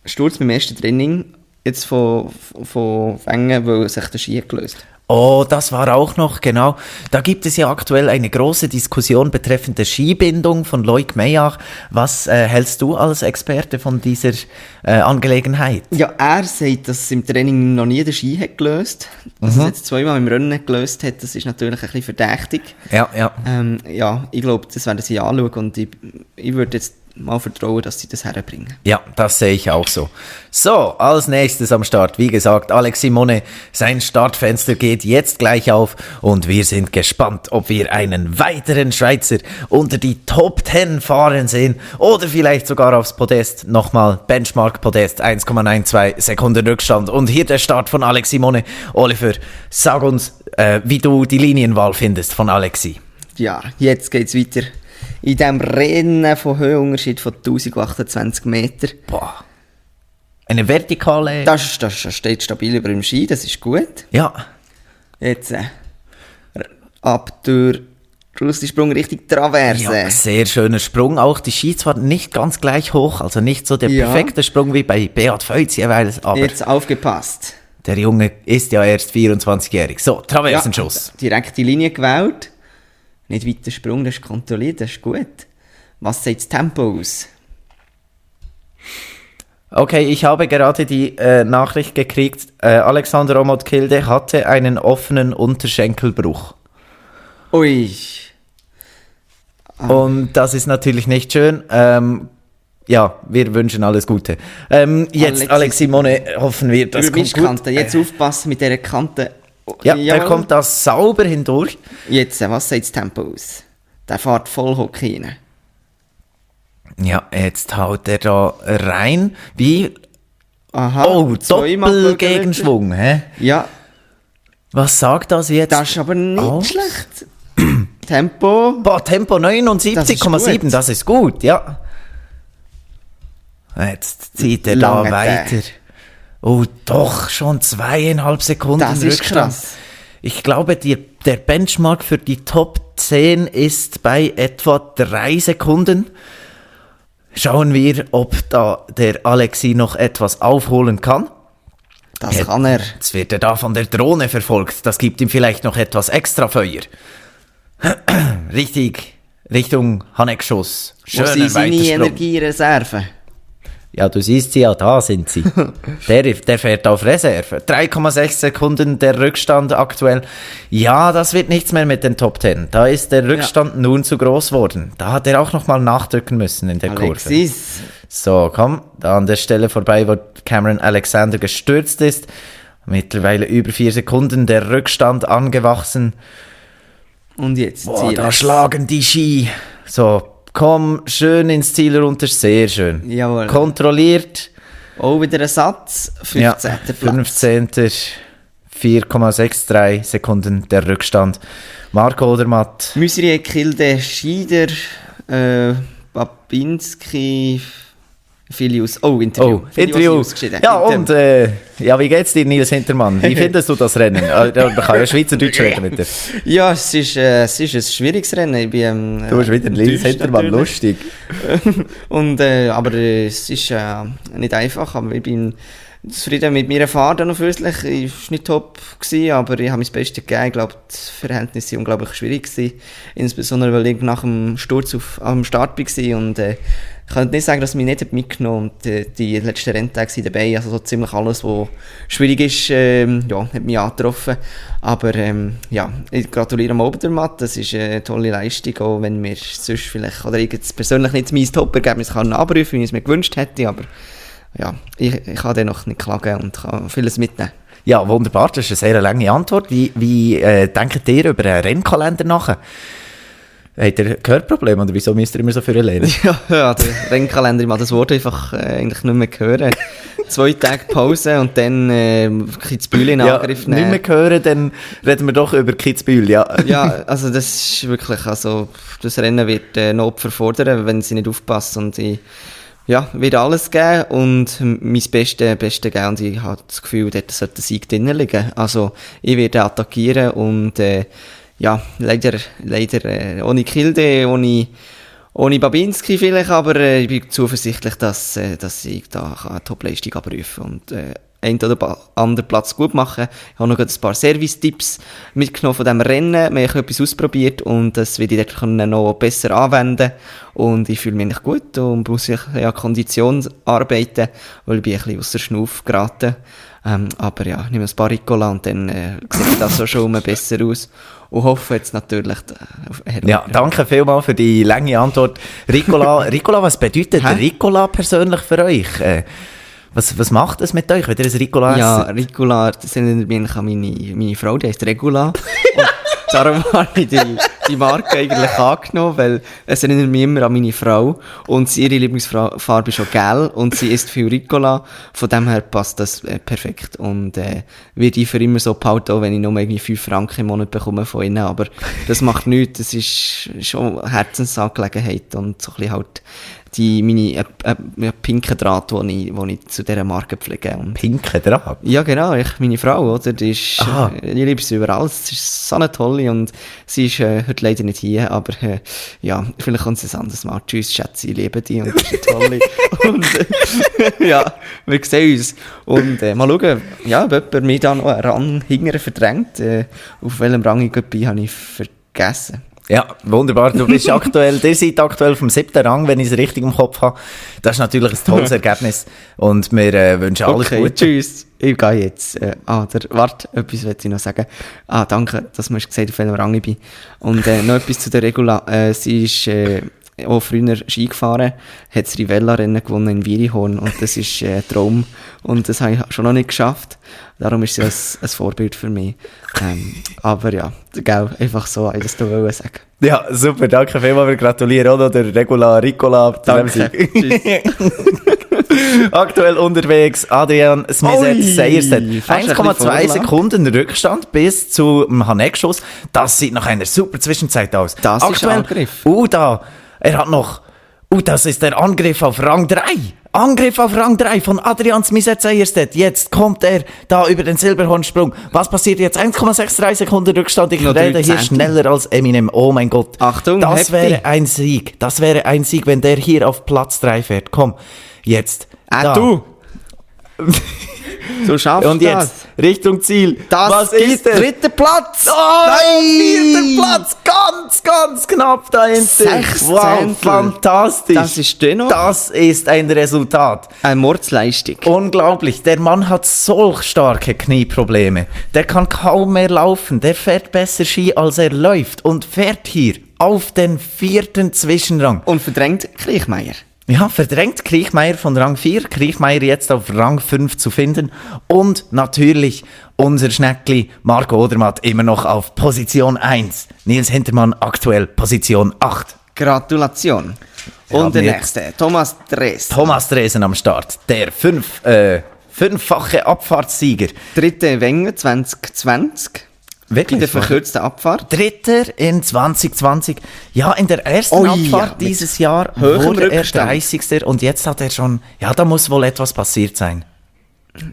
Sturz beim ersten Training jetzt von Wengen, weil sich der Ski gelöst. Oh, das war auch noch, genau. Da gibt es ja aktuell eine große Diskussion betreffend der Skibindung von Loic Meillard. Was hältst du als Experte von dieser Angelegenheit? Ja, er sagt, dass im Training noch nie der Ski hat gelöst. Dass er jetzt zweimal im Rennen gelöst hat, das ist natürlich ein bisschen verdächtig. Ja. Ja, ich glaube, das werden sie anschauen und ich würde jetzt mal vertrauen, dass sie das herbringen. Ja, das sehe ich auch so. So, als nächstes am Start, wie gesagt, Alexis Monet, sein Startfenster geht jetzt gleich auf und wir sind gespannt, ob wir einen weiteren Schweizer unter die Top 10 fahren sehen oder vielleicht sogar aufs Podest. Nochmal Benchmark-Podest, 1,92 Sekunden Rückstand und hier der Start von Alexis Monet. Oliver, sag uns, wie du die Linienwahl findest von Alexis. Ja, jetzt geht's weiter. In diesem Rennen von Höhenunterschied von 1028 Meter. Boah. Eine vertikale... Das steht stabil über dem Ski, das ist gut. Ja. Jetzt ab durch den Sprung Richtung Traverse. Ja, sehr schöner Sprung. Auch die Ski zwar nicht ganz gleich hoch, also nicht so der perfekte Sprung wie bei Beat Feuz jeweils, aber... Jetzt aufgepasst. Der Junge ist ja erst 24-jährig. So, Traversenschuss. Ja, direkt die Linie gewählt. Nicht weiter Sprung, das ist kontrolliert, das ist gut. Was sagt das Tempo aus? Okay, ich habe gerade die Nachricht gekriegt, Alexander Omot-Kilde hatte einen offenen Unterschenkelbruch. Ui. Und das ist natürlich nicht schön. Ja, wir wünschen alles Gute. Jetzt, Alexis Monet, hoffen wir, das kommt gut. Jetzt aufpassen mit dieser Kante. Ja, der kommt da sauber hindurch. Jetzt, was sagt das Tempo aus? Der fährt voll Hock rein. Ja, jetzt haut er da rein. Wie? Aha. Oh, Doppelgegenschwung, hä? Ja. Was sagt das jetzt? Das ist aber nicht schlecht. Tempo? Boah, Tempo 79,7, das ist gut, ja. Jetzt zieht er da weiter. Oh, doch, schon 2,5 Sekunden Das ist Rückstand. krass. Ich glaube, der Benchmark für die Top 10 ist bei etwa 3 Sekunden. Schauen wir, ob da der Alexi noch etwas aufholen kann. Das kann er. Jetzt wird er da von der Drohne verfolgt. Das gibt ihm vielleicht noch etwas extra Feuer. Richtig, Richtung Haneckschuss. Wo sind seine Energiereserven? Ja, du siehst sie ja, da sind sie. Der fährt auf Reserve. 3,6 Sekunden der Rückstand aktuell. Ja, das wird nichts mehr mit den Top 10. Da ist der Rückstand nun zu groß worden. Da hat er auch nochmal nachdrücken müssen in der Alexis. Kurve. So, komm, da an der Stelle vorbei, wo Cameron Alexander gestürzt ist. Mittlerweile über 4 Sekunden der Rückstand angewachsen. Und jetzt Boah, da schlagen die Ski. So, komm, schön ins Ziel runter, sehr schön. Jawohl. Kontrolliert. Auch wieder ein Satz, 15. Ja, Platz. 15. 4,63 Sekunden der Rückstand. Marco Odermatt. Müsri, Kilde, Schieder, Babinski, Filius. Oh, Interview. Interview. Ja, und ja, wie geht's dir, Nils Hintermann? Wie findest du das Rennen? Man kann ja Schweizerdeutsch reden mit dir. Ja, es ist ein schwieriges Rennen. Ich bin, du bist wieder Nils Hintermann, lustig. Und, aber es ist nicht einfach, aber ich bin zufrieden mit meiner Fahrt an und für sich. Ich war nicht top gewesen, aber ich habe mein Bestes gegeben. Ich glaube, die Verhältnisse waren unglaublich schwierig gewesen. Insbesondere, weil ich nach dem Sturz am Start war und ich kann nicht sagen, dass es mich nicht mitgenommen hat. Und die letzten Renntage dabei, also so ziemlich alles, was schwierig ist, hat mich angetroffen. Aber ja, ich gratuliere am Odermatt, das ist eine tolle Leistung, auch wenn mir sonst vielleicht, oder ich jetzt persönlich nicht mein Top-Ergebnis kann abrufen, wie ich es mir gewünscht hätte, aber ja, ich kann dann noch nicht klagen und kann vieles mitnehmen. Ja, wunderbar, das ist eine sehr lange Antwort. Wie denkt ihr über einen Rennkalender nachher? Habt ihr Gehörprobleme oder wieso müsst ihr immer so viel lernen? Ja, der Rennkalender, ich mag das Wort einfach eigentlich nicht mehr hören. 2 Tage Pause und dann Kitzbühel in Angriff nehmen. Nicht mehr hören, dann reden wir doch über Kitzbühel, ja. Ja, also das ist wirklich, also das Rennen wird noch Opfer fordern, wenn sie nicht aufpassen und ich wird alles geben und mein Bestes geben und ich habe das Gefühl, dort sollte der Sieg drinnen liegen. Also ich werde attackieren und leider ohne Kilde, ohne Babinski vielleicht, aber ich bin zuversichtlich, dass ich da eine Top-Leistung abrufen und einen oder anderen Platz gut machen. Ich habe noch ein paar Service-Tipps mitgenommen von diesem Rennen. Wir haben etwas ausprobiert und das werde ich dort noch besser anwenden. Und ich fühle mich eigentlich gut und muss Kondition arbeiten, weil ich bin ein bisschen aus der Schnuff geraten. Aber ja, ich nehme ein paar Ricola und dann sieht das so schon besser aus. Und hoffe jetzt natürlich... Ja, danke vielmals für die lange Antwort. Ricola, was bedeutet Ricola persönlich für euch? Was macht es mit euch, wenn ihr ein Ricola esst? Ja, Ricola, das erinnert mich an meine Frau, die heisst Regula. Und darum habe ich die Marke eigentlich angenommen, weil es erinnert mich immer an meine Frau. Und ihre Lieblingsfarbe ist auch gelb und sie isst viel Ricola. Von dem her passt das perfekt. Und werde ich für immer so behalten, auch wenn ich nur irgendwie 5 Franken im Monat bekomme von ihnen. Aber das macht nichts, das ist schon eine Herzensangelegenheit und so ein bisschen halt meine pinke Draht, die ich zu dieser Marke pflege. Pinke Draht? Ja, genau. Meine Frau, oder? Die ist, ich liebe sie über alles. Sie ist so eine tolle und sie ist heute leider nicht hier, aber vielleicht kommt sie ein anderes Mal. Tschüss, Schätze, ich liebe dich und du bist eine tolle. Und wir sehen uns. Und mal schauen, ob jemand mich da noch einen Rang hinterher verdrängt. Auf welchem Rang ich bin, habe ich vergessen. Ja, wunderbar. Ihr seid aktuell auf dem 7. Rang, wenn ich es richtig im Kopf habe. Das ist natürlich ein tolles Ergebnis. Und wir wünschen alles Gute. Tschüss. Ich gehe jetzt. Warte, etwas wollte ich noch sagen. Danke, dass du gesagt hast, auf welchem Rang ich bin. Und noch etwas zu der Regula. Sie ist auch früher Ski gefahren, hat das Rivella-Rennen gewonnen in Wirihorn und das ist ein Traum und das habe ich schon noch nicht geschafft. Darum ist sie ein Vorbild für mich. Aber ja, einfach so, ich das wollte sagen. Ja, super, danke vielmals, wir gratulieren auch noch der Ricola. Danke, aktuell unterwegs, Adrian Smizet-Seierstedt. 1,2 Sekunden Rückstand bis zum Haneckschuss. Das sieht nach einer super Zwischenzeit aus. Das aktuell, ist ein Angriff. Das ist der Angriff auf Rang 3. Angriff auf Rang 3 von Adrian Smith-Seierstedt. Jetzt kommt er da über den Silberhornsprung. Was passiert jetzt? 1,63 Sekunden Rückstand. Ich rede hier schneller als Eminem. Oh mein Gott. Achtung, das wäre ein Sieg. Das wäre ein Sieg, wenn der hier auf Platz 3 fährt. Komm, jetzt. Du. So schaffst und jetzt Richtung Ziel. Das ist der dritte Platz. Oh, vierter Platz. Ganz, ganz knapp da hinten. 6 wow, Zehntel. Fantastisch. Das ist dennoch Das ist ein Resultat. eine Mordsleistung. Unglaublich. Der Mann hat solch starke Knieprobleme. Der kann kaum mehr laufen. Der fährt besser Ski, als er läuft. Und fährt hier auf den 4. Zwischenrang. Und verdrängt Kriechmeier. Ja, verdrängt Kriechmeier von Rang 4, Kriechmeier jetzt auf Rang 5 zu finden und natürlich unser Schneckli Marco Odermatt immer noch auf Position 1. Nils Hintermann aktuell Position 8. Gratulation. Und der nächste, Thomas Dresen. Thomas Dresen am Start, der fünffache Abfahrtssieger. Dritte Wenger 2020. Wirklich? In der verkürzten Abfahrt. Dritter in 2020. Ja, in der ersten Abfahrt dieses Jahr wurde er 30. Und jetzt hat er schon... Ja, da muss wohl etwas passiert sein.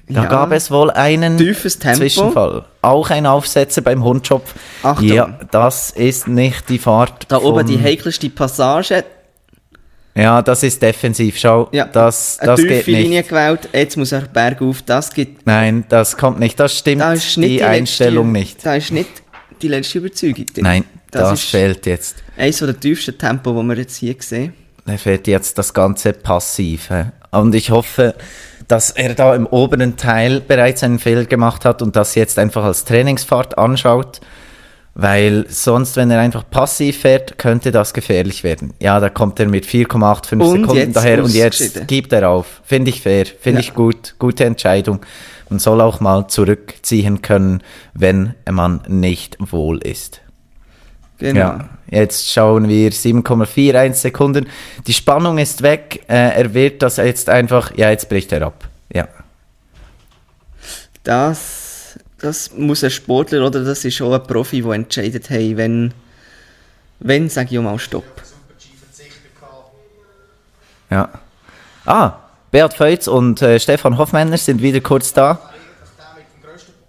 Da gab es wohl einen tiefes Tempo. Zwischenfall. Auch ein Aufsetzer beim Hundschopf. Achtung. Ja, das ist nicht die Fahrt. Da oben die heikelste Passage. Ja, das ist defensiv. Schau, ja, das eine geht tiefe nicht. Linie gewählt, jetzt muss er bergauf. Das gibt... Nein, das kommt nicht. Das stimmt da ist nicht die Einstellung nicht. Da ist nicht die letzte Überzeugung drin. Nein, das fehlt jetzt. Eines der tiefsten Tempo, die wir jetzt hier sehen. Er fährt jetzt das Ganze passiv. Und ich hoffe, dass er da im oberen Teil bereits einen Fehler gemacht hat und das jetzt einfach als Trainingsfahrt anschaut. Weil sonst, wenn er einfach passiv fährt, könnte das gefährlich werden. Ja, da kommt er mit 4,85 Sekunden daher und jetzt gibt er auf. Finde ich fair, finde ich gut, gute Entscheidung. Man soll auch mal zurückziehen können, wenn man nicht wohl ist. Genau. Ja, jetzt schauen wir 7,41 Sekunden. Die Spannung ist weg. Er wird das jetzt einfach... Ja, jetzt bricht er ab. Ja. Das muss ein Sportler oder das ist auch ein Profi, der entscheidet, hey, wenn sage ich auch mal Stopp. Ja. Beat Feutz und Stefan Hoffmänner sind wieder kurz da.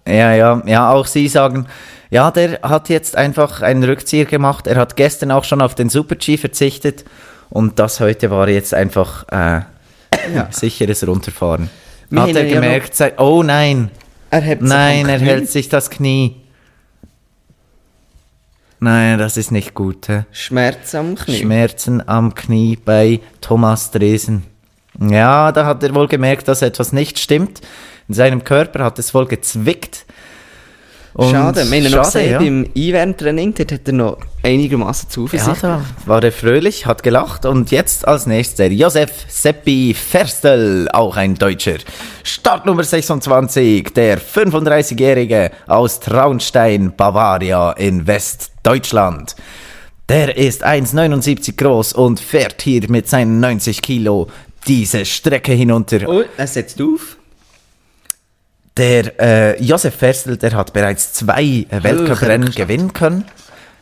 Ja, auch sie sagen, ja, der hat jetzt einfach einen Rückzieher gemacht. Er hat gestern auch schon auf den Super-G verzichtet und das heute war jetzt einfach sicheres Runterfahren. Hat er gemerkt, oh nein. Er hält sich das Knie. Nein, das ist nicht gut. Schmerzen am Knie. Schmerzen am Knie bei Thomas Dresen. Ja, da hat er wohl gemerkt, dass etwas nicht stimmt. In seinem Körper hat es wohl gezwickt. Und schade, wir haben noch gesehen, beim Einwärmtraining, dort hat er noch einigermaßen Zuversicht. Ja, da war er fröhlich, hat gelacht und jetzt als nächstes der Josef Seppi Ferstel, auch ein Deutscher. Startnummer 26, der 35-Jährige aus Traunstein, Bavaria in Westdeutschland. Der ist 1,79 groß und fährt hier mit seinen 90 Kilo diese Strecke hinunter. Oh, er setzt auf. Der Josef Ferstel, der hat bereits 2 Weltcuprennen gewinnen können.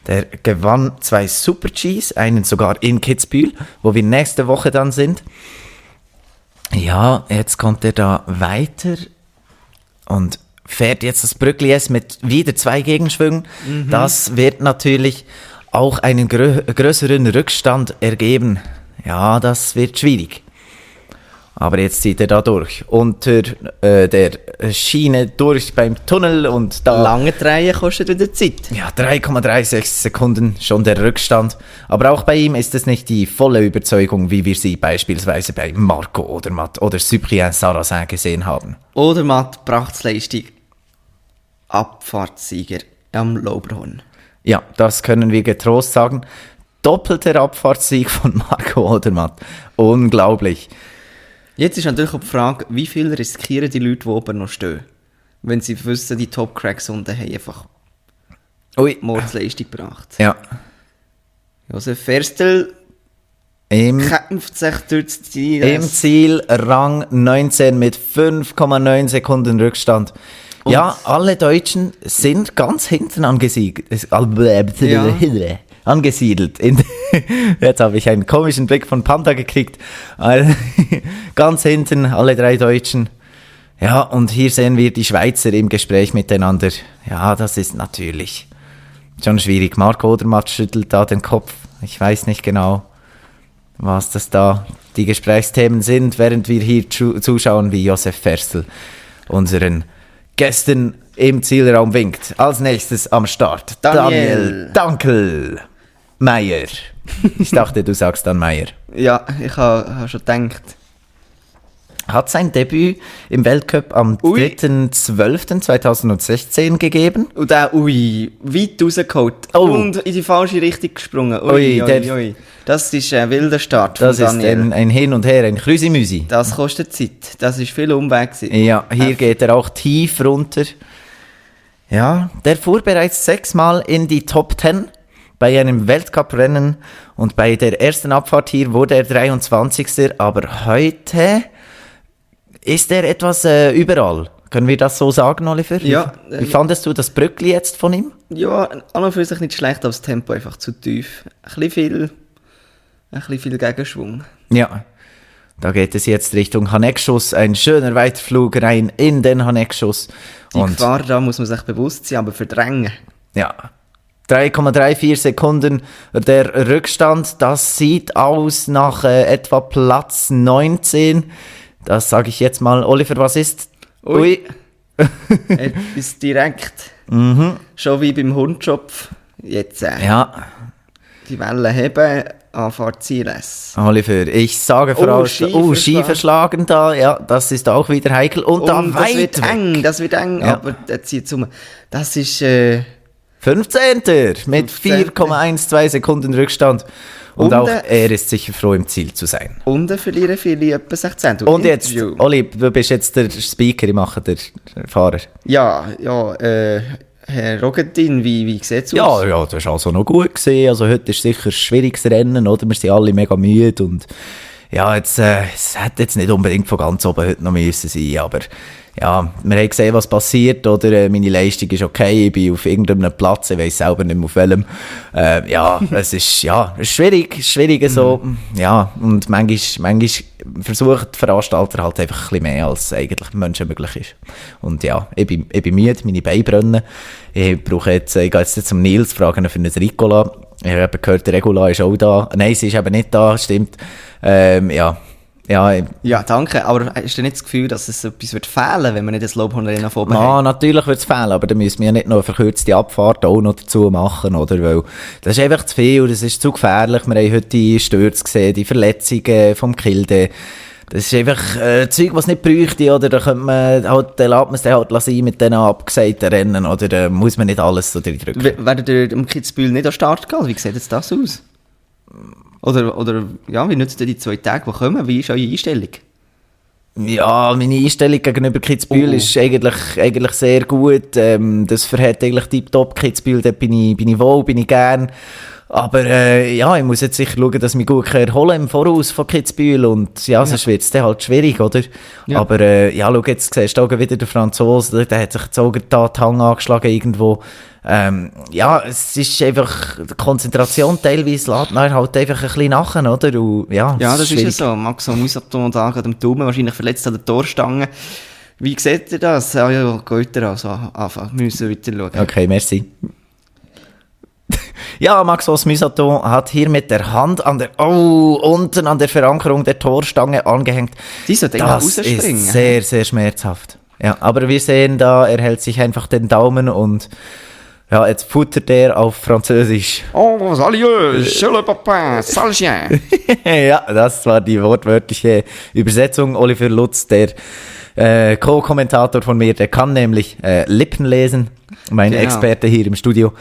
Der gewann 2 Super-Gs, einen sogar in Kitzbühel, wo wir nächste Woche dann sind. Ja, jetzt kommt er da weiter und fährt jetzt das Brückli S mit wieder 2 Gegenschwüngen. Das wird natürlich auch einen größeren Rückstand ergeben. Ja, das wird schwierig. Aber jetzt zieht er da durch. Unter der Schiene durch beim Tunnel und da... Lange Drehen kostet wieder Zeit. Ja, 3,36 Sekunden schon der Rückstand. Aber auch bei ihm ist es nicht die volle Überzeugung, wie wir sie beispielsweise bei Marco Odermatt oder Cyprien Sarrazin gesehen haben. Odermatt, Prachtleistung, Abfahrtssieger am Lauberhorn. Ja, das können wir getrost sagen. Doppelter Abfahrtssieg von Marco Odermatt. Unglaublich. Jetzt ist natürlich auch die Frage, wie viel riskieren die Leute, die oben noch stehen? Wenn sie wissen, die Top-Cracks unten haben einfach Mordsleistung gebracht. Ja. Josef Ferstel kämpft sich durch das Ziel. Im Ziel Rang 19 mit 5,9 Sekunden Rückstand. Und ja, alle Deutschen sind ganz hinten angesiedelt in Jetzt habe ich einen komischen Blick von Panda gekriegt. Ganz hinten alle 3 Deutschen. Ja, und hier sehen wir die Schweizer im Gespräch miteinander. Ja, das ist natürlich schon schwierig. Marco Odermatt schüttelt da den Kopf. Ich weiß nicht genau, was das da die Gesprächsthemen sind, während wir hier zuschauen, wie Josef Ferstl unseren Gästen im Zielraum winkt. Als nächstes am Start Daniel Dankel Meier. Ich dachte, du sagst dann Meier. Ja, ich habe schon gedacht. Hat sein Debüt im Weltcup am 3.12.2016 gegeben. Und der, weit rausgeholt. Und in die falsche Richtung gesprungen. Das ist ein wilder Start von Daniel. Das ist ein Hin und Her, ein Krüsimüsi. Das kostet Zeit. Das ist viel Umweg gewesen. Ja, hier geht er auch tief runter. Ja, der fuhr bereits 6-mal in die Top 10 bei einem Weltcuprennen. Und bei der ersten Abfahrt hier wurde er 23. Aber heute ist er etwas überall. Können wir das so sagen, Oliver? Ja. Wie fandest du das Brückli jetzt von ihm? Ja, an und für sich nicht schlecht, aber das Tempo einfach zu tief. Ein bisschen viel Gegenschwung. Ja, da geht es jetzt Richtung Haneckschuss. Ein schöner Weitflug rein in den Haneckschuss. Die Gefahr, da muss man sich bewusst sein, aber verdrängen. Ja, 3,34 Sekunden der Rückstand. Das sieht aus nach etwa Platz 19. Das sage ich jetzt mal. Oliver, was ist? Ui. Er ist direkt. Schon wie beim Hundschopf. Jetzt. Ja. Die Wellen heben, Anfahrt CRS. Oliver, ich sage voraus. Ski verschlagen da. Ja, das ist auch wieder heikel. Und da das weit wird weg. eng, das wird eng. Ja. Aber der zieht zum. Das ist 15. mit 4,12 Sekunden Rückstand. Und auch er ist sicher froh, im Ziel zu sein. Und verlieren viele etwa 16. Und jetzt, Oli, du bist jetzt der Speaker, ich mache der Fahrer. Ja, Herr Rogentin, wie sieht es aus? Ja, das war also noch gut gesehen. Also heute ist sicher ein schwieriges Rennen, oder? Wir sind alle mega müde und ja, jetzt, es hätte jetzt nicht unbedingt von ganz oben heute noch müssen sein, aber ja, wir haben gesehen, was passiert, oder? Meine Leistung ist okay, ich bin auf irgendeinem Platz, ich weiss selber nicht mehr auf welchem. Ja, es ist schwierig so, ja, und manchmal versuchen die Veranstalter halt einfach ein bisschen mehr, als eigentlich Menschen möglich ist. Und ja, ich bin müde, meine Beine brennen. Ich gehe jetzt zum Nils, fragen für ein Ricola. Ich habe eben gehört, der Regula ist auch da. Nein, sie ist eben nicht da, stimmt. Ja, danke. Aber hast du nicht das Gefühl, dass es etwas wird fehlen, wenn man nicht das Lobhorn-Arena vorbereitet? Ja, natürlich wird es fehlen, aber dann müssen wir ja nicht noch eine verkürzte Abfahrt auch noch dazu machen, oder? Weil das ist einfach zu viel, das ist zu gefährlich. Wir haben heute die Stürze gesehen, die Verletzungen vom Kilde. Das ist einfach Zeug, was nicht bräuchte, oder? Da könnte man halt, lässt man es dann halt sein mit diesen abgesagten Rennen, oder? Da muss man nicht alles so drücken. Werdet ihr am Kitzbühel nicht an den Start gehen? Wie sieht jetzt das aus? Oder ja, wie nutzt ihr die 2 Tage, die kommen? Wie ist eure Einstellung? Ja, meine Einstellung gegenüber Kitzbühel ist eigentlich sehr gut. Das verhält eigentlich tiptop Kitzbühel, dort bin ich wohl, bin ich gern. Aber ja, ich muss jetzt sicher schauen, dass ich mich gut erholen im Voraus von Kitzbühel und ja, sonst wird es dann halt schwierig, oder? Ja. Aber ja, schau, jetzt siehst du auch wieder den Franzosen, der hat sich jetzt auch da die Hang angeschlagen irgendwo. Ja, es ist einfach, die Konzentration teilweise lässt man halt einfach ein bisschen nachher, oder? Und, ja, das ist ja so. Maxo Musaton da an dem Daumen, wahrscheinlich verletzt an der Torstange. Wie seht ihr das? Ja, geht ihr also anfangen, müssen wir weiter schauen. Okay, merci. Ja, Maxos Musaton hat hier mit der Hand unten an der Verankerung der Torstange angehängt. Das ist sehr, sehr schmerzhaft. Ja, aber wir sehen da, er hält sich einfach den Daumen und ja, jetzt futtert er auf Französisch. Oh, salut, je le papa, sale chien. Ja, das war die wortwörtliche Übersetzung. Oliver Lutz, der Co-Kommentator von mir, der kann nämlich Lippen lesen. Mein Experte hier im Studio.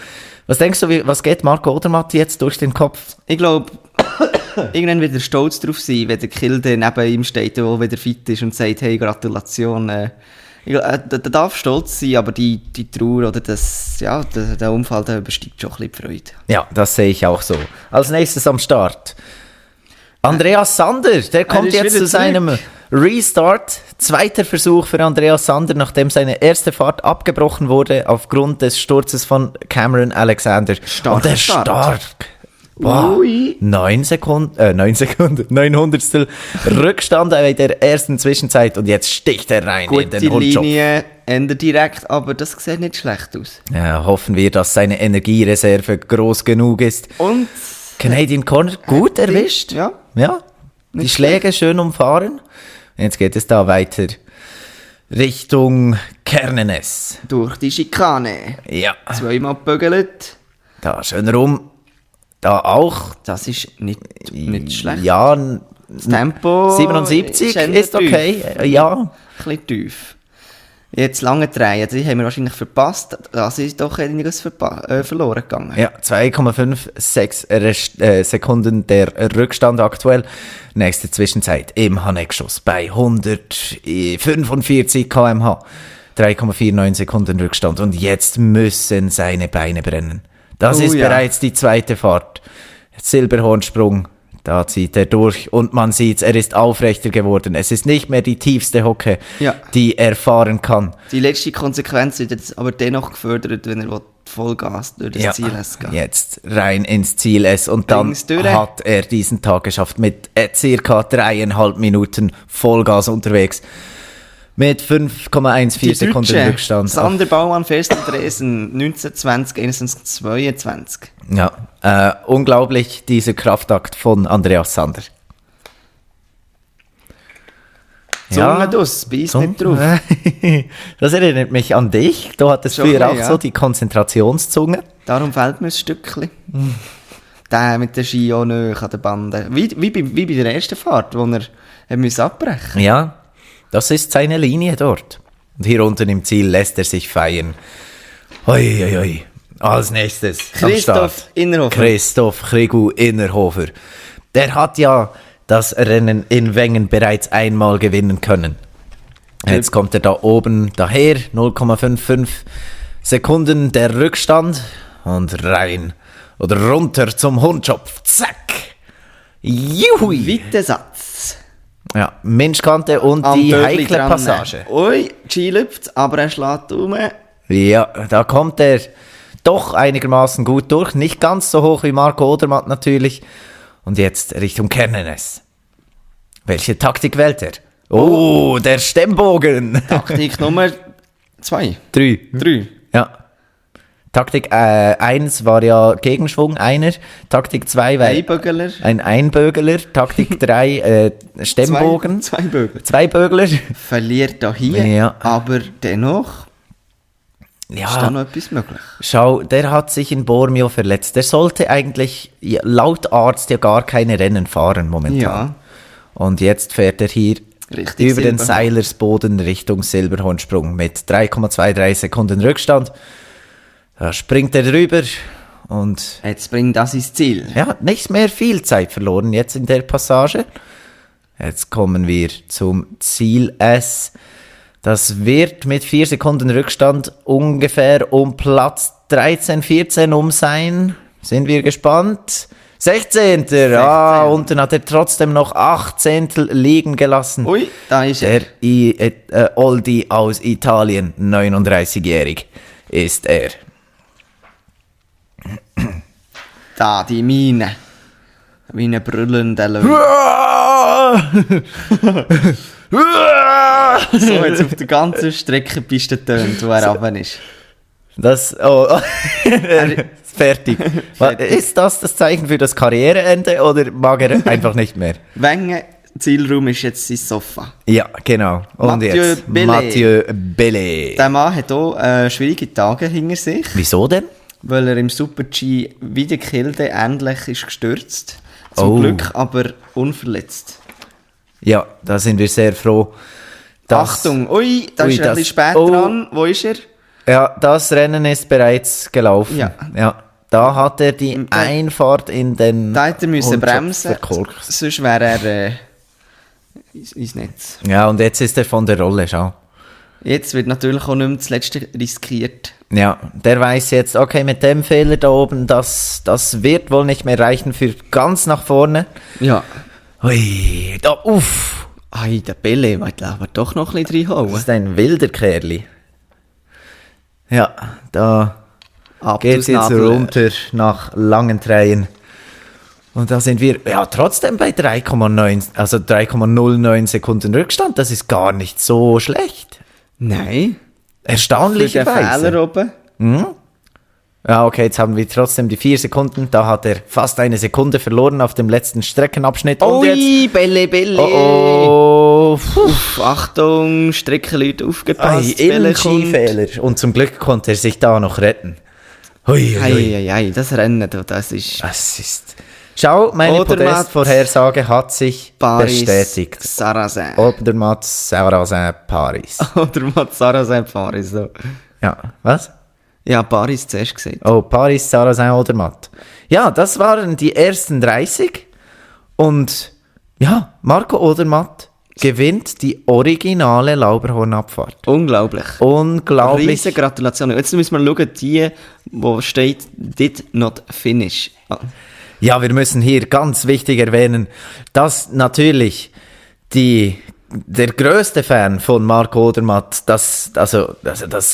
Was denkst du, was geht Marco Odermatt jetzt durch den Kopf? Ich glaube, irgendwann wird er stolz drauf sein, wenn der Kilde neben ihm steht, der wieder fit ist und sagt, hey, Gratulation. Der darf stolz sein, aber die Trauer oder der Unfall, der übersteigt schon ein bisschen die Freude. Ja, das sehe ich auch so. Als nächstes am Start Andreas Sander, der kommt jetzt zu seinem Restart. 2. Versuch für Andreas Sander, nachdem seine erste Fahrt abgebrochen wurde aufgrund des Sturzes von Cameron Alexander. Und der Boah, 9 Sekunden, 900 Rückstand in der ersten Zwischenzeit und jetzt sticht er rein in den Hundschopf. Gute Linie, Ende direkt, aber das sieht nicht schlecht aus. Ja, hoffen wir, dass seine Energiereserve groß genug ist. Und Canadian Corner, gut erwischt. Ja. Ja, die Schläge schön umfahren. Jetzt geht es da weiter Richtung Kernenes. Durch die Schikane. Ja. Zweimal gebügelt. Da schön rum. Da auch. Das ist nicht schlecht. Ja, Das Tempo 77 ist okay. Tief. Ja. Ein bisschen tief. Jetzt lange drehen, die haben wir wahrscheinlich verpasst. Das ist doch einiges verloren gegangen. Ja, 2,56 Sekunden der Rückstand aktuell. Nächste Zwischenzeit im Haneckschuss bei 145 km/h. 3,49 Sekunden Rückstand. Und jetzt müssen seine Beine brennen. Das ist bereits die zweite Fahrt. Silberhornsprung. Da zieht er durch und man sieht, er ist aufrechter geworden. Es ist nicht mehr die tiefste Hocke, die er fahren kann. Die letzte Konsequenz wird jetzt aber dennoch gefördert, wenn er Vollgas durch das Ziel geht. Jetzt rein ins Ziel S und dann hat er diesen Tag geschafft mit circa 3,5 Minuten Vollgas unterwegs. Mit 5,14 Sekunden Rückstand. Sander Baumann, Ferstel Dresden, 1920, 21, 22. Ja, unglaublich, dieser Kraftakt von Andreas Sander. Zunge dus, beiß nicht drauf. Das erinnert mich an dich. Du hattest früher auch so die Konzentrationszunge. Darum fehlt mir ein Stückchen. Der mit der Ski auch nahe an der Bande. Wie bei der ersten Fahrt, wo er abbrechen musste. Ja, das ist seine Linie dort. Und hier unten im Ziel lässt er sich feiern. Hoi, hoi, hoi. Als nächstes Christoph Innerhofer. Christoph Krigu Innerhofer. Der hat ja das Rennen in Wengen bereits einmal gewinnen können. Jetzt kommt er da oben daher. 0,55 Sekunden der Rückstand. Und rein oder runter zum Hundschopf. Zack. Juhui. Weiter Satz. Ja, Menschkante und die heikle Passage. Ui, Ski lüpft, aber er schlägt um. Ja, da kommt er doch einigermaßen gut durch. Nicht ganz so hoch wie Marco Odermatt natürlich. Und jetzt Richtung Kernenes. Welche Taktik wählt er? Oh, der Stemmbogen. Taktik Nummer 2. 3. Ja. Taktik 1 war ja Gegenschwung, einer. Taktik 2 war ein Einbögeler. Taktik 3 Stemmbogen. Zwei Bögler. Verliert da hier, aber dennoch ist da noch etwas möglich. Schau, der hat sich in Bormio verletzt. Der sollte eigentlich laut Arzt ja gar keine Rennen fahren momentan. Ja. Und jetzt fährt er hier über den Seilersboden Richtung Silberhornsprung mit 3,23 Sekunden Rückstand. Da springt er drüber und... Jetzt bringt das ins Ziel. Ja, nicht mehr viel Zeit verloren jetzt in der Passage. Jetzt kommen wir zum Ziel S. Das wird mit 4 Sekunden Rückstand ungefähr um Platz 13, 14 sein. Sind wir gespannt? 16. Ah, unten hat er trotzdem noch 8 Zehntel liegen gelassen. Ui, da ist er. Der Oldie aus Italien, 39-jährig ist er. Da, die Mine. Wie eine brüllende Löwe. So, jetzt auf der ganzen Streckenpiste tönt, wo er runter ist. Das, fertig. Ist das Zeichen für das Karriereende oder mag er einfach nicht mehr? Wengen, Zielraum ist jetzt sein Sofa. Ja, genau. Und jetzt Mathieu Bellet. Der Mann hat auch schwierige Tage hinter sich. Wieso denn? Weil er im Super-G wie der Kilde ähnlich ist gestürzt. Zum Glück aber unverletzt. Ja, da sind wir sehr froh. Achtung, ist er ein bisschen spät dran. Wo ist er? Ja, das Rennen ist bereits gelaufen. Ja. Da hat er die Einfahrt in den... Da hätte er müssen bremsen, sonst wäre er ins Netz. Ja, und jetzt ist er von der Rolle, schau. Jetzt wird natürlich auch nicht mehr das Letzte riskiert. Ja, der weiß jetzt, okay, mit dem Fehler da oben, das wird wohl nicht mehr reichen für ganz nach vorne. Ja. Ui, da, uff. Ei, der Belle, wollte aber doch noch ein bisschen reinhauen. Das ist ein wilder Kerli. Ja, da geht's jetzt runter nach Langentraien. Und da sind wir ja trotzdem bei 3,09 Sekunden Rückstand. Das ist gar nicht so schlecht. Nein. Erstaunlicherweise. Für den Fehler oben. Ja, okay, jetzt haben wir trotzdem die 4 Sekunden. Da hat er fast eine Sekunde verloren auf dem letzten Streckenabschnitt. Und Ui, Bälle. Oh. Uff, Achtung, Streckenleute aufgepasst. Skifehler. Und zum Glück konnte er sich da noch retten. Ei, das Rennen, das ist... Schau, meine Podest-Vorhersage hat sich bestätigt. Sarrazin. Odermatt, Sarrazin, Paris. Odermatt, Sarrazin, Paris, so. Ja, was? Ja, Paris zuerst gesagt. Oh, Paris, Sarrazin, Odermatt. Ja, das waren die ersten 30. Und ja, Marco Odermatt gewinnt die originale Lauberhornabfahrt. Unglaublich. Riesen Gratulation. Jetzt müssen wir schauen, die, wo steht, did not finish. Ja, wir müssen hier ganz wichtig erwähnen, dass natürlich der größte Fan von Marco Odermatt, das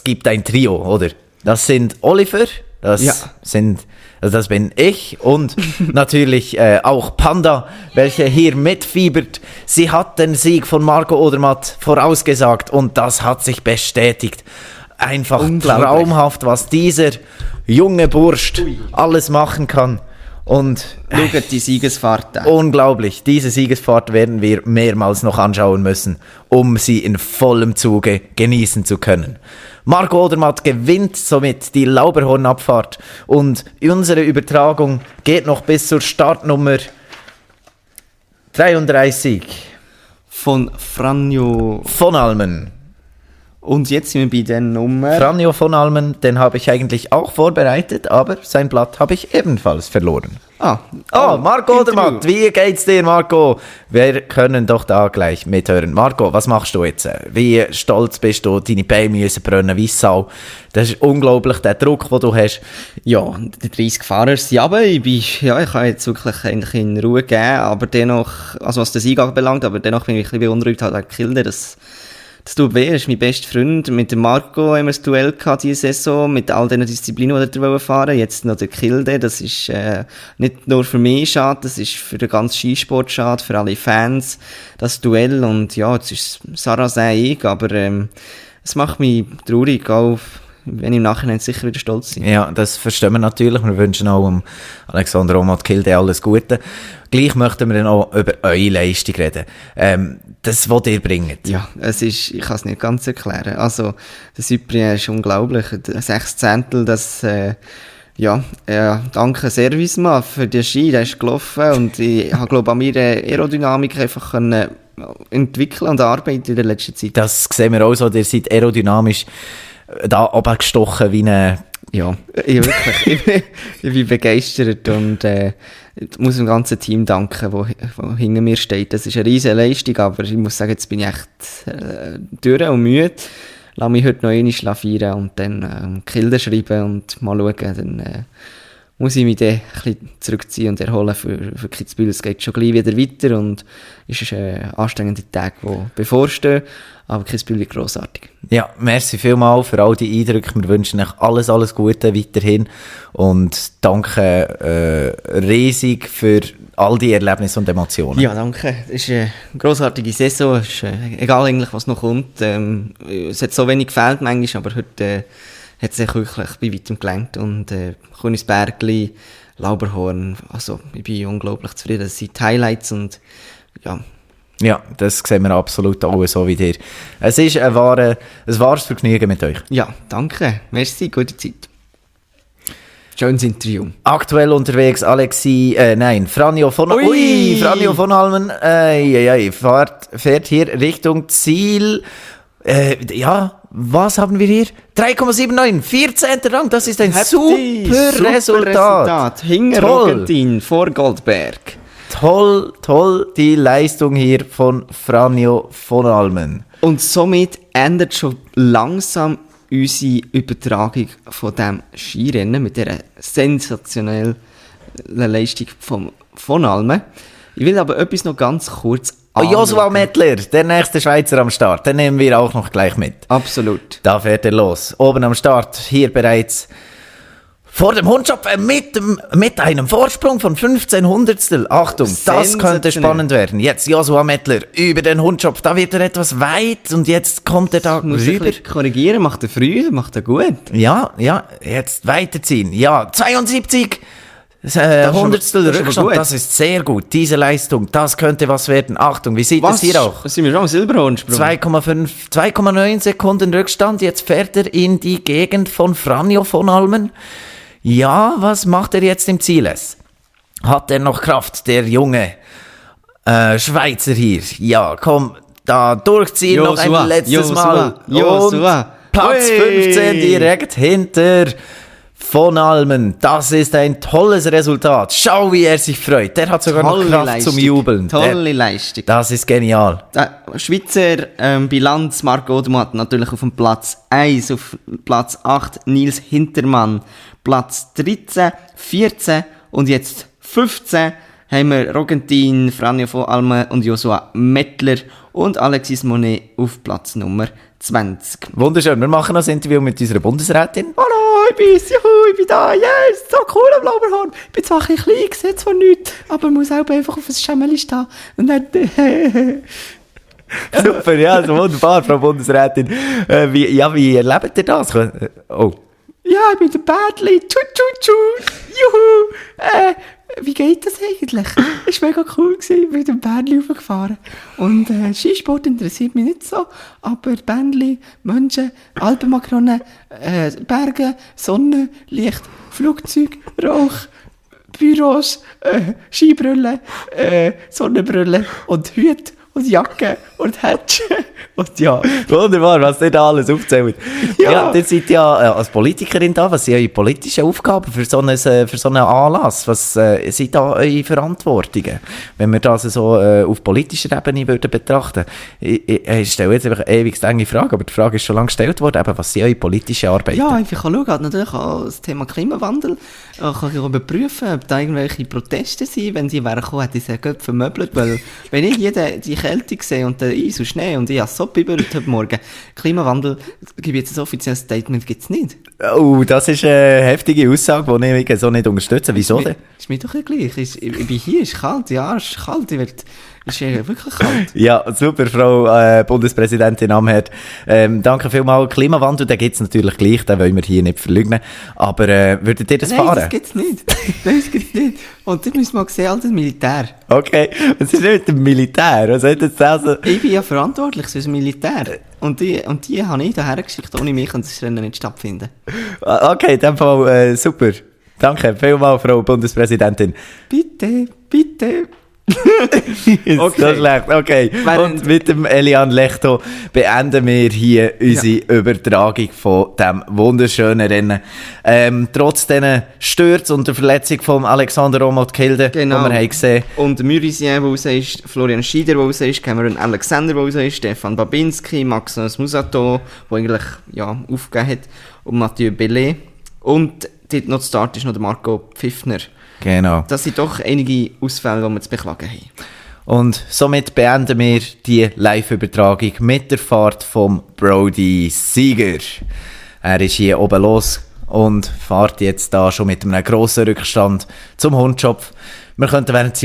gibt ein Trio, oder? Das sind Oliver, das bin ich und natürlich auch Panda, welche hier mitfiebert. Sie hat den Sieg von Marco Odermatt vorausgesagt und das hat sich bestätigt. Einfach traumhaft, was dieser junge Bursch alles machen kann. Und schaut die Siegesfahrt an. Unglaublich. Diese Siegesfahrt werden wir mehrmals noch anschauen müssen, um sie in vollem Zuge genießen zu können. Marco Odermatt gewinnt somit die Lauberhornabfahrt und unsere Übertragung geht noch bis zur Startnummer 33. Von Franjo von Almen. Und jetzt sind wir bei der Nummer... Franjo von Almen, den habe ich eigentlich auch vorbereitet, aber sein Blatt habe ich ebenfalls verloren. Marco Odermatt, wie geht's dir, Marco? Wir können doch da gleich mithören. Marco, was machst du jetzt? Wie stolz bist du? Deine Beine müssen brennen wie Sau. Das ist unglaublich, der Druck, den du hast. Ja, die 30 Fahrer sind aber ich kann jetzt wirklich eigentlich in Ruhe geben, aber dennoch, also was den Sieg anbelangt, aber dennoch bin ich ein bisschen beunruhigt, halt Kilde, das tut weh, das ist mein bester Freund. Mit dem Marco haben wir das Duell gehabt diese Saison, mit all den Disziplinen, die er fahren wollte. Jetzt noch der Kilde, das ist nicht nur für mich schade, das ist für den ganzen Skisport schade, für alle Fans, das Duell. Und ja, jetzt ist Sarrazin aber es macht mich traurig, auch wenn ich im Nachhinein sicher wieder stolz bin. Ja, das verstehen wir natürlich. Wir wünschen auch Alexander Odermatt-Kilde alles Gute. Gleich möchten wir dann auch über eure Leistung reden. Das, was ihr bringt. Ja, ich kann es nicht ganz erklären. Also, der Cyprien ist unglaublich. 6 Zehntel, danke Servicemann für den Ski, der ist gelaufen und ich habe, glaube ich, an meiner Aerodynamik einfach entwickeln und arbeiten in der letzten Zeit. Das sehen wir auch so, ihr seid aerodynamisch da abgestochen wie eine... Ja, wirklich. Ich bin begeistert und ich muss dem ganzen Team danken, wo hinter mir steht. Das ist eine riesige Leistung, aber ich muss sagen, jetzt bin ich echt durch und müde. Lass mich heute noch einmal schlafieren und dann Kilder schreiben und mal schauen. Dann muss ich mich dann ein bisschen zurückziehen und erholen für Kitzbühel. Es geht schon gleich wieder weiter und es ist anstrengende Tage, die bevorstehen. Aber Kitzbühel ist grossartig. Ja, merci vielmals für all die Eindrücke. Wir wünschen euch alles Gute weiterhin. Und danke riesig für all die Erlebnisse und Emotionen. Ja, danke. Es ist eine grossartige Saison. Es ist, egal eigentlich, was noch kommt. Es hat so wenig gefehlt manchmal, aber heute hat es sich wirklich bei weitem gelangt. Und Königsbergli, Lauberhorn, also ich bin unglaublich zufrieden. Das sind die Highlights und ja. Ja, das sehen wir absolut auch so wie dir. Es ist ein wahres Vergnügen mit euch. Ja, danke. Merci, gute Zeit. Schönes Interview. Aktuell unterwegs Franjo von Almen fährt hier Richtung Ziel. Was haben wir hier? 3,79, 14. Rang, das ist ein super Resultat. Hinter Rogentin vor Goldberg. Toll, die Leistung hier von Franjo von Almen. Und somit endet schon langsam unsere Übertragung von diesem Skirennen mit dieser sensationellen Leistung von Almen. Ich will aber etwas noch ganz kurz anschauen. Joshua Mettler, der nächste Schweizer am Start, den nehmen wir auch noch gleich mit. Absolut. Da fährt er los. Oben am Start, hier bereits vor dem Hundschopf mit einem Vorsprung von 15 Hundertstel. Achtung, das könnte spannend werden. Jetzt Joshua Mettler über den Hundschopf. Da wird er etwas weit und jetzt kommt er da rüber. Korrigieren, macht er früh, macht er gut. Ja, jetzt weiterziehen. Ja, 72 Hundertstel Rückstand, das ist sehr gut. Diese Leistung, das könnte was werden. Achtung, wie sieht es hier auch? Sind wir schon am Silberhornsprung? 2,9 Sekunden Rückstand. Jetzt fährt er in die Gegend von Franjo von Almen. Ja, was macht er jetzt im Zieles? Hat er noch Kraft, der junge Schweizer hier? Ja, komm, da durchziehen noch ein letztes Mal. Und Platz 15 direkt hinter von Almen. Das ist ein tolles Resultat. Schau, wie er sich freut. Der hat sogar noch Kraft zum Jubeln. Tolle Leistung. Das ist genial. Schweizer Bilanz, Marco Odermatt natürlich auf dem Platz 1, auf Platz 8 Nils Hintermann, Platz 13, 14 und jetzt 15 haben wir Rogentin, Franjo von Almen und Joshua Mettler und Alexis Monet auf Platz Nummer 20. Wunderschön. Wir machen noch ein Interview mit unserer Bundesrätin. Hallo, ich bin da. Yes, so cool am Lauberhorn. Ich bin zwar ein bisschen klein, sehe zwar nichts, aber muss auch einfach auf ein Schemmeli stehen. Und dann... Super, ja, also wunderbar, Frau Bundesrätin. Wie erlebt ihr das? Oh. Ja, ich bin der Bädli. Juhu. Wie geht das eigentlich? Es war mega cool, ich bin mit dem Bändli raufgefahren. Und Skisport interessiert mich nicht so, aber Bändli, Menschen, Alpenmakronen, Berge, Sonne, Licht, Flugzeug, Rauch, Büros, Skibrille, Sonnenbrille und Hüte und Jacke und Hätschen. Und ja. Wunderbar, was ihr da alles aufzählt. Ja, ihr seid ja als Politikerin da. Was sind eure politischen Aufgaben für so einen Anlass? Was sind da eure Verantwortungen? Wenn wir das so auf politischer Ebene würden betrachten. Ich stelle jetzt einfach eine ewig enge Frage, aber die Frage ist schon lange gestellt worden. Eben, was sind eure politischen Arbeiten? Ja, ich kann schauen, natürlich auch das Thema Klimawandel. Ich kann überprüfen, ob da irgendwelche Proteste sind. Wenn sie wären gekommen, hätte ich sie gut vermöbelt. Weil, wenn ich die Kälte sehe und den Eis und Schnee und ich habe so bibbert heute Morgen. Klimawandel, gebe jetzt ein offizielles Statement, gibt es nicht. Oh, das ist eine heftige Aussage, die ich so nicht unterstütze. Wieso denn? Ist mir doch gleich. Ich bin hier, es ist kalt, ja, es ist kalt. Ist wirklich kalt. Ja, super, Frau Bundespräsidentin Amherd. Danke vielmals. Klimawandel, den gibt es natürlich gleich, den wollen wir hier nicht verleugnen. Aber würdet ihr das fahren? Nein, das gibt es nicht. Das gibt's nicht. Und das müssen wir mal sehen, als Militär. Okay, was ist mit dem Militär? Was hat jetzt also? Ich bin ja verantwortlich für das Militär. Und die habe ich hierher geschickt. Ohne mich kann das Rennen nicht stattfinden. Okay, in dem Fall super. Danke vielmals, Frau Bundespräsidentin. Bitte. Okay. So schlecht. Okay. Und mit dem Elian Lechto beenden wir hier unsere Übertragung von diesem wunderschönen Rennen. Trotz diesen Stürzen und der Verletzung von Alexander Romot-Kilde, die wir haben gesehen. Und Mürisien, der raus ist, Florian Schieder, der raus ist, Cameron Alexander, der raus ist, Stefan Babinski, Maximus Musato, der eigentlich aufgegeben hat, und Mathieu Bellet. Und dort noch zu Start ist noch der Marco Pfiffner. Genau. Das sind doch einige Ausfälle, die wir zu beklagen haben. Und somit beenden wir die Live-Übertragung mit der Fahrt vom Brody Sieger. Er ist hier oben los und fährt jetzt da schon mit einem grossen Rückstand zum Hundschopf. Wir könnten während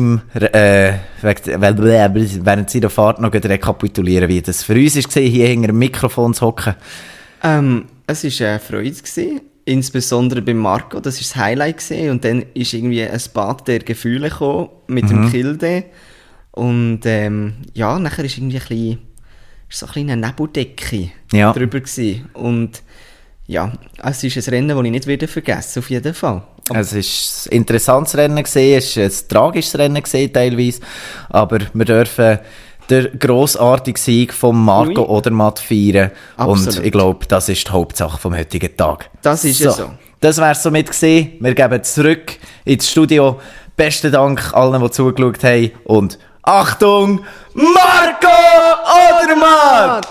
seiner Fahrt noch rekapitulieren, wie das für uns war, hier hinter dem Mikrofon zu hocken. Es war eine Freude. Insbesondere bei Marco, das war das Highlight gewesen. Und dann ist irgendwie ein Bad der Gefühle gekommen mit dem Kilde. Und nachher ist irgendwie so ein bisschen eine Nebeldecke drüber gewesen. Und ja, es ist ein Rennen, das ich nicht wieder vergessen, auf jeden Fall. Es war ein interessantes Rennen gewesen, es war ein tragisches Rennen gewesen, teilweise. Aber wir dürfen der grossartige Sieg von Marco Odermatt feiern. Absolut. Und ich glaube, das ist die Hauptsache vom heutigen Tag. Das ist es so. Das wäre es somit gewesen. Wir geben zurück ins Studio. Besten Dank allen, die zugeschaut haben. Und Achtung, Marco Odermatt!